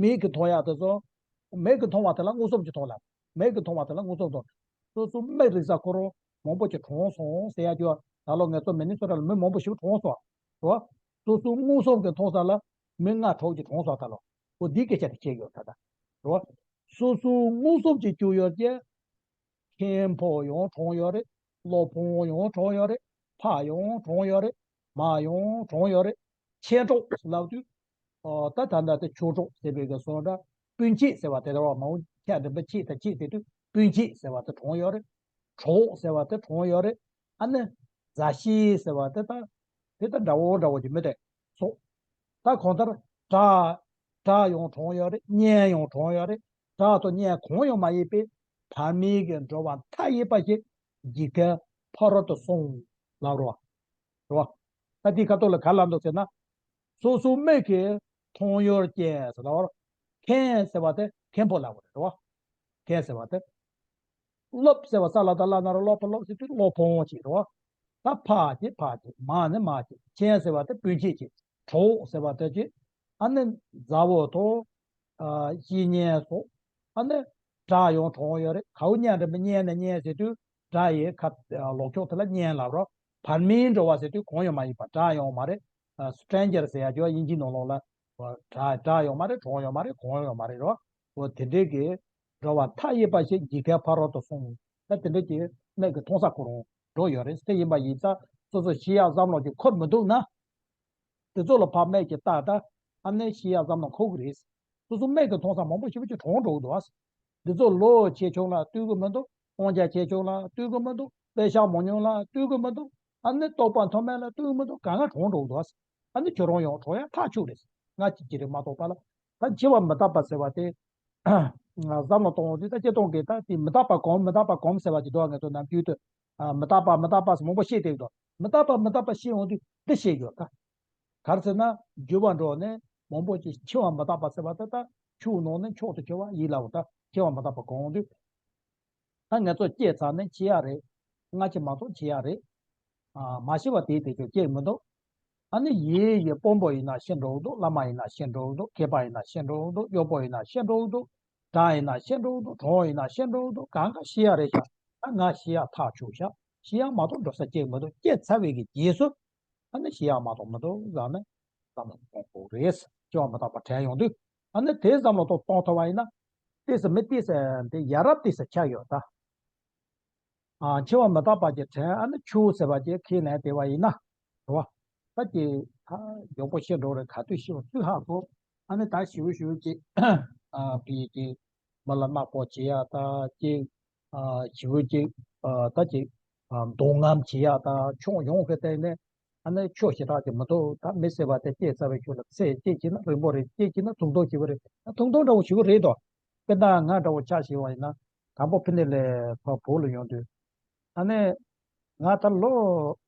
མིག་གིས་མཐོང་ཡག་དེ་ཚོ། མིག་གིས་མཐོང་བ་དེ་ལ་མངོན་སུམ་གྱིས་མཐོང་ལ། མིག་གིས་མཐོང་བ་དེ་ལ་མངོན་སུམ་མཐོང་། སོ་སོ་མིག་རིག་ས་ཁོ་རང་མང་པོ་ཅིག་གྲོངས་སོང་ཟེར་ཡ་རྒྱུ། ད་ལོ་ངེད་ཚོ་མི་ནི་སོ་ཊ་ལ་མི་མང་པོ་ཞིག་གྲོངས་སོང་། རེད་བ། སོ་སོ་མངོན་སུམ་གྱིས་མཐོང་ས་ལ་མི་ལྔ་དྲུག་ཅིག་གྲོངས་སོང་ད་ལོ། འོ་འདིའི་སྐད་ཆ་དེ་བཤད་ཡོད་ད་ལྟ། རེད་བ། སོ་སོ་མངོན་སུམ་གྱིས་བསྐྱུར་ཡོད་ཀྱི། མཁན་པོ་ཡང་གྲོངས་ཡོད་རེད། སློབ་དཔོན་ཡང་གྲོངས་ཡོད་རེད། ཕ་ཡང་གྲོངས་ཡོད་རེད། མ་ཡང་གྲོངས་ཡོད་རེད། མཆེད་གྲོགས་ལབ་དུས། ཨོ། ད་ད་ལྟ་དེ་ཆོས་གྲོགས་ཟེར་བའི་གི་སོང་འདྲ། སྤུན་མཆེད་ཟེར་བ་དེ་རེད་བ། མ་འོངས་ཁྱེད་འདྲ་མི་མཆེད་དང་མཆེད་ཟེར་དུས་སྤུན་མཆེད་ཟེར་བ་དེ་གྲོངས་ཡོད་རེད། གྲོགས་ཟེར་བ་དེ་གྲོངས་ཡོད་རེད། ཨ་ནི་མཛའ་བཤེས་ཟེར་བ་དེ་ད་དེ་ད་འདྲ་བོ་འདྲ་བོ་ཅིག་མི་དེ་སོགས། ད་གང་ལྟར་བྲག་བྲག་ཡང་གྲོངས་ཡོད་རེད། གཉན་ཡང་གྲོངས་ཡོད་རེད། བྲག་དང་གཉན་གང་ཡང་མ་ཡིན་པའི་བར་མའི་གི་འགྲོ་བ་མཐའ་ཡས་པ་ཞིག་འཇིག་རྟེན་ཕ་རོལ་ཏུ་སོང་ལབ་རོ། རེད་བ། ད་འདི་ཁ་ཐོག་ལ་ག་ལ་འདུག་ཟེར་ན། སོ་སོའི་མིག་གིས་མཐོང་ཡོད་ཀྱི་ཟེར་ལབ་རོ། མཁན་ཟེར་བ་དེ་མཁན་པོ་ལབ་རེད་བ། མཁན་ཟེར་བ་དེ། སློབ་ཟེར་བ་ས་ལ་ད་ལ་ན་རོ་སློབ་པ་སློབ་ཟེར་དུས་སློབ་དཔོན་ཅིག་རེད་བ། ད་ཕ་ཅིག་ཕ་ཅིག་མ་ནི་མ་ཅིག་མཁན་ཟེར་བ་དེ་སྤུན་མཆེད་ཅིག་གྲོགས་ཟེར་བ་དེ་ཅིག་ཨ་ནི་མཛའ་བོ་དང་། ཨ། བཤེས་གཉེན་སོགས། ཨ་ནི་བྲག་ཡང་གྲོངས་ཡོད་རེད། གའུ་གཉན་འདྲ་མི་གཉན་ནས་གཉན་ཟེར་དུས་བྲག་ཡི་ཁ་ལོག་ཕྱོགས་དེ་ལ་གཉན་ལབ་རོ། བར་མའི་འགྲོ་བ་ཟེར་དུས་གང་ཡང་མ་ཡིན་པ། བྲག་ཡང་མ་རེད། སི་ཊེན་ཇར་ཟེར་ཡ་ཅོ་དབྱིན་ཇིའི་ནང་ལོགས་ལ། བྲག་བྲག་ཡང་མ་རེད། གྲོང་ཡང་མ་རེད། གང་ཡང་མ་རེད་རོ། འོ་དེ་འདྲའི་གི་འགྲོ་བ་མཐའ་ཡས་པ་ཞིག་འཇིག་རྟེན་ཕ་རོལ་ཏུ་སོང་། ད་དེ་འདྲ་གི་མིག་གིས་མཐོང་ས་ཁོ་རང་འགྲོ་ཡོད་རེད། དེ་ཡིན་པ་ཡིན་ཙང་སོ་སོ་ཤི་ཡག་བསམ་བློ་ཅིག་འཁོར་མི་འདུག་ན། དེ་ཚོ་ལ་ཕར་མིག་གིས་བལྟས་ད། ཨ་ནི་ཤི་ཡག་བསམ་བློ་འཁོར་གི་རེད། སོ་སོ་མིག་གིས་མཐོང་ས་མང་པོ་ཞེ་པོ་ཅིག་གྲོངས་འགྲོ་གི་འདུག་ཨ། འདི་ཚོ་ལོ་ཆེ་ཆུང་ལ་ལྟོས་གི་མི་འདུག་དབང་ཆ་ཆེ་ཆུང་ལ་ལྟོས་གི་མི་འདུག་པེ་ཤག་མང་ཉུང་ལ་ལྟོས་གི་མི་འདུག་ཨ་ནི་རྟོགས་པ་མཐོ་དམན་ལ་ལྟོས་གི་མི་འདུག་གང་ག་གྲོངས་འགྲོ་གི་འདུག་ཨ། ཨ་ནི་ཁྱོད་རང་ཡང་གྲོངས་ཡག་ཐག་ཆོད་རེད། ང་གཅིག་གིས་རེད་མ་གཏོགས་པ་ལ། ད་འཆི་བ་མི་རྟག་པ་ཟེར་བ་དེ། བསམ་བློ་གཏོང་འོང་དུས་ད་སྤྱིར་བཏང་གི་ད་དེ་མི་རྟག་པ་གོམས། མི་རྟག་པ་གོམས་ཟེར་བ་ཅིག་འདུག་ངེད་ཚོ་ནམ་རྒྱུན་དུ། ཨ། མི་རྟག་པ་མི་རྟག་པ་ཟེར་མང་པོ་བཤད་བསྡད་འདུག་མི་རྟག་པ་མི་རྟག་པ་བཤད་འོང་དུས་འདི་བཤད་ཡོད་ད། ག་རེ་ཟེར་ན་འགྱུར་བ་འགྲོ་ནས་མང་པོ་ཅིག་འཆི་བ་མི་རྟག་པ་ཟེར་བ་ད་ད་ཆུ་ནང་ནས་མཆོག་ཏུ་གྱུར་པ་ཡིན་ལབ་ད། འཆི་བ་མི་རྟག་པ་གོམས་འོང་དུས། ད་ངེད་ཚོ་སྐྱེས་ཚར་ནས་འཆི་ཡག་རེད། སྔ་ཕྱི་མ་གཏོགས་འཆི་ཡག་རེད། ཨ། མ་ཤི་བ་དེའི་དེ་ཚོ་སྐྱེས་མི་འདུག་ཨ་ནི་ཡི་ཡི་དཔོན་པོ་ཡིན་ན་ཤི་འགྲོ་གི་འདུག་བླ་མ་ཡིན་ན་ཤི་འགྲོ་གི་འདུག་མཁས་པ་ཡིན་ན་ཤི་འགྲོ་གི་འདུག་གཡོག་པོ་ཡིན་ན་ཤི་འགྲོ་གི་འདུག་བྲག་ཡིན་ན་ཤི་འགྲོ་གི་འདུག་གྲོང་ཡིན་ན་ཤི་འགྲོ་གི་འདུག་གང་ག་ཤི་ཡག་རེད་ཤག་ད་ང་ཤི་ཡག་ཐག་ཆོད་ཤག་ཤི་ཡག་མ་གཏོགས་འགྲོ་ས་སྐྱེས་མི་འདུག་སྐྱེས་ཚར་བའི་གི་རྗེས་སུ་ཨ་ནི་ཤི་ཡག་མ་གཏོགས་མི་འདུག་བསམ་ནས་བསམ་བློ་གཏོང་དགོས་རེད། འཆི་བ་མི་རྟག་པ་དྲན་ཡོང་དུས། ཨ་ནི་དེ་བསམ་བློ་གཏོང་གཏོང་ཐུབ་པ་ཡིན་ན། ཏོག་ཙམ་མི་ཏོག་ཙམ་དེ་ཡ་རབས་ཏོག་ཙམ་ཆགས་ཡོད་ད། ཨ། འཆི་བ་མི་རྟག་པ་ཅིག་དྲན། ཨ་ནི་ཆོས་ཟེར་བ་ཅིག་ཁས་ལེན་བསྡད་པ་ཡིན་ན། རེད་བ། ད་ཀྱི་ད་མགྱོགས་པོ་ཤི་འགྲོ་རེད། ག་དུས་ཤི་བ་སུས་ཧ་གོ། ཨ་ནི་ད་ཞེ་པོ་ཞེ་པོ་ཅིག་ཨ། བི་ཀྱི་མི་ལ་ནག་པོ་བྱེད་ཡག་ད་ཅིག་ཨ། ཞེ་པོ་ཅིག་ཨ། ད་ཅིག་ཨ། འདོད་རྔམ་བྱེད་ཡག་ད་ཕྱོགས་ཡོངས་ཀྱི་སྟེང་ནས། ཨ་ནི་ཆོས་ཞེ་དྲག་ཅིག་མི་འདུག་ད་མི་ཟེར་བ་དེ་སྐྱེས་ཚར་བའི་ཁྱོད་ལ་ཚེ་གཅིག་བྱས་ན་རིང་པོ་རེད། གཅིག་བྱས་ན་ཐུང་ཐུང་ཞེ་པོ་རེད། ཐུང་ཐུང་འདྲ་བོ་ཞེ་པོ་རེད་དོ། དཔེར་ན་ང་འདྲ་བོ་ཆ་བཞག་པ་ཡིན་ན། དང་པོ་ཕི་ནི་ལ་ཕར་བོད་ལ་ཡོང་དུས། ཨ་ནི་ང་ད་ལོ་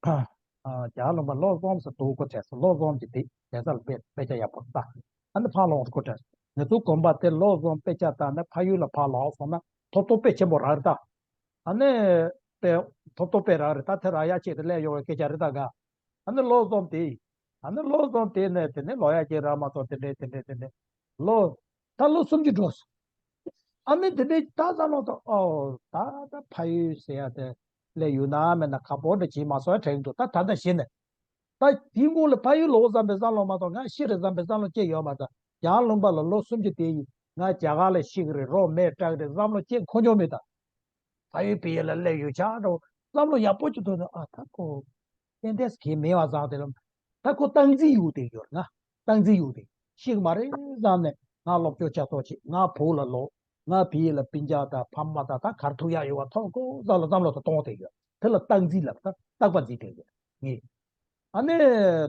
ཨ། རྒྱ་གར་ལུང་པ་ལོ་གསུམ་ཙམ་འདུག་གོ་དྲན་སོང་། ལོ་གསུམ་གྱི་དེ་དེ་ཚོ་ལ་དཔེ་དཔེ་ཆ་ཡག་པོ་ལྟ། ཨ་ནི་ཕར་ལོག་གོ་དྲན་སོང་། ང་ཚོ་དགོན་པ་དེ་ལོ་གསུམ་དཔེ་ཆ་ལྟ་ནས་ཕ་ཡུལ་ལ་ཕར་ལོག་སོང་ན་ཐོབ་ཐང་དཔེ་ཆེན་པོ་རག་རེད་ད། ཨ་ནི་དཔེ་ཐོབ་ཐང་དཔེ་རག་རེད་ད། དེ་རག་ཡག་ཆེད་དུ་སླེབས་ཡོང་བའི་སྐད་ཆ་རེད་ད་ག་ཨ་ནི་ལོ་གསུམ་དེ། ཨ་ནི་ལོ་གསུམ་དེ་ནས་དེ་ནས་ལོ་ཡག་ཅིག་རག་མ་སོང་། དེ་འདྲས་དེ་འདྲས་དེ་འདྲས། ལོ། ད་ལོ་སུམ་ཅུ་འགྲོ་སོང་། ཨ་ནི་དེ་འདྲས་ད་བསམ་བློ་ཐོངས། ཨོ། ད་ད་ཕ་ཡུལ་ཟེར་ཡ་དེ་སླེབས་ཡོང་ན་མེད་ན་ཁག་པོ་འདྲ་བྱེད་མ་སོང་ཡ་དྲན་གྱི་འདུག་ད་ད་ལྟ་གཞི་ནས། ད་དེའི་སྔོན་ལ་ཕ་ཡུལ་ལོག་བསམ་པའི་བསམ་བློ་མ་གཏོགས་ང་ཤི་རེད་བསམ་པའི་བསམ་བློ་ཅི་ཡོད་མ་རེད། ཡང་ལུང་པ་ལ་ལོ་སུམ་ཅུ་དེ་ཡིན་ང་རྒྱ་གར་ལ་ཤི་གི་རེད། རོགས་མེད་སྐྲག་གི་རེད་བསམ་བློ་ཅི་འཁོར་མྱོང་མེད་ད། ཕ་ཡུལ་བི་ཡ་ལ་སླེབས་ཡོད་ཆགས་འགྲོ། བསམ་བློ་ཡག་པོ་ཅིག་ཐོན་ནས། ཨ། ད་ཁོ་ཏན་ཏན་གལ་མེད་པ་བཟང་དེ་ལ། ད་ཁོ་སྟངས་འཛིན་ཡོད་དེ་ཡོད་ང་། སྟངས་འཛིན་ཡོད་དེ། ཤི་གི་མ་རེད་བསམ་ནས་ང་སློབ་སྦྱོང་བྱ་ཐོག་ཅིག་ང་བོད་ལ་ལོག་ང་བི་ཡི་ལ་སྤུན་ཀྱག་དང་ཕ་མ་དང་ད་གར་ཐུག་ཡག་ཡོད་པ་ཐོག་ཀོ་ཙམ་ལ་བསམ་བློ་དང་གཏོང་དེ་ཡོད། དེ་ལ་རྟག་འཛིན་ལབ་ད་རྟག་པ་འཛིན་དེ་ཡོད་ངས། ཨ་ནི་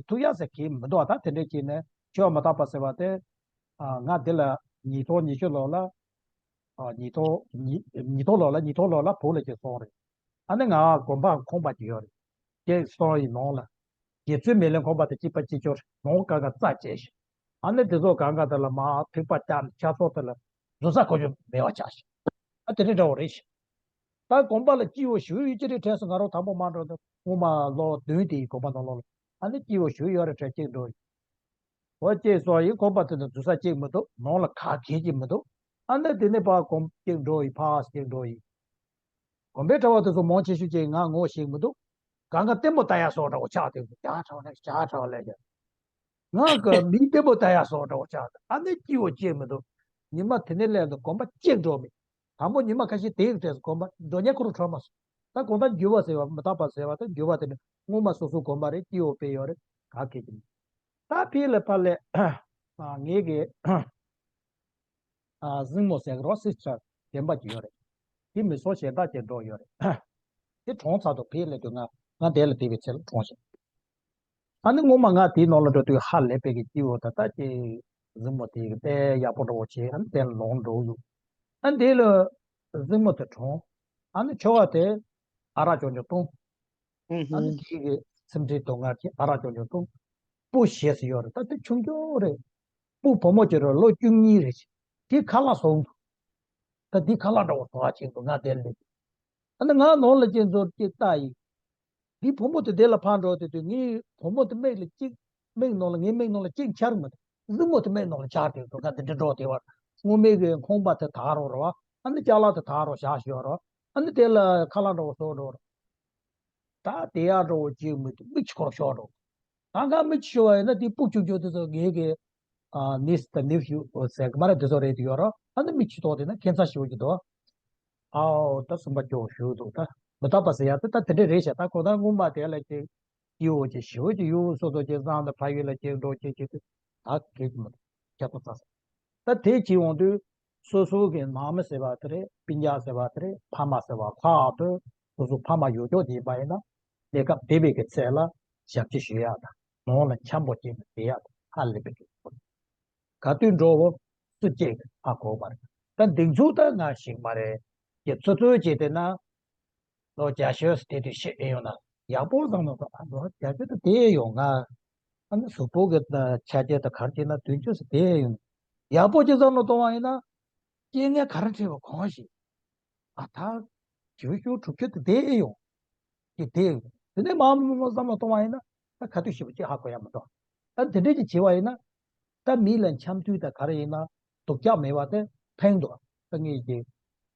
ཐུག་ཡག་ཟེར་གི་མི་འདུག་ད་དེ་འདྲས་བྱས་ནས་ཆོས་མ་དག་པ་ཟེར་བ་དེ། ང་འདི་ལ་ཉིས་སྟོང་ཉི་ཤུ་ལོ་ལ། ཉིས་སྟོང་ཉིས་ཉིས་སྟོང་ལོ་ལ་ཉིས་སྟོང་ལོ་ལ་བོད་ལ་ཅིག་སོང་རེད། ཨ་ནི་ང་དགོན་པ་ཁང་པ་ཅིག་ཡོད་རེད། ཅེས་སོང་ཡི་ནང་ལ། རྗེ་བཙུན་མི་ལའི་ཁང་པ་དེ་གཅིག་པ་གཅིག་ཅོར་ནང་གང་ག་རྩ་བཅད་ཤག་ཨ་ནི་དེ་ཚོ་གང་ག་དེ་ལ་མ་ཐིགས་པ་བཀྱག་ནས་ཆ་ཚོགས་དེ་ལ་འཛུལ་ས་གོ་རྒྱུ་མེད་པ་ཆགས་ཤག་ཨ་དེ་འདྲ་འདྲ་བོ་རེད་ཤག་ད་དགོན་པ་ལ་སྐྱིད་པོ་ཞུ་ཡོད་ཅི་རེད་དྲན་སོང་། ང་རང་དང་པོ་མ་འགྲོ་དུས་སྔོན་མ་ལོ་བདུན་དེའི་དགོན་པ་ནང་ལོགས་ལ་ཨ་ནི་སྐྱིད་པོ་ཞུ་ཡོད་རེད་དྲན་གཅིག་འགྲོ་ཡིན། འོ་ཅེས་སོང་ཡིན། དགོན་པ་དེ་ནི་འཛུལ་ས་གཅིག་མི་འདུག་ནང་ལ་ག་གེ་གཅིག་མི་འདུག་ཨ་ནི་དེ་ནས་ཕར་དགོན་གཅིག་འགྲོ་ཡིན། ཕར་གཅིག་འགྲོ་ཡིན། དགོན་པའི་གྲྭ་པ་དེ་ཚོ་མང་ཆེ་ཤོས་ཀྱིས་ང་ངོ་ཤེས་མི་འདུག་གང་ག་ལྟད་མོ་ལྟ་ཡག་སོགས་འདྲ་བོ་ཆགས་དེ་འདུག་ཇ་གྲྭ་པ་ལས་ཇ་གྲྭ་པ་ལས་ཀྱང་ང་གི་མི་ལྟད་མོ་ལྟ་ཡག་སོགས་འདྲ་བོ་ཆགས་དེ་ཨ་ནི་སྐྱིད་པོ་ཅིག་མི་འདུག་ཉི་མ་དེ་ནས་སླེབས་ནས་དགོན་པ་གཅིག་འགྲོ་མེད། དང་པོ་ཉི་མ་ཁ་ཤས་དེའི་གྲས་སུ་དགོན་པ་འགྲོ་ཉན་ཁོ་རང་འཕྲོད་མ་སོང་། ད་དགོང་དག་འགྱུར་བ་ཟེར་བ་མི་རྟག་པ་ཟེར་བ་ད་འགྱུར་བ་དེ་ནི་སྔོན་མ་སོ་སོའི་དགོན་པ་རེད། སྐྱིད་པོ་དཔེ་ཡོད་རེད། ག་གེ་ཅིག་མི་ད་ཕི་ལ་ཕ་ལས་ངེད་ཀྱི་གཟིགས་མོ་ཟེར་གི་རོ་སི་སི་ཊར་གཞན་པ་ཅིག་ཡོད་རེད། དེ་མི་ཚོ་གཞན་དག་ཅིག་འགྲོ་ཡོད་རེད། དེ་གྲོངས་ཚར་དུས་ཕི་ལ་དུས་ང་ང་དེ་ལ་བསྡད་པའི་ཚེ་ལ་གྲོངས་ཤག་ཨ་ནི་སྔོན་མ་ང་དེའི་ནང་ལ་འགྲོ་དུས་ཧ་ལས་པའི་གི་སྐྱིད་པོ་ད་ལྟ་ཅིག་གཟིགས་མོ་དེ་གི་དཔེ་ཡག་པོ་འདྲ་བོ་བྱས། ཨ་ནི་དེ་ལ་ལོག་འགྲོ་ཡོད། ཨ་ནི་དེ་ལ་གཟིགས་མོ་དེ་གྲོངས། ཨ་ནི་ཁྱོ་ག་དེ་ཨ་རག་ཅོག་ཅོག་བཏུང་། ཨ་ནི་དེ་གི་སེམས་ཁྲལ་དོ་ངར་གྱིས་ཨ་རག་ཅོག་ཅོག་བཏུང་། སྤུ་ཞེས་སུ་ཡོད་རེད། ད་དེ་ཆུང་ཆུང་རེད། སྤུ་བུ་མོ་ཅིག་རེད། ལོ་བཅུ་གཉིས་རེད། དེ་ཁ་ལག་བཟོ་འདུག་ད་དེ་ཁ་ལག་འདྲ་བོ་བཟོ་བ་ཅིག་འདུག་ང་དེ་ལ་སླེབས། ཨ་ནི་ང་ནང་ལ་ཅིག་འཛུལ་ཅིག་ལྟ་ཡིན། འདི་བུ་མོ་དེ་དེ་ལ་ཕར་འགྲོ་དེ་དུས་ངའི་བུ་མོ་དེ་མིག་ལ་གཅིག་མིག་ནང་ལ་ངའི་མིག་ནང་ལ་གཅིག་འཆར་མི་འདུག་གཟིགས་མོ་དེ་མིག་ནང་ལ་འཆར་དེ་འདུག་ང་དེ་འདྲ་འགྲོ་དེ་བར་སྔོན་མའི་གི་ཁང་པ་དེ་དག་རོགས་རོ། ཨ་ནི་ཅ་ལག་དེ་དག་རོགས་བཞག་ཞོར་རོ། ཨ་ནི་དེ་ལ་ཁ་ལག་འདྲ་བོ་བཟོ་འགྲོ་རོ། ད་དེ་ཡག་འདྲ་བོ་གཅིག་མི་འདུག་མིག་ཆུ་ཁོར་ཤོར་འགྲོ། ད་ང་མིག་ཆུ་ཤོར་བ་ཡིན་ན་དེ་སྤུ་ཆུང་ཆུང་དེ་ཚོ་ངའི་གི་ཨ་ནིས་དང་ནིབ་ཡུ་ཟེར་གི་མ་རེད། དེ་ཚོ་རེད་དེ་ཡོད་རོ། ཨ་ནི་མིག་ཆུ་ཐོག་དེ་ན་ཁྱད་མཚར་ཞེ་པོ་ཅིག་འདུག་ཨའོ་ད་སུམ་པ་སྐྱོ་བོ་ཞུ་འདུག་ད་མི་རྟག་པ་ཟེར་ཡག་དེ་ད་དེ་འདྲ་རེད་ཤག་ད་གོ་ད་སྔོན་མ་དེ་ལ་ཅིག་སྐྱིད་པོ་ཅིག་ཞེ་པོ་ཅིག་ཡུལ་སོ་སོ་ཅིག་བཟང་དང་ཕ་ཡུལ་ལ་ཅིག་འགྲོ་ཅིག་ཅིག་དེ་ད་གེགས་མི་འདུག་ཁྱད་པར་ཚ་ས། ད་དེ་བྱེད་འོང་དུས་སོ་སོ་གི་ནང་མི་ཟེར་བ་དེ་རེད། སྤུན་ཀྱག་ཟེར་བ་དེ་རེད། ཕ་མ་ཟེར་བ་ལྷག་ཏུ་སོ་སོ་ཕ་མ་ཡོད་ཅོག་ཅིག་ཡིན་པ་ཡིན་ན་གནས་སྐབས་བདེ་བའི་གི་ཚེ་ལ་ཞབས་ཕྱི་ཞུ་ཡག་དང་ནང་ལ་འཆམ་པོ་བྱས་ནས་བསྡད་ཡག་དང་ཧ་ལས་པའི་གི་ག་དུས་འགྲོ་བོ་སུ་གཅིག་ཧ་གོ་བ་རེད། ད་འདི་ཚོ་ད་ང་ཞིག་མ་རེད། ཀྱི་ཚོད་ཚོད་བྱས་བསྡད་ན། ལོ་བརྒྱ་ཤོས་དེ་དུས་ཤེས་ཨེ་ཡོང་ན་ཡག་པོ་བསམ་བློ་གཏོང་། ཨ་ལོ་བརྒྱ་ཤོས་དེ་དེ་ཡོང་ང་། ཨ་ནི་གཟུགས་པོ་གི་ཆ་རྐྱེན་དང་ག་རེ་བྱས་ན་དུས་ཚོད་སུ་དེ་ཡོང་། ཡག་པོ་ཅིག་བསམ་བློ་གཏོང་བ་ཡིན་ན། རྐྱེན་ངན་ག་རེ་འཕྲད་པ་གང་ཞིག་ཨ་ད་བྱིའུ་ཤོར་དྲུག་ཅུ་དེ་དེ་ཡོང་། དེ་དེ་ཡོང་དེ་ནས་མང་མང་བསམ་བློ་གཏོང་བ་ཡིན་ན། ད་ག་དུས་ཤི་བ་ཅིག་ཧ་གོ་ཡ་མི་འདུག་ད་དེ་འདྲས་ཀྱི་བྱེད་བ་ཡིན་ན། ད་མི་ལ་འཆམ་མཐུན་དང་ག་རེ་ཡིན་ན་སྡུག་ཅག་མེད་པ་དེ་ཕན་འདུག་ད་ངེད་ཀྱི་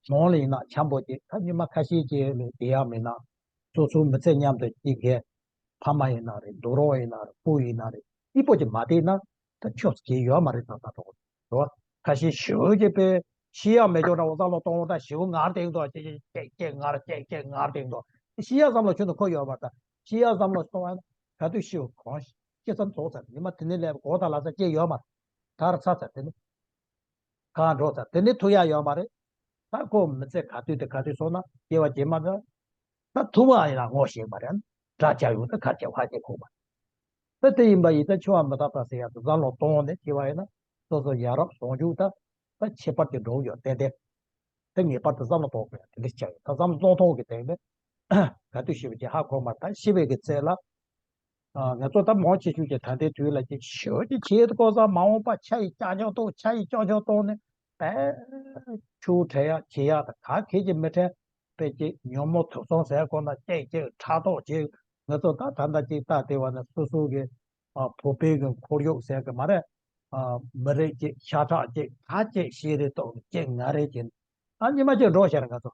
ནང་ལ་ཡིན་ན་འཆམ་པོ་ཅིག་ད་ཉི་མ་ཁ་ཤས་ཅིག་ལས་བསྡད་ཡག་མེད་ན། སོ་སོའི་མི་ཚེ་མཉམ་དུ་སྐྱེལ་མཁན་ཕ་མ་ཡིན་ན་རེད། འདུག་རོགས་ཡིན་ན་རེད། སྤུ་ཡིན་ན་རེད། སྐྱིད་པོ་ཅིག་མ་བསྡད་ན་ད་ཆོག་ཅིག་ཡོད་མ་རེད། ད་ད་དོ་རོ་ཁ་ཤས་ཞེ་པོ་ཅིག་དཔེ་ཤི་ཡག་མེད་ཅོག་འདྲ་བོ་བསམ་བློ་གཏོང་བ་ད་ཞེ་པོ་ངར་དེང་དོ་ཅིག་ཅིག་ཅིག་ཅིག་ངར་ཅིག་ཅིག་ངར་དེང་དོ་ཤི་ཡག་བསམ་བློ་ཁྱོན་དུ་འཁོར་ཡོད་པ་ད་ཤི་ཡག་བསམ་བློ་གཏོང་བ་ན་ག་དུས་ཤི་བ་གང་ཤི་ཙམ་རྫོགས་ཚར་ཉི་མ་དེ་ནས་ལས་གོ་ད་ལ་ས་སྐྱེ་ཡོད་མ་རེད། ད་ར་ཚར་ཚར་དེ་ནི། གང་འགྲོ་ཚར་དེ་ནི་ཐུག་ཡག་ཡོད་མ་རེད། ད་ཁོ་མི་ཚེ་ག་དུས་དེ་ག་དུས་སོང་ན་སྐྱེ་བ་རྗེས་མ་ད་ད་ཐུག་པ་ཡིན་ན་ངོ་ཤེས་པ་རེད། དགྲ་བྱ་ཡོང་ད་གར་བྱ་བ་སྐྱེ་ཁོག་པ། ད་དེ་ཡིན་པ་ཡིན་ད་འཆི་བ་མི་རྟག་པ་ཟེར་ཡག་དེ་བསམ་བློ་གཏོང་ནས་སྐྱེ་བ་ཡིན་ན་སོ་སོ་ཡ་རབས་ཟུང་འཇུག་ད་ད་ཁྱད་པར་གྱི་འགྲོ་ཡོད་ཏན་ཏན། དེ་ངེས་པར་དུ་བསམ་བློ་གཏོང་དགོས་ཡ་དེ་འདྲ་ཆགས་ཡོད། ད་བསམ་བློ་གཏོང་ཐོག་གི་སྟེང་ནས་ག་དུས་ཤི་བ་ཅིག་ཧ་གོ་མ་ད་ཤི་བའི་གི་ཚེ་ལ། ང་ཚོ་ད་མང་ཆེ་ཤོས་ཀྱི་ད་ལྟའི་དུས་ལ་ཅིག་ཞོད་ཀྱི་བྱེད་དུ་ཀོ་ས་མ་འོངས་པ་ཆ་ཡི་ཅག་ཅག་གཏོང་ཆ་ཡི་ཅག་ཅག་གཏོང་ནས་པས་ཆུ་བྲལ་ཡག་བྱེད་ཡག་དང་ག་གེ་ཅིག་མི་བྲལ་པས་ཅིག་ཉོན་མོངས་དུག་གསུམ་ཟེར་ཀོ་ན་ཅིག་ཅིག་ཕྲག་དོག་ཅིག་ང་ཚོ་ད་ད་ལྟ་ཅིག་ལྟ་བསྡད་པ་ན་སོ་སོ་གི་བོད་པའི་གི་ཁོར་ཡུག་ཟེར་གི་མ་རེད། མི་རིགས་ཅིག་ཤ་ཁྲག་ཅིག་ད་ཅིག་ཤེས་རེ་དོག་ཅིག་ང་རེ་ཅིག་ཨ་ཉི་མ་ཅིག་འགྲོ་ཤར་ང་ཚོ།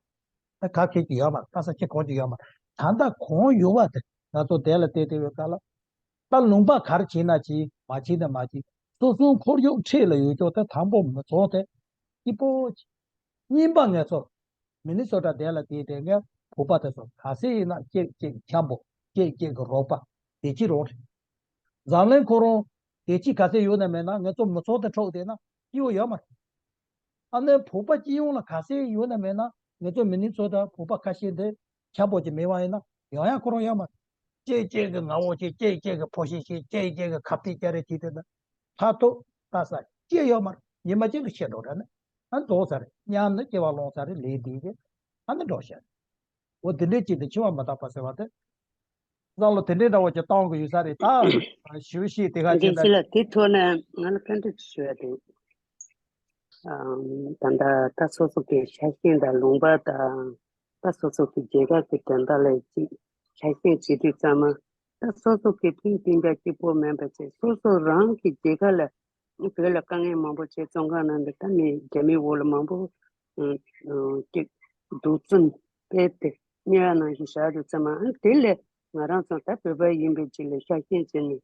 ད་ག་གེ་ཅིག་ཡོད་མ་རེད། ད་ས་ཆ་གང་ཅིག་ཡོད་མ་རེད། ད་ལྟ་གང་ཡོད་པ་དེ་ང་ཚོ་དེ་ལ་བལྟས་བལྟས་པའི་སྐབས་ལ། ད་ལུང་པ་ག་རེ་བྱེད་ན་བྱེད་མ་བྱེད་ན་མ་བྱེད། སོ་སོའི་ཁོར་ཡུག་འཁྲིས་ལ་ཡོད་ཅོག་དེ་དང་པོ་མི་ཚོགས་དེ་སྐྱིད་པོ་ཅིག་གཉིས་པ་ང་ཚོ་མི་ནི་སོ་ཊ་དེ་ལ་བལྟས་དེ་ངས་བོད་པ་དེ་ཚོ་ག་ཚད་ཡིན་ན་གཅིག་གཅིག་འཆམ་པོ་གཅིག་གཅིག་གི་རོགས་པ་དེ་ཅི་རོགས་རེད། འཛམ་གླིང་ཁོ་རང་དེ་ཅི་ག་ཚད་ཡོད་ན་མེད་ན་ང་ཚོ་མི་ཚོགས་དེ་འཕྲོག་བསྡད་ན་སྐྱིད་པོ་ཡོད་མ་རེད། ཨ་ནི་བོད་པ་སྤྱི་ཡོངས་ལ་ག་ཚད་ཡོད་ན་མེད་ན། ང་ཚོ་མི་ནི་སོ་ཊ་བོད་པ་ཁ་ཤས་འདི་ཁྱབ་པོ་ཅིག་མེད་པ་ཡིན་ན་ཡང་ཡང་ཁོ་རང་ཡོད་མ་རེད། ཅིག་ཅིག་གི་ངག་དབང་ཆེ། ཅིག་ཅིག་གི་ཕོ་ཤེད་ཆེ། ཅིག་ཅིག་གི་ཁ་གཏད་བཅའ་རེ་བྱེད་དེ་ད་མཐར་ཐུག་ལྟ་ས་ཅི་ཡོད་མ་རེད། ཉི་མ་གཅིག་ལ་ཤི་འགྲོ་ར་ནི། ཨ་རྫོགས་ས་རེད། མཉམ་ནི་སྐྱེ་བ་ལོངས་ས་རེད། ལས་འདི་གི་ཨ་ནི་འགྲོ་ཤ་རེད། འོ་དེ་འདྲའི་ཅིག་དེ་འཆི་བ་མི་རྟག་པ་ཟེར་བ་དེ། བསམ་བློ་དེ་འདྲའི་འདྲ་བོ་ཅིག་བཏང་དགོས་ཡོད་ས་རེད། ད་ཞུ་ཤེས་དེ་ག་ཅིག་ད། རྒན་ཁྱེད་ལ་དེ་ཐོག་ནས་ང་ལ་བཀའ་འདྲི་ཞུ་ཡ་དེ། ཨམ། ད་ལྟ་ད་སོ་སོ་གི་ཤ་ཞེན་དང་ལུང་པ་དང་། ད་སོ་སོ་གི་རྒྱལ་ཁབ་ཀྱི་དོན་དག་ལ་ཅིག་ཤ་ཞེན་བྱེད་དུས་ཙམ་མ། ད་སོ་སོ་གི་ཕུགས་གཏན་འཇགས་གཅིག་པོ་མིན་པ་བྱས། སོ་སོ་རང་གི་རྒྱལ་ཁབ་ལ་བོད་ལ་དཀའ་ངལ་མང་པོ་བྱས། བཙོན་ཁང་ནང་དུ་ད་མི་རྒྱ་མིའི་འོག་ལ་མང་པོ་ཨ་ཨ་ཅིག་སྡུག་བཙོན་སྤེལ་ཏེ་དམྱལ་བ་ནང་བཞིན་བཞག་དུས་ཙམ་མ། ཨ་དེ་ལས་ང་རང་ཚོ་ད་བོད་པ་ཡིན་པའི་ཆ་ལ་ཤ་ཞེན་བྱས་ནས།